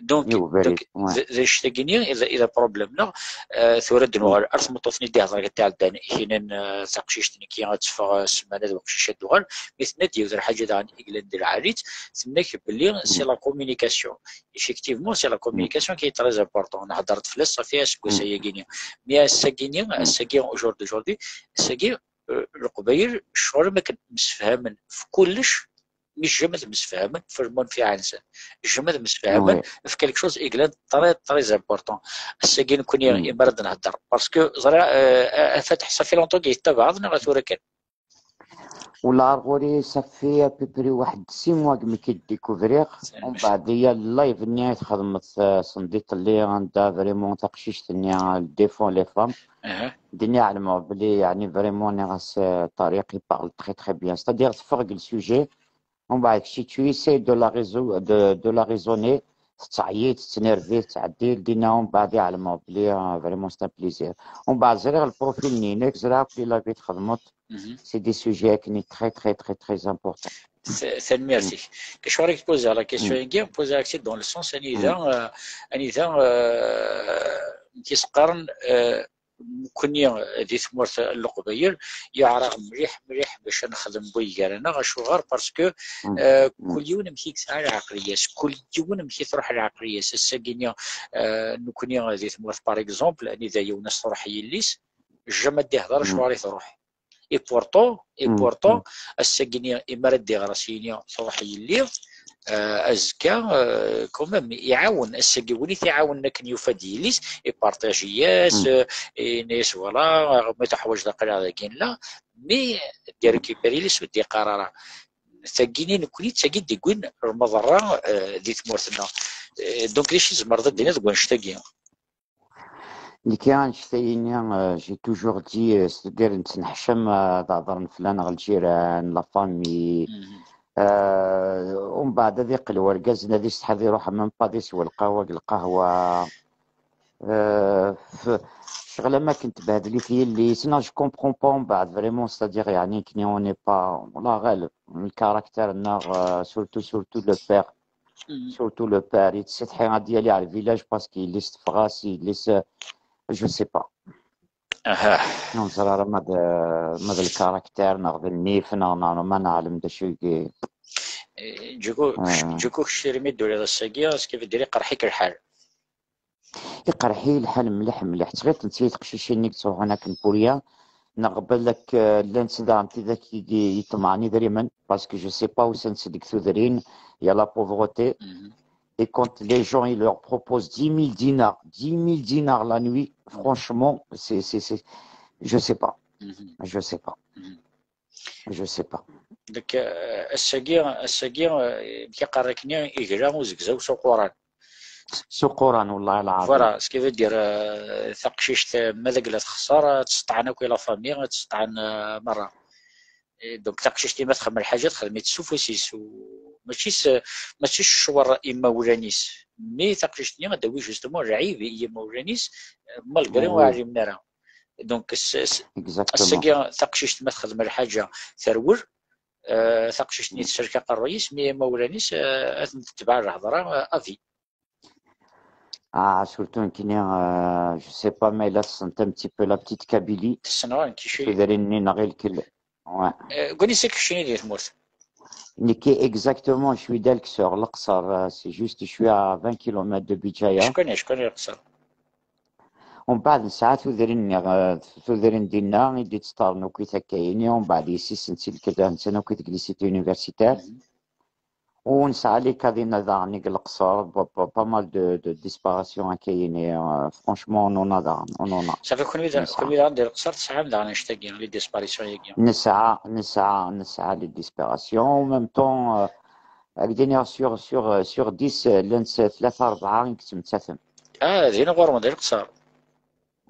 Donc, donc, d, d anect-agi-nni i d, i d problème-nneɣ. Euh, tura ad d-nuɣal ar tmeṭṭut-nni d-ihedṛen akka iɛeddan, i k-yennan, euh, taqcict nekki ad teffeɣ, euh, ssmana d uqcic ad d-tuɣal. Mi tenna-d yiwet n lḥaǧa daɣen i yellan d lɛali-tt, tenna-k belli c'est la communication. Effectivement, c'est la communication qui est très importante. Nehder-d fell-as ṣafi aseggas ayagi-nni. Mais ass-agi-nni, ass-agi, au jour d'aujourd'hui, ass-agi, euh, Leqbayel, ccɣel am akken msefhamen f kullec, mais jamais ad msefhamen f lmunfiɛ-nsen. Jamais ad msefhamen f quelque chose i yellan très, très important. Ass-agi nekkni, imi ara d-nhedder. Parce que, ẓriɣ, euh, a, a Fateḥ, ça fait longtemps i yi-tettabaɛeḍ, neɣ tura kan? Wala ar ɣur-i, ça fait à peu près waḥed six mois que mi k-id-découvriɣ. Umbeɛd, ya live-nni i txedmeḍ, euh, sendiṭ-lli, anda vraiment taqcict-nni, euh, elle défend les femmes. Dini ɛelmeɣ belli, yeɛni, vraiment, nniɣ-as, euh, Ṭariq, il parle très, très bien. C'est-à-dire, teffeɣ deg le sujet, umbeɛd kečči, tu essaies de la réso-, de, de la raisonner, tettɛeyyiḍ, tettnervi, tettɛeddil, dinna umbeɛd i ɛelmeɣ belli, euh, vraiment, c'est un plaisir. Umbeɛd ẓriɣ le profil-nni-inek, ẓriɣ akk les lives i txedmeḍ. C'est des sujets akken très, très, très, très importants. Tanemmirt-ik. Acuɣer i k-poser la question-agi? Poser-ak-tt dans le sens anida, euh, anida, euh, i s-qqaren, euh, nekkni di tmurt n Leqbayel, yeɛreq mliḥ, mliḥ bac ad nexdem wigi gar-aneɣ. Acuɣer? Parce que, euh, kul yiwen amek i yesɛa lɛeqliya-s, kul yiwen amek i truḥ lɛeqliya-s. Ass-agi-nni, euh, nekkni di tmurt, par exemple, anida yiwen as truḥ yelli-s, jamais ad d-ihder acuɣer i truḥ. Et pourtant, et pourtant, ass-agi-nni, imi ara d-iɣer as-yini truḥ yelli, euh, azekka, euh, quand même, iɛawen, ass-agi win i t-iɛawnen akken yufa-d yelli-s, ipartaji-yas, euh, yenna-yas, voilà, ma tuḥwaǧeḍ aql-aɣ dagi nella, mais d-irekupir yelli-s ur d-iqqar ara. Tagini nekkni d tagi d-iggin lmeḍerra, eh, di tmurt-nneɣ. Eh, donc d acu i tzemreḍ ad d-tiniḍ deg wannect-agi? Nekki annect-ayini, euh, j'ai toujours dit, euh, c'est-à-dire nettneḥcam, euh, ad hedren fell-aneɣ lǧiran, la famille. Euh, umbeɛd ad iqqel wergaz ad isetḥa ad iruḥ même pas ad isew lqahwa deg lqahwa. Euh, f- ccɣel am akken tbehdelit yelli-s. Non, je comprends pas umbeɛd vraiment, c'est-à-dire yeɛni nekni on n'est pas, la ɣaleb, le caractère-nneɣ, euh, surtout, surtout le père. Surtout le père, yettsetḥi ad d-yali ar village parce que yelli-s teffeɣ-as, yelli-s, je sais pas. Aha. Ur neẓri ara ma d, ma d le caractère neɣ d nnif neɣ neɣ ma neɛlem d acu i. Eh, Djugo, Djugo, kečč imi d-turiḍ ass-agi, est-ce que veut dire iqerḥ-ik lḥal? Iqerḥ-iyi lḥal mliḥ mliḥ. Ttɣilt netta teqcicin-nni yettruḥun akken pour rien, neɣ balak, euh, llant daɣen tidak i i- iṭemɛen idrimen, parce que je sais pas où-sent deg tudrin, il y a la pauvreté. Et quand les gens ils leur proposent dix mille dinars, dix mille dinars la nuit, franchement, c'est, c'est, c'est, je sais pas. Je sais pas. Je sais pas. Donc, euh, ass-agi, ass-agi, euh, mi iqerr-ik-nni igla uzegzaw s uquran. S uquran, والله العظيم. Voilà, ce qui veut dire, euh, taqcict, euh, ma d agla texṣer, ad tseṭṭɛen akk i la famille, ad tseṭṭɛen, euh, merra. Et donc, taqcict-nni ma txemmem lḥaǧa, texdem-itt s ufus-is, u mačči s, mačči s ccwer imawlan-is. Mais taqcict-nni ad d-tawi justement lɛib i yimawlan-is, euh, malgré ur ɛlimen ara. Donc, s- s- Exactement. Ass-agi taqcict ma texdem lḥaǧa terwel, euh, taqcict-nni tesserk aqerruy-is, mais imawlan-is, euh, ad ten-tetbeɛ lhedra, euh, à vie. Ah, surtout nekkini, euh, je sais pas, mais là, c'est un petit peu la petite Kabylie. Tessneɣ nekk ci. Tudrin-nni neɣ ilkel. Ouais. Euh, deg wansi-k keččini di tmurt? Nekki, exactement, je suis d'Al-Qsor, Leqṣer, euh, c'est juste, je suis à vingt kilomètres de Béjaïa. Je connais, je connais Leqṣer. Umbeɛd nesɛa tudrin-nni, euh, tudrin dinna i d-ittṭaren akkit akka-yini, umbeɛd yessi-s n tilkelt-a, nsan akkit deg lycée universitaire. U nesɛa les cas dinna daɣen deg Leqṣer, pa- pa- pas mal de, de disparitions akka-yini, euh, franchement, on en a daɣen, on en a. Ça fait kunwi da- Nesɛa. Kunwi daɣen di Leqṣer tesɛam daɣen annect-agi, les disparitions-agi? Nesɛa, nesɛa, nesɛa les disparitions, en même temps, euh, ad k-d-iniɣ sur, sur, sur dix, euh, llan s- tlata rebɛa i yettmettaten. Ah, din ɣur-wen di Leqṣer.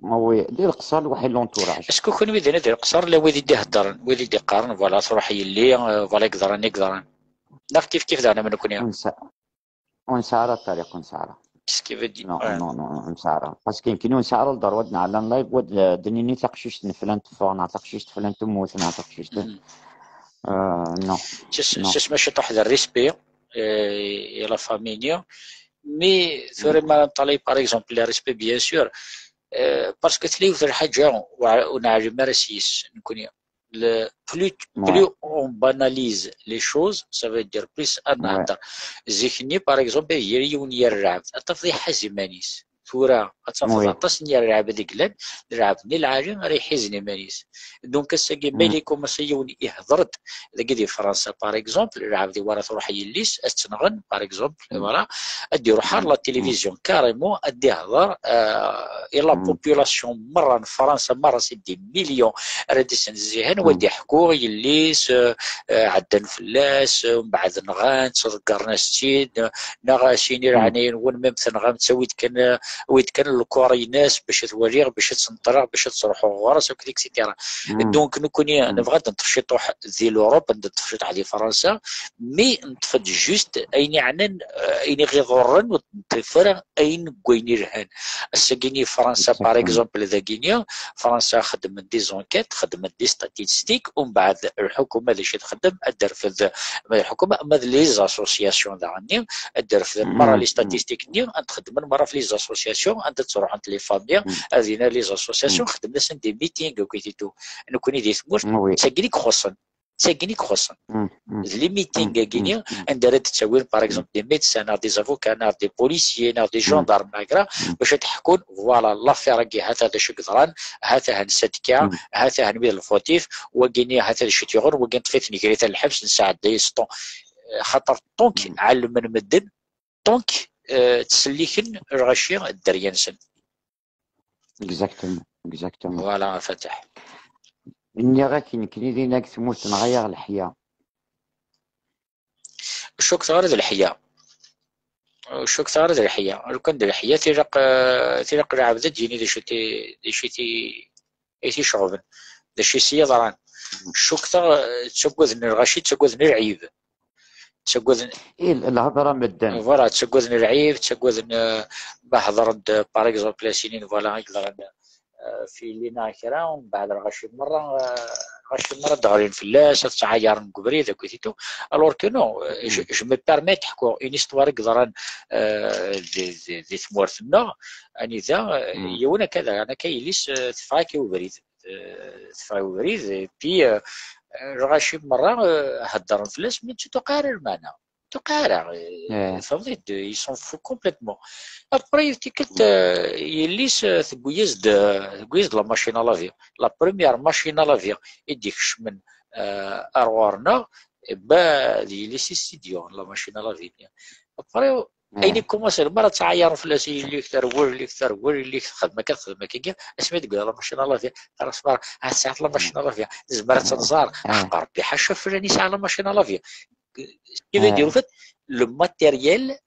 Oui, di Leqṣer lwaḥi l'entourage. Est-ce que kunwi dinna di Leqṣer la wid i d-iheddren, wid i d-iqqaren, voilà, truḥ yelli, euh, voilà, i yeḍran, i yeḍran? Neɣ kif kif daɣen am nekni? Ur nesɛa, ur nesɛa ara ṭṭariq, ur nesɛa ara. Ce qui veut dire, Non, ouais. Non, non, ur nesɛa ara. Parce que nekkni ur nesɛa ara le droit ad nɛella en live, ad, euh, d-nini taqcict n flan teffeɣ, neɣ taqcict n flan temmut, neɣ taqcict. Euh, non. C'est Non. C'est ma ciṭuḥ de respect, euh, et la famille. Mais tura ma neṭṭalay, par exemple, le respect, bien sûr, euh, parce que tella yiwet n lḥaǧa ur neɛlim ara s-yes nekni. Le plus, Ouais. Plus on banalise les choses, ça veut dire plus ad nehder. Zik-nni, par exemple, yir yiwen yerreɛd, ad tafeḍ iḥaz iman-is. Tura ad tafeḍ Oui. Aṭas n yerreɛd i yellan, lɛebd-nni lɛali ara iḥizen iman-is. Donc ass-agi ma Mm. yella ikumaṣi yiwen ihder-d dagi di Fransa, par exemple, lɛebd i wara truḥ yelli-s, ad tt-nɣen, par exemple, Mm. Voilà, ad d-iruḥ ar Mm. la télévision carrément, ad d-ihder, euh, et la Mm. Population merra n Fransa, merra c'est des millions, ara d-isenzzihen, Mm. wa d-iḥku yelli-s, euh, euh, ɛeddan fell-as, euh, mbeɛd nɣan-tt, ḍeggren-as-tt-id, neɣ as-yini Mm. lɛenaya-nwen, même tenɣam-tt, awid kan, euh, awid kan lkura-ines bac ad t-waliɣ, bac ad tt-neṭṭleɣ, bac ad ttruḥuɣ ɣur-s, akked et cetera. Mm. Donc, nekkni Mm. nebɣa ad neṭṭef ciṭuḥ di l'Europe, ad neṭṭef ciṭuḥ di Fransa, mais neṭṭef-d juste ayen iɛnan, euh, ayen i ɣ-iḍurren, ur neṭṭef ara ayen n wayen ilhan. Ass-agi-ni Fransa, par Exactement. Exemple, dagini, Fransa xeddmen des enquêtes, xeddmen des statistiques, umbeɛd lḥukuma d acu i txeddem, ad d-terfed, ma d lḥukuma, ma d les associations daɣen-nni, ad d-refden merra Mm, les mm. Statistiques-nni, ad xeddmen merra ɣef les associations, anda ttruḥent les familles, Mm. ad yini les associations, Mm. xeddmen-asen des meetings, akkit et tout. Nekkni di tmurt, Oui. d tagi i ixuṣṣen. D tagi i ixuṣṣen. Mm, mm, D les meetings-agi-ni, mm, mm. Anda ara d-ttawin, par exemple, des médecins, neɣ des avocats, neɣ des policiers, neɣ des gendarmes, neɣ kra, bac ad ḥkun, voilà, l'affaire-agi, hata d acu i yeḍran, hata han ça teka, Mm. hata han wid lfautifs, wagini hata d acu i t-yuɣen, wagi neṭṭef-iten ger-iten lḥebs, nesɛedda-yas temps. Xaṭer tant Mm. ɛelmen medden, tant, euh, ttselliken lɣaci dderya-nsen. Exactement, exactement. Voilà, a Fatah. Nniɣ-ak nekkni dinna deg tmurt neɣ-aɣ leḥya. Ur cukkeɣ ara d leḥya. Ur cukkeɣ ara d leḥya. Lukan d leḥya, tilaq, eh, tilaq lɛebd ad d-yini d acu ti-, d acu ti-, i t-iceɣben, d acu i s-yeḍran. Cukkeɣ, eh, ttaggaden lɣaci, ttaggaden lɛib. Ttaggaden, I lhedra medden. Voilà, ttaggaden lɛib, ttaggaden, eh, ma hedren-d, par exemple, a s-inin, voilà, i yeḍran, eh, f yelli-nneɣ kra, mbeɛd lɣaci merra, eh, lɣaci merra d-ɣlin fell-as, ad ttɛayaren deg ubrid, akkit et tout. Alors que non, eh, je, je me permets ad ḥkuɣ une histoire i yeḍran, eh, di, di, di tmurt-nneɣ, anida, eh, yiwen akka daɣen, akka yelli-s, eh, teffeɣ akka i ubrid. Eh, teffeɣ i ubrid, et puis, eh, lɣaci merra, eh, heddren fell-as, mais ur tuqiɛ ara lmeɛna. Ur tuqiɛ ara. Eh, tafḍit, ils s'en foutent complètement. Après, tikkelt, eh, yelli-s, eh, tewwi-yas-d, eh, tewwi-yas-d la machine à laver. La première machine à laver i d-ikecmen, eh, ar ɣur-neɣ, eh, ba, d yelli-s i s-id-yuɣen la machine à laver. Après, ayen i commencé, mi ara ttɛayaren fell-as, yelli-k terwel, yelli-k terwel, yelli-k texdem akka, texdem akka, asmi i d-yewwi la machine à laver, qqaren-as: "Mara, ah, tesɛiḍ la machine à laver, nezmer ad tt-nẓer?" "Ḥeqq Rebbi, ḥaca fell-ani, sɛiɣ la machine à laver." Ce qui veut dire, en fait, le matériel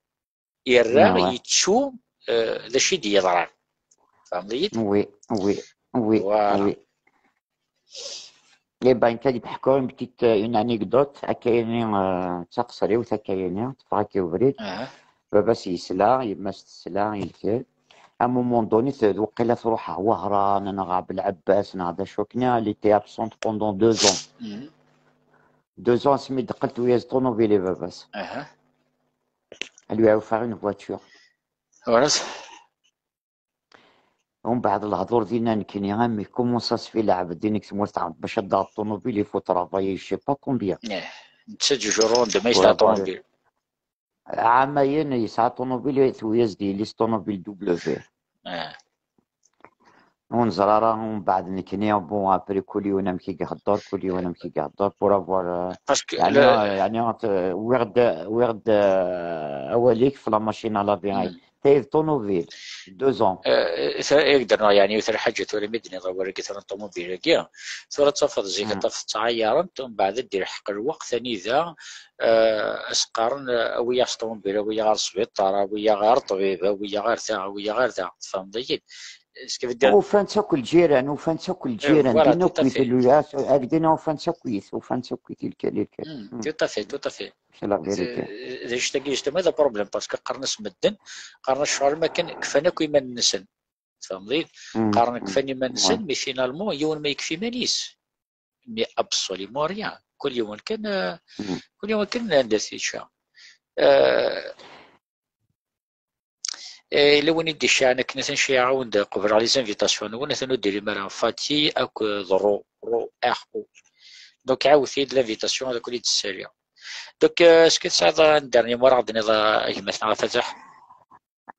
yerra, yettu, eh, d acu i d-yeḍran. Tfehmeḍ-iyi-d? Oui, oui, oui, Voilà. Oui. Eh ben, nekk ad d-ḥkuɣ une petite, euh, une anecdote, akka-yini, euh, d taqesriwt, akka-yini, teffeɣ akka i ubrid. Baba-s yesla, yemma-s tesla, yenker. À un moment donné, t-, waqila truḥ ɣer Wehran, neɣ ɣer Belɛebbas, neɣ d acu akken, elle était absente pendant deux ans. Deux ans, asmi d-teqqel, tewwi-yas ṭunubil i baba-s. Elle lui a offert une voiture. Umbeɛd lehdur dinna nekkni, amek, comment ça se fait, lɛebd dinna deg tmurt n Ɛebd bac ad d-taɣeḍ ṭunubil, il faut travailler, je sais pas combien. Netta d jujur anda ma yesɛa ṭunubil. Ɛamayen yesɛa ṭunubil, tewwi-yas-d yelli-s ṭunubil W. Ur neẓri ara, umbeɛd nekkni, bon, après, kul yiwen amek i ihedder, kul yiwen amek i ihedder, pour avoir, euh, Parce que yeɛni, le- yeɛni, euh, wwiɣ-d, wwiɣ-d, euh, awal-ik f la machine à laver. Tayi d ṭunubil, deux ans. Eh, ta-, i ak-d-rreɣ, yeɛni, yiwet lḥaǧa tura mi d-nniḍ awal-agi, tura n ṭumubil-agi, tura ad tafeḍ zik ad tafeḍ ttɛayaren-t, umbeɛd ad d-ilḥeq lweqt anida, eh, as-qqaren, eh, awi-yaɣ s ṭumubil, awi-yaɣ ɣer sbiṭar, awi-yaɣ ɣer ṭṭbib, awi-yaɣ ɣer da, awi-yaɣ ɣer da, tfehmeḍ-iyi-d? Ce qui veut dire Ufan-tt akk lǧiran, ufan-tt akk lǧiran, voilà, dinna tout à akk-it, fait. Lu-, ak dinna ufan-tt akk-it, ufan-tt akk-it, il calcul. Hmm, tout à fait, tout à fait. C'est la vérité. D, d acu-tagi, justement, d problème, parce que qqaren-as medden, qqaren-as ccɣel, ma kan kfan akk iman-nsen. Tfehmeḍ-iyi? Qqaren kfan iman-nsen, mais finalement, yiwen ma yekfi iman-is, mais absolument rien. Kul yiwen kan, eh, kul yiwen kan anda t-yečča. Eh, eh, yella win i d-icaɛen akken atan ciɛawen-d qebleɣ les invitations-nwen, atan ur d-ilim ara. Fatih akked Ro, Ro, R O. Donc, ɛawed-iyi-d l'invitation, ad akk-id-ssaliɣ. Donc, euh, est-ce que tesɛiḍ un dernier mot ara ɣ-d-tiniḍ, a gma-tneɣ a Fateḥ?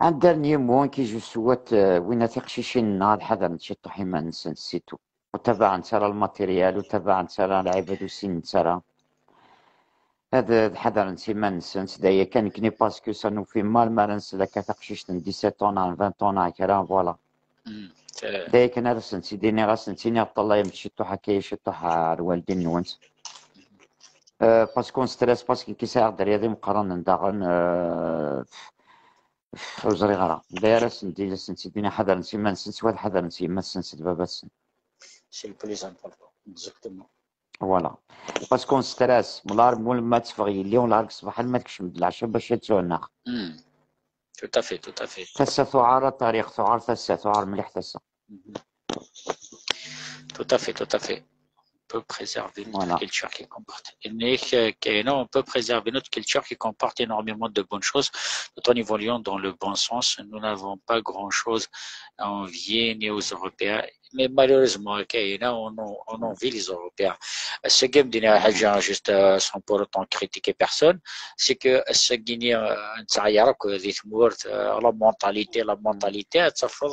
Un dernier mot, qui je souhaite, euh, win a tiqcicin-nneɣ ad ḥadrent ciṭuḥ iman-nsent, c'est tout. Ur tabaɛent ara lmatéryal, ur tabaɛent ara lɛibad, ur ssinent ara. Ad, ad ḥadrent iman-nsent, d aya kan nekkni, parce que ça nous fait mal mi ara nsel akka taqcict n dix-sept ans, neɣ vingt ans, neɣ kra, voilà. D aya kan ara sent-id-iniɣ, ad sent-iniɣ ṭṭalayem ciṭuḥ akka, ciṭuḥ ar lwaldin-nwent. Euh, parce qu'on stresse, parce que nekk sɛiɣ-d rriḍ imeqqranen daɣen, euh, ur ẓriɣ ara. D aya ara sent-, ad sent-id-iniɣ ḥadrent iman-nsent, s wad ḥadrent yemma-tsent d baba-tsent. C'est le plus important, exactement. Voilà. Parce qu'on stresse, mlar mul ma teffeɣ yelli, ula deg ṣṣbeḥ alma tekcem-d leɛca bac ad tuɛneɣ. Hmm. Tout à fait, tout à fait. Tassa tuɛar a tarix, tuɛar tassa, tuɛar mliḥ tassa. Tout à fait, tout à fait. On peut préserver notre Voilà. Culture qui comporte. Et, euh, que, non, on peut préserver notre culture qui comporte énormément de bonnes choses, tout en évoluant dans le bon sens. Nous n'avons pas grand-chose à envier ni aux Européens. Mais malheureusement, que, non, on, en- on envie les Européens. Ce game d'une juste, euh, sans pour autant critiquer personne, c'est que ce guinéen, euh, la mentalité, la mentalité, ça fait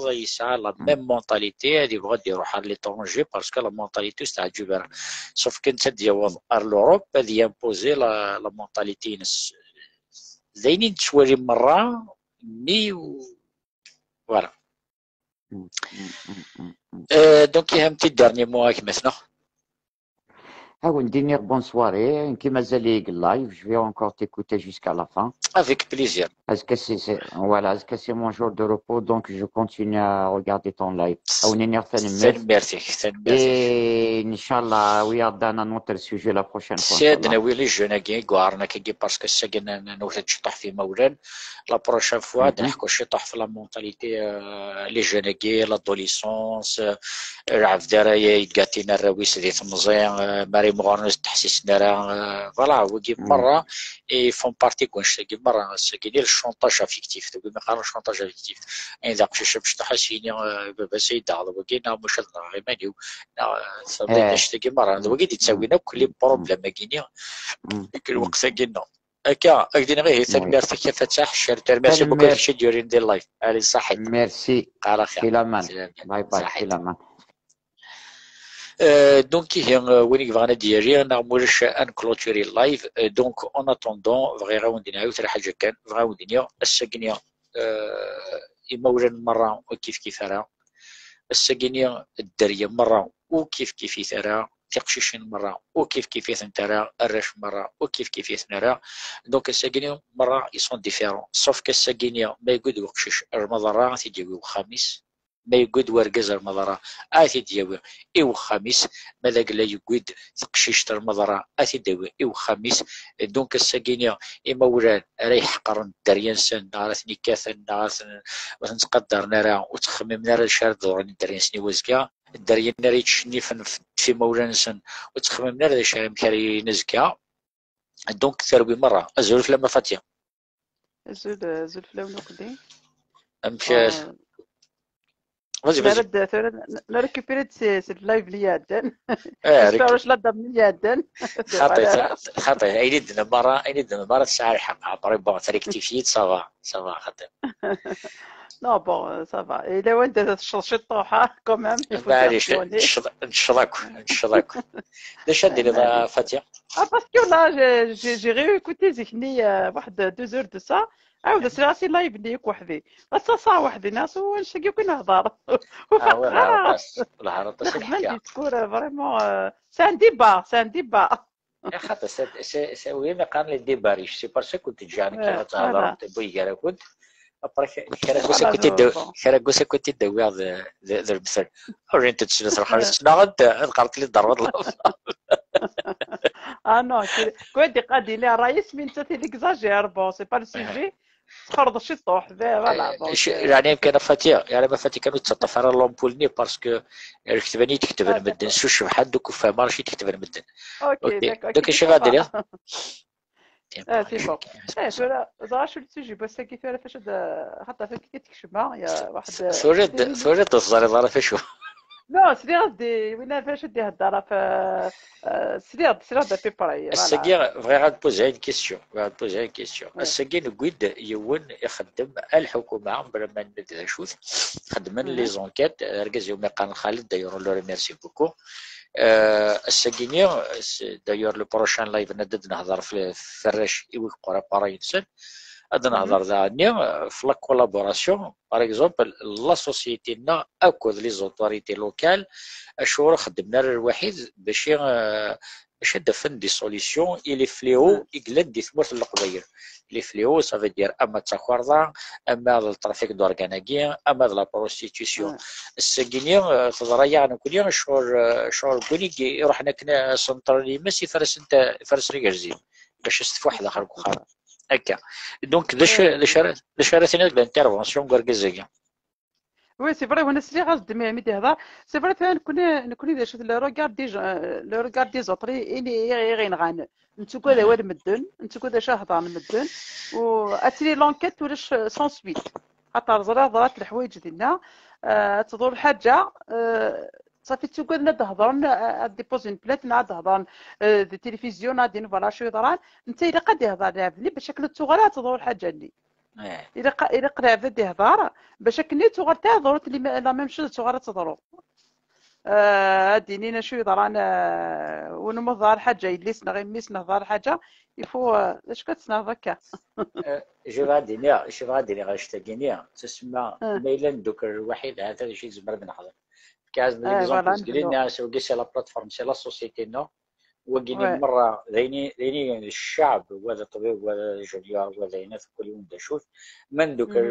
la même mentalité, elle va dire à l'étranger parce que la mentalité, c'est du bien. Sauf que c'est d'y avoir à l'Europe, d'y imposer la, la mentalité. D'ailleurs, tu vois les marins, mais, voilà. Mm, mm, mm, mm, mm. Euh, donc, il y a un petit dernier mot avec maintenant. Ad wen-d-iniɣ bonne soirée, nekki mazal-iyi deg live, je vais encore t'écouter jusqu'à la fin. Avec plaisir. Azekka c'est, c'est, voilà, azekka c'est mon jour de repos, donc je continue à regarder ton live. Ad wen-iniɣ tanemmirt. Tanemmirt-ik, tanemmirt-ik. Et Inch'Allah, we are done un autre sujet la prochaine fois. Si ad nawi les jeunes-agi i yuɛren akkagi, parce que ass-agi n-, n-, newwet-d ciṭuḥ f imawlan. La prochaine fois, ad neḥku ciṭuḥ f la mentalité, euh, les jeunes-agi, l'adolescence, euh, lɛebd ara yedgatin arraw-is di temẓi, euh, mi ara imɣuren ur ttḥessisen ara, euh, voilà, wigi merra, et font partie n wannect-agi merra. Ass-agi, le chantage affectif, d wigi mi qqaren chantage affectif. Ayen d aqcic amecṭuḥ, ad s-yini, euh, baba-s ay d-aɣeḍ wagi, neɣ muc ad nɣeɣ iman-iw, neɣ, euh, tfehmeḍ, annect-agi merra. D wagi i d-yettawin akk les problèmes-agi-nni deg lweqt-agi-nneɣ. Akka, ak-d-iniɣ ihi, tanemmirt-ik a Fatah, je te remercie beaucoup, kečč i d-yurin di live. Allez, ṣaḥit. Merci. Ala xir. Filaman. Bye bye, filaman. Euh, donc, ihi, euh, win i yebɣan ad d-yali, neɣ mulac ad nclôturer live. Euh, donc, en attendant, bɣiɣ ad wen-d-iniɣ yiwet n lḥaǧa kan, bɣiɣ ad wen-d-iniɣ, ass-agi-nni, euh, imawlan merra ur kif kif ara. Ass-agi-nni, dderya merra ur kif kif-it ara, tiqcicin merra ur kif kif-itent ara, arrac merra ur kif kif-iten ara. Donc, ass-agi-nni merra, ils sont différents. Sauf que ass-agi-nni, ma yewwi-d uqcic ar Rmaḍ ara, ad t-id-yawi wexxam-is. Ma yewwi-d wergaz ar Rmaḍ ara, ad t-id-yawi i wexxam-is. Ma d agla yewwi-d taqcict ar Rmaḍ ara, ad t-id-yawi i wexxam-is. Donc, ass-agi-nni, imawlan ara iḥeqren dderya-nsen, neɣ ara ten-ikkaten, neɣ ara ten-, ur ten-ttqadaren ara, ur ttxemmimen ara d acu ara d-ḍurren i dderya-nsen i wazekka, dderya-nni ara yettcennifen f-, f imawlan-nsen, ur ttxemmimen ara d acu ara, amek ara yilin azekka. Donc, terwi merra. Azul fell-am a Fati. Azul, azul fell-awen uqdi. Amek? Vas-y, vas-y. Tura, tura, نريكوبيري سي اللايف اللي يعدن. J'espère واش لا دام اللي يعدن. خاطي، خاطي، اين يدنا مرة، اين يدنا مرة تسعى الحق. عبري، بون، تريكتيفيت، ça va، ça va، خاطي. Non, bon, ça va. إلا وين درت شي طوحة، quand même. معليش، نشضاك، نشضاك. ليش هادي اللي فاتية؟ Ah, parce que là, j'ai réécouté زيكني واحد deux heures de ça. عاود سراسي لايف ليك وحدي. بس صا وحدي ناس ونشقي كي نهضر. اه، ولا هرطاس، ولا هرطاس الحكايه. ديسكور فريمون، سي ان ديبا، سي ان ديبا. يا خاطر سي وي ما قال لي ديبا ريش، سي بار سا كنت تجي انا كي غتهضر بوي كاع كنت. ابري كرا كوسا كنت داوي، كرا كوسا كنت داوي هذا المثل. ورينت تسلت الخرج، شنو غد قالت لي الدار والله. Ah non, كويدي قادي لي الرئيس من تاتي ليكزاجير، بون سي با لو سوجي. تخرض شي طوح، فوالا. يعني يمكن فاتيه، يعني ما فاتي كانوا تسطف على لومبول ني باسكو الكتباني تكتب المدن سو شبحان دوك فما رشي تكتب المدن. اوكي، داك شي غادي ليا. اه سي بون. ايه، ثورا زعما شو السوجي بس كي ثورا فاش خاطر فاك كي تكشف يا واحد. ثورا ثورا تزري ضرا فاشو. Non, سريغ دي وين فاش دي هضره ف سريغ سريغ دي بيبراي. الساقي بغيغ غاد بوزي اون كيستيون، بغيغ غاد بوزي اون كيستيون. الساقي نقيد يون يخدم الحكومه بلا ما ندير شوت. خدمن لي زونكيت، اركز يوم يقال خالد دايور لو ريميرسي بوكو. الساقيني دايور لو بروشان لايف ندد نهضر في الراش ايوي قرا باراي نسن. هذا نهضر ذا في لا كولابوراسيون. باغ اكزومبل، لا سوسيتي نا اكو لي زوتوريتي لوكال، اشور خدمنا الوحيد باش، آه، باش دفن دي سوليسيون اي لي فليو يقلن دي ثمورت القبايل. لي فليو سافي دير اما التخرضه، اما الترافيك دورغاناكي، اما لا بروستيتيسيون. الساكيني، آه، تضريا نكوني شور، آه، شور كوني يروح نكنا سنترالي ماشي فرس انت فرس ريغرزي باش استفوح داخل كوخام. هكا. دونك ذا شو ذا شو ذا شو راه ثاني لانترفونسيون كاركيزيا. وي سي فري، وانا سلي غاز دمي مي دي هضر. سي فري ثاني نكوني نكوني ذا شو لو روغار دي لو روغار دي زوطري اني غينغان. نتوكو ذا وال مدن، نتوكو ذا شهضان مدن. و اتري لونكيت ولاش سون سويت. خاطر زرا ضرات الحوايج ديالنا. آه، تضر الحاجه. آه، صافي تقول لنا تهضرن، آه، ديبوزي بلانت، نعاد تهضرن، آه، دي تلفزيون، نادين، فوالا، شو يضران. انت الا قد يهضر لعب لي باش شكل التغرى تضر الحاجه لي. الا ق-، الا قد عبد يهضر باش كني تغرى تهضر لي لا ميم شوز تغرى تضرو. آه، هادي نينا شو يضران، آه، ونمضى الحاجه يلي سنا غير ميس نهضر الحاجه. يفو، آه، اش كتسنا هكا؟ جو غادي نيا، شو غادي نيا غاشتاقينيا تسمى ميلان دوك الوحيد هذا شي زمر بنهضر. كاز ليكزومبل زكرين، سي لا بلاتفورم، سي لا سوسيتي، نو. Wagini merra d ayen d ayen i ccɛeb, wa d ṭṭbib, wa d junior, wa d ayen, ad kul yiwen d acu-t. Ma ndukel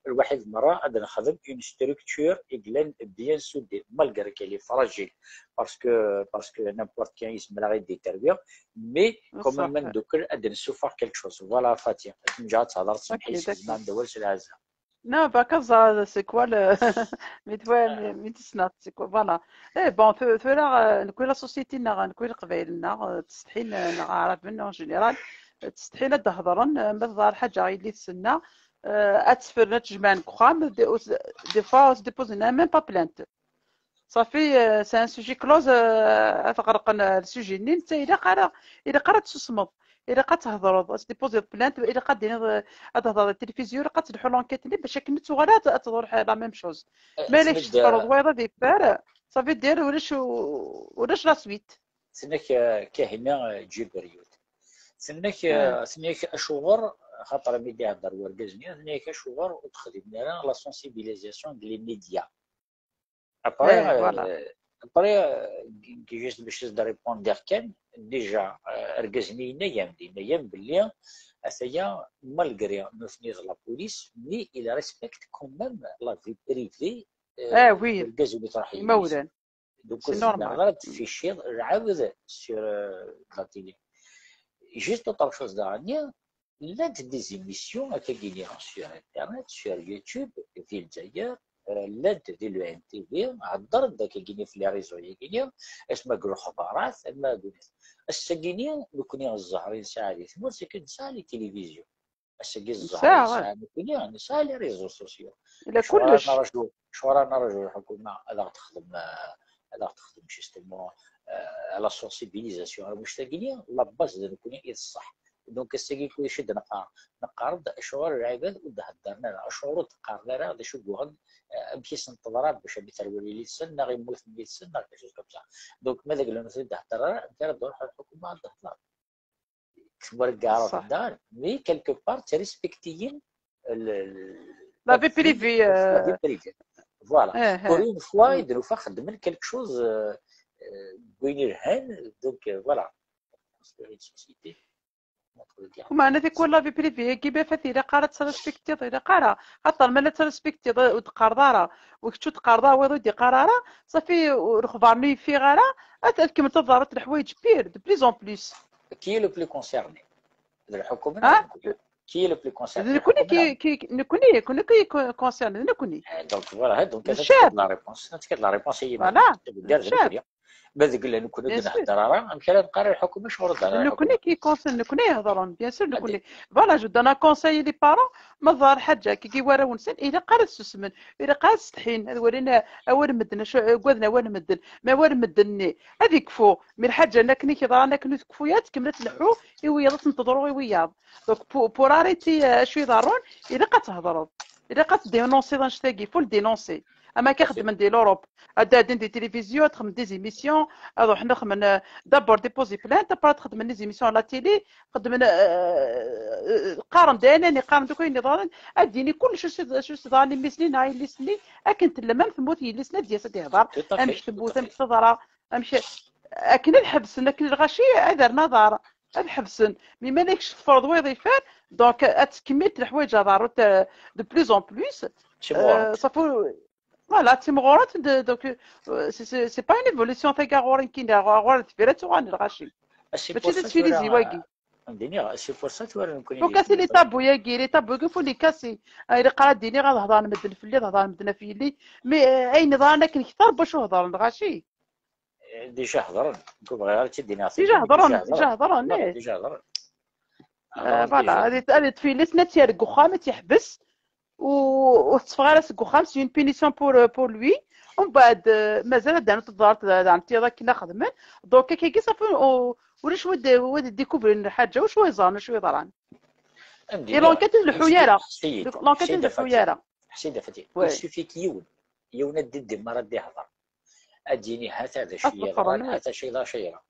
lwaḥid merra, ad nexdem une structure i yellan bien soudée, malgré qu'elle est fragile, parce que, parce que n'importe qui yezmer ad ɣ-id-iterwi, mais quand même, ma ndukel, ad d-nessufeɣ quelque chose. Voilà, Fati, ad kem-ǧǧeɣ ad tehḍreḍ, semmeḥ-iyi s zzman d awal s lɛezza. Non, pas comme ça, c'est quoi le. Mais tu vois, mais tu sais, c'est quoi, voilà. Eh bon, tura, euh, nekwi la société-nneɣ, nekwi leqbayel-nneɣ, euh, ttsetḥin, euh, neɣ aɛraben en général, euh, ttsetḥin ad d-hedren, euh, ma teḍra lḥaǧa i yelli-tsen-nneɣ, euh, ad tt-ffren, ad tt-jemɛen deg uxxam, des fois, on se dépose même pas plainte. Safi, euh, c'est un sujet clos, euh, ad ɣerqen, euh, le sujet-nni, netta ilaq ara, ilaq ara ad tsusmeḍ, ilaq ad thedreḍ, ad tdipuziḍ plainte, ilaq ad d-tiniḍ, euh, ad thedreḍ i tilifizyu, ilaq ad telḥu l'enquête-nni, bac akken ad tuɣal ad, ad tḍru la même chose. Ma la kečč teffreḍ wayeḍ ad iffer, ça veut dire ulac, ulac la suite. Tenna-k, euh, Kahina, euh, Ǧiberyut. Tenna-k, euh, tenna-k acuɣer, xaṭer mi d-ihedder wergaz-nni, tenna-k acuɣer ur texdimen ara la sensibilisation de les médias. Après, Eh, voilà. euh, après, euh, juste باش تزيد répondre kan, déjà, euh, argaz-nni yenna-yam-d, yenna-yam belli ataya, malgré nutni d la police, mais il respecte quand même la vie privée, euh, Ah oui. Argaz umi truḥ Imawlan. Donc, C'est normal. Ara tfichiḍ lɛebd sur, euh, la télé. Juste autre chose daɣen, llant des émissions, akkagini, sur Internet, sur YouTube, di Lezzayer, euh, llant di le N T V, heddren-d akkagini f les réseaux-yagini, asma deg lexbarat, ama deg. Ass-agini, nekni zzher i nesɛa di tmurt, c'est que nesɛa les télévisions. Ass-agi zzher nesɛa nekni, nesɛa les réseaux sociaux. Ila kullec. Acuɣer ara nraju lḥukuma ad aɣ-texdem, euh, ad aɣ-texdem justement, euh, la sensibilisation ar wannect-agi, la base d nekni i d ṣṣeḥ. Donc ass-agi kullec i d-neqqar, neqqar-d acuɣer lɛibad ur d-heddren ara, acuɣer ur d-qqaren ara d acu i yuɣen, euh, amek i sen-teḍra, bac amek terwel yelli-tsen, neɣ yemmut mmi-tsen, neɣ quelque chose comme ça. Donc ma d agla ur d-thedder ara, amek ara d-truḥ lḥukuma ad d-tehder? Tmurgareḍ dan, mais quelque part ttrespektiyen la vie privée. La vie privée. Voilà. Pour une fois, i d-nufa xeddmen quelque chose, euh, euh, n wayen yelhan, donc, euh, voilà. Meɛna tikwal la vie privée-agi, ma fat ilaq ara ad ttrespektiḍ, ilaq ara. Xaṭer ma la ttrespektiḍ, ur d-qqareḍ ara, u kečč ur d-qqareḍ ara, wayeḍ ur d-iqqar ara, safi, lexbar-nni ur yeffiɣ ara, ad tkemmel teḍra-d leḥwayeǧ pire, de plus en plus. Qui est le plus concerné? D lḥukuma neɣ d nekni? Qui est le plus concerné? D nekni qui, qui, nekni, nekni qui est concerné, d nekni. Eh, donc voilà, donc c'est la réponse. C'est la réponse. Voilà. Ma deg la nekni ur d-nehder ara, amek ara nqar i lḥukuma acuɣer ur d-hedder ara? Nekni qui est concerné, nekni i ihedren, bien sûr, nekni. Voilà, je donne un conseil les parents, ma teḍra lḥaǧa akka i warraw-nsen, ilaq ara ad susmen, ilaq ara ad setḥin, ad walin awal n medden, acu ugaden awal n medden, ma awal n medden-nni ad ikfu, mi lḥaǧa-nni akken i k-yeḍran akken ur tekfu ara, tkemmel ad tleḥḥu i wiyaḍ, ad ten-teḍru i wiyaḍ. Donc, pour, pour arrêter, euh, acu iḍerrun, ilaq ad thedreḍ. Ilaq ad tdénoncer annect-agi, faut le dénoncer. Am akka xeddmen di l'Europe. Ad d-ɛeddin di télévision, ad xedmen des émissions, ad ruḥen ad xedmen, euh, d'abord déposer plainte, après ad xedmen des émissions à la télé, xedmen, euh, euh, qqaren-d ayen, qqaren-d akk ayen iḍerrun, ad d-yini kullec acu s-, acu s-iḍerrun i mmi-s-nni neɣ i yelli-s-nni, akken tellem am temmut yelli-s-nni, ad d-yas ad d-ihder, amek temmut, amek teḍra, amek, akken ad ḥebsen, akken lɣaci ad rren aḍar. Ad ḥebsen. Mi ma la kečč teffreḍ wayeḍ iffer, donc ad tkemmil leḥwayeǧ ad ḍerrunt, euh, de plus en plus. Euh, safi, voilà, timɣurin, de, donc, euh, c'est, c'est, c'est pas une évolution, tagi ɣur-i nekkini, ɣur-, ɣur-i deffir ad tuɣal lɣaci. Mačči d asfilizi wagi. Am d-iniɣ, c'est pour ça tura nekkni. Faut casser les tabous-agi, les tabous-agi, faut les casser. Ah, ilaq ara d-iniɣ ad hedren medden fell-i, ad hedren medden ɣef yelli. Mais, euh, ayen iḍran akken kter, bac ur hedren lɣaci. Déjà hedren. Nekk ur bɣiɣ ara ad tt-id-iniɣ. Déjà hedren, déjà hedren, eh. Déjà hedren. Ah, voilà, ad yeṭṭef yelli-s-nni ad tt-yerr deg uxxam, ad tt-yeḥbes, u, ur tetteffeɣ ara seg uxxam, c'est une punition pour, euh, pour lui. Umbeɛd, euh, mazal ad d-rnut teḍart, d ɛemtiyeḍ akken ad xedmen. Donc, akkagi, safi, u-, ulac wa d-, wa d-découvrin lḥaǧa, ulac wa yeẓran acu yeḍran. Et l'enquête ur tleḥḥu ara. L'enquête ur tleḥḥu ara. Ḥsida Fati, il suffit que yiwen, yiwen ad d-iddi mi ara d-ihder. Ad d-yini, hata d acu yeḍran, hata acu yeḍran, acu yeḍran.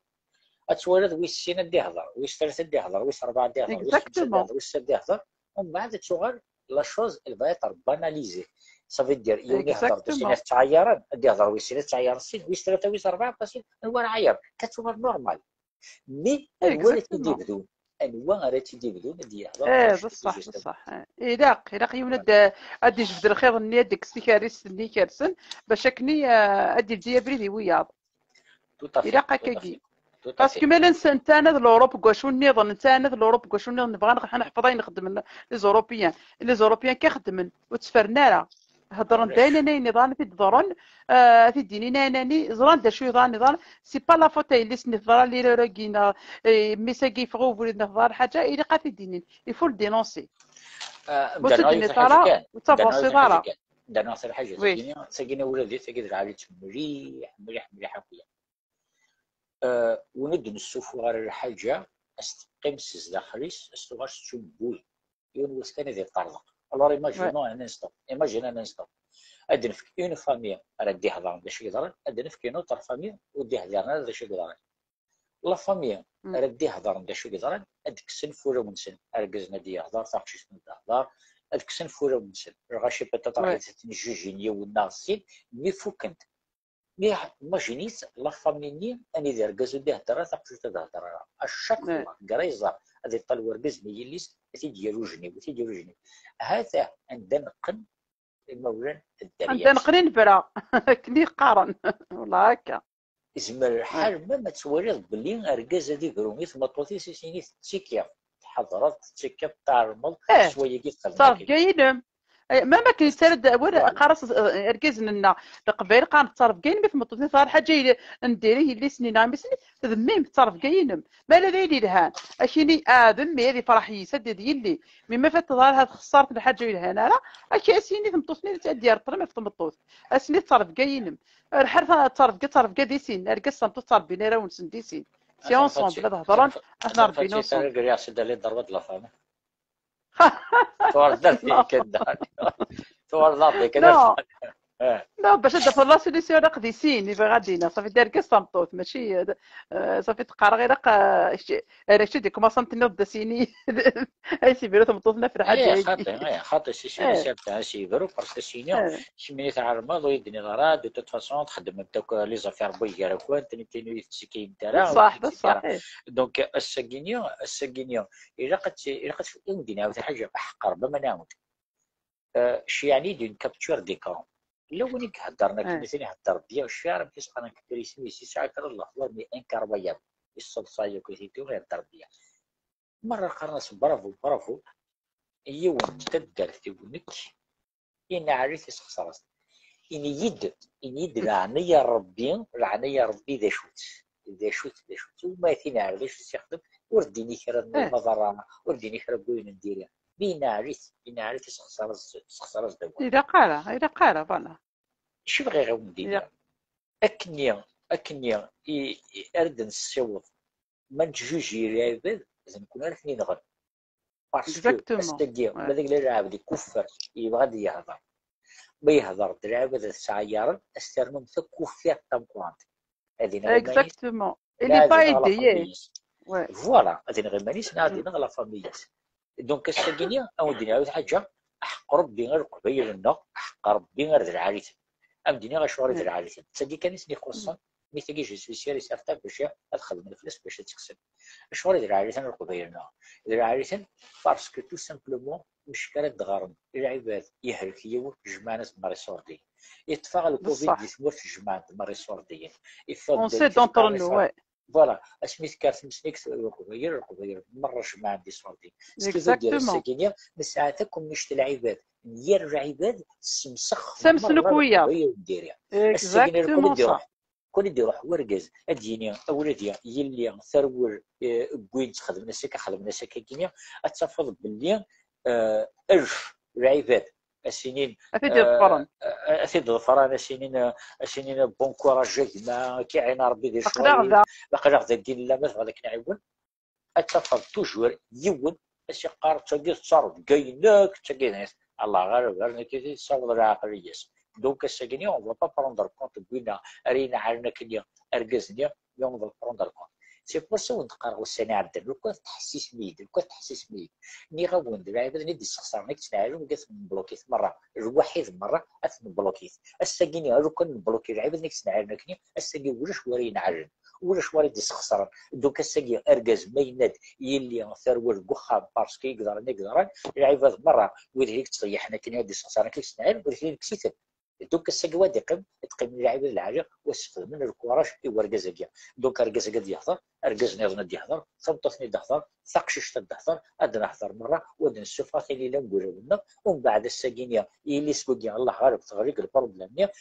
Ad twaliḍ wis sin ad d-ihder, wis tlata ad d-ihder, wis rebɛa ad d-ihder, wis xemsa ad d-ihder, wis setta ad d-ihder. Umbeɛd ad tuɣal la chose, elle va être banalisée. Ça veut dire, yiwen ihder, wis sin ad ttɛayaren, ad d-ihder wis sin ad ttɛayaren sin, wis tlata, wis rebɛa, fasil, anwa ara ɛayaren? Ad tuɣal normal. Mais anwa ara tt-id-ibdun? Anwa ara tt-id-ibdun ad d-yehder? Eh, d ṣṣeḥ, d ṣṣeḥ. Ilaq, ilaq yiwen ad d-, ad d-ijbed lxiḍ-nni, ad d-ikkes tikerrist-nni ikersen, bac akken i, eh, ad d-ildi abrid i wiyaḍ. Ilaq akkagi. Parce que ma la nsa-, netta ana d l'Europe deg wacu nniḍen, netta ana d l'Europe deg wacu nniḍen, nebɣa neɣ-, ad neḥfeḍ ayen xeddmen les Européens. Les Européens kan xeddmen, ur ttferen ara. Heddren-d ayen, ayen, ayen iḍan, i t-id-ḍerren, eh, ad t-id-inin ayen, ayen, ẓran d acu iḍan, iḍan. C'est pas la faute à yelli-s-nni teḍra l'erreur-agi, neɣ, eh, mmi-s-agi yeffeɣ ubrid, neɣ teḍra lḥaǧa, ilaq ad t-id-inin. Il faut le dénoncer. Ma ur tt-id-tenniḍ ara, ur ttavansiḍ ara. Dana ɣer lḥaǧa, oui, tagini, tagini ula d tagi d lɛali-tt mliḥ, mliḥ, mliḥ akk. Eh, win ur d-nessufuɣ ara lḥaǧa, ad s-teqqim s zdaxel-is, ad s-tuɣal s tcumbut. Yiwen wass kan ad iṭṭerḍeq. Alors, imaginons un instant. Imagine un instant. Ad nefk une famille ara d-iheḍren d acu yeḍran, ad nefk une autre famille ur d-ihdiren ara d acu yeḍran. La famille ara d-iheḍren d acu yeḍran, ad kksen fulawen-nsen. Argaz-nni ad d-yehḍer, taqcict ad d-tehḍer, ad kksen fulawen-nsen. Lɣaci peut-être ad ten-jjujin yiwen neɣ sin, mi fukken-t. Mais imagine-t, la famille-nni, anida argaz ur d-ihedder ara, taqcict ur d-tehder ara. À chaque fois, deg ara yeẓẓar, ad iṭṭal wergaz-nni yelli-s, ad t-id-yerr ujniw, ad t-id-yerr ujniw. Hata anda neqqen imawlan n dderya. Anda neqqen i nebra. Akken i qqaren. Wallah akka. Izmer lḥal, même ad twaliḍ belli argaz ad ibru i tmeṭṭut-is, i s-yini tettikiḍ. Tḥeḍreḍ, tettikiḍ, tɛelmeḍ, s wayagi txedmeḍ. Ttrebga-inem. Eh, ma akken yettarra-d awal, qqar-as, eh, irgazen-nneɣ, leqbayel qqaren ttrebga-inem i tmeṭṭut-nni teḍra lḥaǧa n diri yelli-s-nni neɣ mmi-s-nni, d mmi-m, ttrebga-inem. Ma ala d ayen yelhan, ad k-yini, ah, d mmi, ad yefreḥ yis, ad d yelli. Mi ma fat teḍra lḥaǧa, txeṣṣer lḥaǧa ur yelhan ara, ad k-, ad s-yini tmeṭṭut-nni ad d-yerr ṭṭlam ɣef tmeṭṭut. Ad s-yini ttrebga-inem. Lḥal ta-, ttrebga, ttrebga di sin, argaz d tameṭṭut ttrebbin arraw-nsen di sin. C'est ensemble, ad hedren, ad ten-rebbin ensemble. Tuɣaleḍ d akken kan. Tuɣaleḍ d akken kan. Non, bac ad d-tafeḍ la solution ilaq di sin, i bɣiɣ ad d-iniɣ. Ṣafi d argaz d tameṭṭut, mačči, eh, ṣafi teqqar ilaq, eh, ara kečč ad d-ikumaṣan tenniḍ-d asini. Ay sibir tameṭṭut-nni ɣef lḥaǧa-agi. Xaṭi, eh, xaṭi, c'est sûr et certain, asibir, parce que asini, kemmini tɛelmeḍ, ur yi-d-tenniḍ ara, de toute façon, txeddmemt akk les affaires n waygar-akent, nekkini ur yi-tettikkimt ara, ur yi-d-tettikkimt ara. Donc, ass-agi-nni, ass-agi-nni, ilaq ad tt-, ilaq ad tt-, i wen-d-iniɣ lḥaǧa, aḥeqqer, ma nɛawed. Euh, je suis يعني d'une capture d'écran. Llan win i iheddren akken, nitni ihedder bien, cfiɣ ara amek i s-qqaren akken isem-is, yesɛa kra n lexbar, mais incroyable. Yesseḍsay akk, i t-id-tuɣ ihedder bien. Merra qqaren-as bravo, bravo. Yiwen n taddart-iw nekk, ineɛɛel-it, isexṣer-as. Ini-yi-d, ini-yi-d, leɛnaya n Ṛebbi, leɛnaya n Ṛebbi d acu-tt? D acu-tt, d acu-tt? Uma tineɛl, d acu tt-ixdem? Ur d-ini kra n lmaḍerra, ur d-ini kra n wayen n diri. Mi ineɛl-it, ineɛl-it, isexṣer-as, isexṣer-as-d awal. Ilaq ara, ilaq ara, voilà. Acu bɣiɣ ad wen-d-iniɣ? Akkenni, akkenni i, i, ara d-nessiweḍ, ma nettjuji lɛibad, d nekkni ara ten-inɣen. Parce que ass-agi, ma d agla lɛebd ikuffer, yebɣa ad yehder. Ma yehder-d lɛibad ad ttɛeyyaren, ad s-ternum takuffirt tameqqrant. Ad iniɣ iman-is, exactement. Il n'est pas aidé. Voilà, ad iniɣ iman-is, neɣ ad iniɣ la famille-is. Donc, ass-agi-nni, ad wen-d-iniɣ lḥaǧa, aḥeqq Rebbi ar Leqbayel-nneɣ, aḥeqq Rebbi ar d lɛali-ten. Ad wen-d-iniɣ acuɣer i d lɛali-ten. D tagi kan i ten-ixuṣṣen, mi tagi je suis sûr et certain bac ad xedmen fell-as, bac ad tt-kksen. Acuɣer i d lɛali-ten Leqbayel-nneɣ? D lɛali-ten parce que tout simplement, mec ara d-ɣaren lɛibad, yehlek yiwen, jemɛen-as-d merra iṣurdiyen. Iṭṭef-aɣ lcovid di tmurt, jemɛen-d merra iṣurdiyen. Iffeɣ-d, on sait d'entre nous, ouais. Voilà, asmi tekker tmeslikt Leqbayel, Leqbayel merra jemɛen-d iṣurdiyen. S tizugir ass-agi-nni, nesɛa takummist n lɛibad, n yir lɛibad, semsexen merra Leqbayel n diri. Ass-agi-nni, kul i d-iruḥ, kul i d-iruḥ wergaz, ad d-yini, a wladi, yelli, terwel, eh, wwin-tt, xedmen-as akka, xedmen-as akka-gini, ad tafeḍ belli, eh, alef lɛibad, a s-inin, a t-id-ḍefren, eh, a t-id-ḍefren, a s-inin, eh, a s-inin, bon courage a gma, k-iɛin Rebbi di ccɣel-ik, aql-aɣ dagi nella, ma tebɣiḍ ad k-nɛiwen. Ad tafeḍ toujours yiwen a s-iqqar, d tagi d ttrebga-inek, d tagi d nekk. Allah ɣaleb, ar nekk i t-id-tessaweḍ leɛqel-is. Donc ass-agi-nni, on va pas prendre compte n winna ara ineɛlen akkenni argaz-nni, mais on va prendre compte. C'est pour ça wen-d-qqareɣ ussan iɛeddan, lukan tettḥessisem-iyi-d, lukan tettḥessisem-iyi-d. Nniɣ-awen-d, lɛibad-nni d-issexṣaren, i yettneɛɛlen, wigi ad ten-nblukit merra, lwaḥid merra, ad ten-nblukit. Ass-agi-nni, lukan nbluki lɛibad-nni i yettneɛɛlen akkenni, ass-agi ulac wara ineɛlen. ulac wara i d-isxeṣren. Donc ass-agi argaz ma yenna-d yelli terwel deg uxxam parce que i yeḍran i yeḍran, lɛibad merra wid i yettḍeyyiḥen akken i d-isxeṣren akken i yettnɛim, ur t-id-kksen. Donc ass-agi wa d-iqqim, ad qqimen lɛibad lɛali, wa sxedmen lkuraj i urgaz-agi. Donc argaz-agi ad yehḍer, argaz nniḍen ad yehḍer, tameṭṭut-nni ad d-tehḍer, taqcict ad d-tehḍer, ad nehḍer merra, u ad nessufeɣ ayen yellan deg wulawen-nneɣ. Umbeɛd ass-agi-nni, yili seg wagi, Allah ɣaleb, teɣli deg lproblème-nni,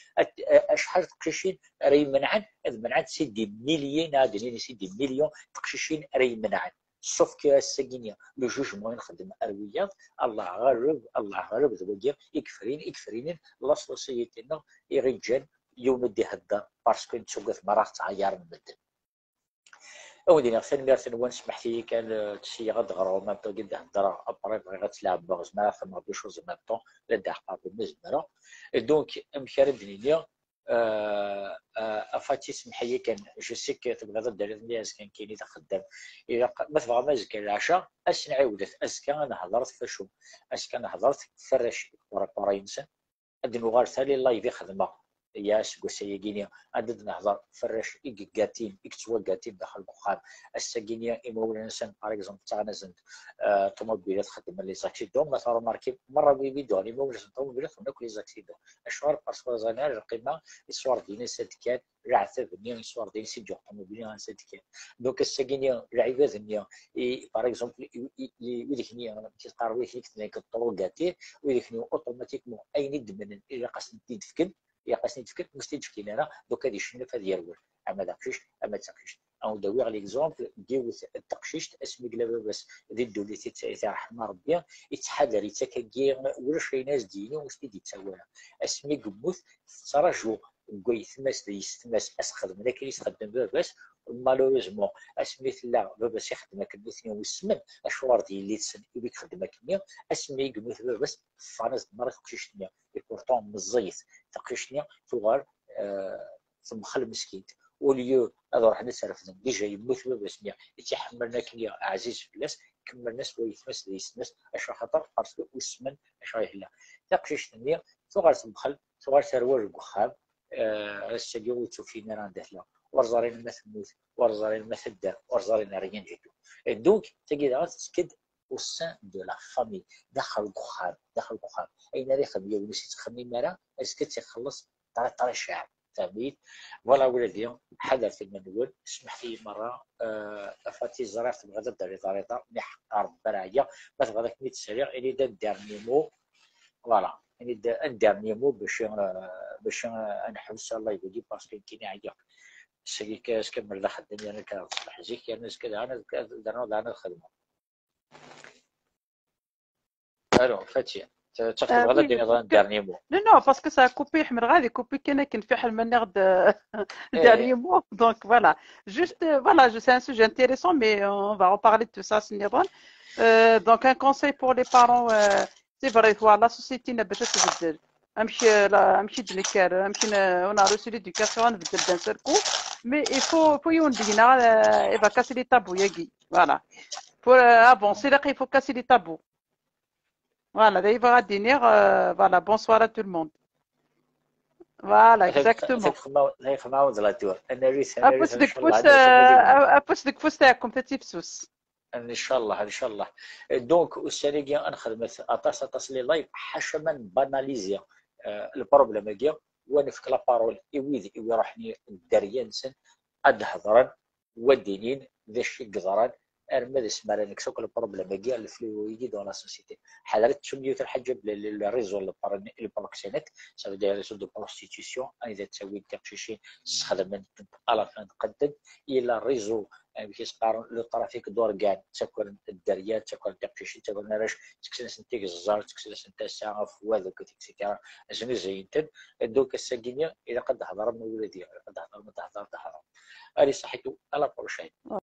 acḥal teqcicin ara imenɛen, ad menɛent si des milliers, neɣ ad d-nini si des millions teqcicin ara imenɛen. Sauf que ass-agi-nni, le jugement i nxeddem ar wiyaḍ, Allah ɣaleb, Allah ɣaleb, d wagi i yefrinen, i yefrinen la société-nneɣ, i ɣ-iǧǧan yiwen ur d-ihedder, parce que nettagad merra ɣ-ttɛayaren medden. Ad wen-d-iniɣ tanemmirt-nwen, smeḥt-iyi kan, eh, ttesyiɣ ad d-ɣreɣ en même temps i d-heddreɣ, après bɣiɣ ad tt-leɛbeɣ, zemreɣ ad xedmeɣ deux choses en même temps, la d-ɛqaben ma zemreɣ. Et donc, amek ara d-nini, euh, euh, a Fati, smeḥ-iyi kan, je sais que tebɣiḍ ad d-taliḍ, mais azekka nekkini d axeddam. Ilaq, ma tebɣam azekka leɛca, ad s-nɛiwdet, azekka ad nehḍret f acu? Azekka ad nehḍret f warrac, ɣer aqerray-nsen, ad d-nuɣal tali live i xedmeɣ ya seg wass-ayagi-ni, ad d-nehḍer f warrac i yeggatin, i yettwaggatin daxel n uxxam. Ass-agi-ni imawlan-nsen, par exemple, ttaɣen-asen-d, euh, ṭumubilat, xeddmen les accidents. Ma tṛumarkim, merra wid i d-yuɣen imawlan-nsen ṭumubilat, xeddmen akk les accidents. Acuɣer? Parce que ur ẓrin ara lqima iṣurdiyen-nsen d kan, leɛtab-nni iṣurdiyen i d-yuɣ ṭumubil-nni ansa d kan. Donc ass-agi-ni lɛibad-nni, i, par exemple, i, i, i, wid-nni, mi qqaren wid-nni deg ṭrugati, wid-nni automatiquement ayen i ddmen ilaq ad sen-t-id-fken, ilaq ad sen-id-fken, ma s-t-id-fkin ara, donc ad icnef, ad yerwel, ama d aqcic, ama d taqcict. Ad awen-d-awiɣ l'exemple n yiwet n teqcict, asmi yella baba-s di ddunit i tt-, i t-iṛḥem Ṛebbi, ittḥadar, ittak-agi, ulac ayen as-d-yini ur s-t-id-yettawi ara. Asmi yemmut, tettraǧu deg wayetma-s d yessetma-s ad s-xedmen akken i s-xeddem baba-s. Malheureusement, asmi tella baba-s ixeddem akken nutni usmen, acuɣer d yelli-tsen i ixeddem akken-nni, asmi i yemmut baba-s, ffɣen-as-d merra teqcict-nni. Et pourtant, meẓẓiyet. Teqcict-nni tuɣal, euh, temxel meskint. Au lieu ad ruḥen ad tt-refden, déjà yemmut baba-s-nni i tt-iḥemmlen akken-nni ɛziz fell-as, kemmlen-as wayetma-s d yessetma-s, acu axaṭer, parce que usmen acu yella. Taqcict-nni tuɣal temxel, tuɣal terwel deg uxxam, eh, ass-agi ur tt-ufin ara anda tella. Ur ẓrin ma temmut, ur ẓrin ma tedder, ur ẓrin rien du tout. Et donc, tagi daɣen tettekk-d au sein de la famille, daxel n uxxam, daxel n uxxam. Ayen ara ixdem yiwen ur s-yettxemmim ara, azekka ad tt-ixelleṣ très, très cher. Fehmit? Voilà, ولدي, ḥadret iman-nwen, smeḥt-iyi merra, eh, a Fati, ẓriɣ tebɣiḍ ad d-terriḍ ariḍa, mais ḥeqqa Rebbi ara ɛyiɣ, ma tebɣiḍ ad kem-id-ssaliɣ, ini-d un dernier mot, voilà, ini-d un dernier mot bac, eh, bac, eh, ad nḥewwes live-agi, parce que nekkini ɛyiɣ. Seg-, s kamel d axeddam, yerna akka ṣṣbeḥ zik, yerna azekka daɣen ad, ad, ad rnuɣ daɣen ad xedmeɣ. Allô, Fati, t-, t-, tebɣiḍ ad d-tiniḍ un dernier mot? Non, non, parce que ça a coupé, ḥemmleɣ ad ikupi kan akken fiḥel ma nniɣ-d, eh, dernier mot. Donc voilà. Juste, euh, voilà, je, c'est un sujet intéressant, mais on va reparler de tout ça s nniḍen. Euh, donc un conseil pour les parents, euh, c'est vrai, voilà, la société-nni bac ad tbeddel. Amek, euh, la, amek i d-nekker, amek n-, on a reçu l'éducation, ad nbeddel d'un seul coup. Mais il faut, faut yiwen deg-neɣ, euh, il va casser les tabous-agi. Voilà. Pour, euh, avancer, il faut casser les tabous. Voilà, d ayen i bɣiɣ ad d-iniɣ, euh, voilà, bonsoir à tout le monde. Voilà, exactement. Afus deg ufus, euh, afus deg ufus taɛkumt ad tifsus. Ncallah, ncallah. Donc, ussan-agi ad nexdem aṭas, aṭas les lives, ḥaca ma nbanalizi, euh, le problème-agi, wa nefk la parole i wid i iruḥen dderya-nsen ad d-hedren, wa d-inin d acu i yeḍran, arma d asmi ara nekkes akk le problème-agi, le fléau-agi dans la société. Ḥadret, tettum yiwet lḥaǧa, le, le, le réseau, le par-, le proxénète, ça veut dire réseau de prostitution, anida ttawin tiqcicin, ssexdamen-tent, à la fin qqnen-tent, ila réseau, amek i s-qqaren, le trafic d'organes, ttakren dderya, ttakren tiqcicin, ttakren arrac, ttekksen-asen tigeẓẓal, ttekksen-asen tasa, afwad, akked et cetera. Znuzayen-ten. Donc, ass-agi-nni, ilaq ad d-hedren, ma ula d, ilaq ad d-hedren, ad d-hedren, ad d-hedren. Allez, ṣaḥit, à la prochaine.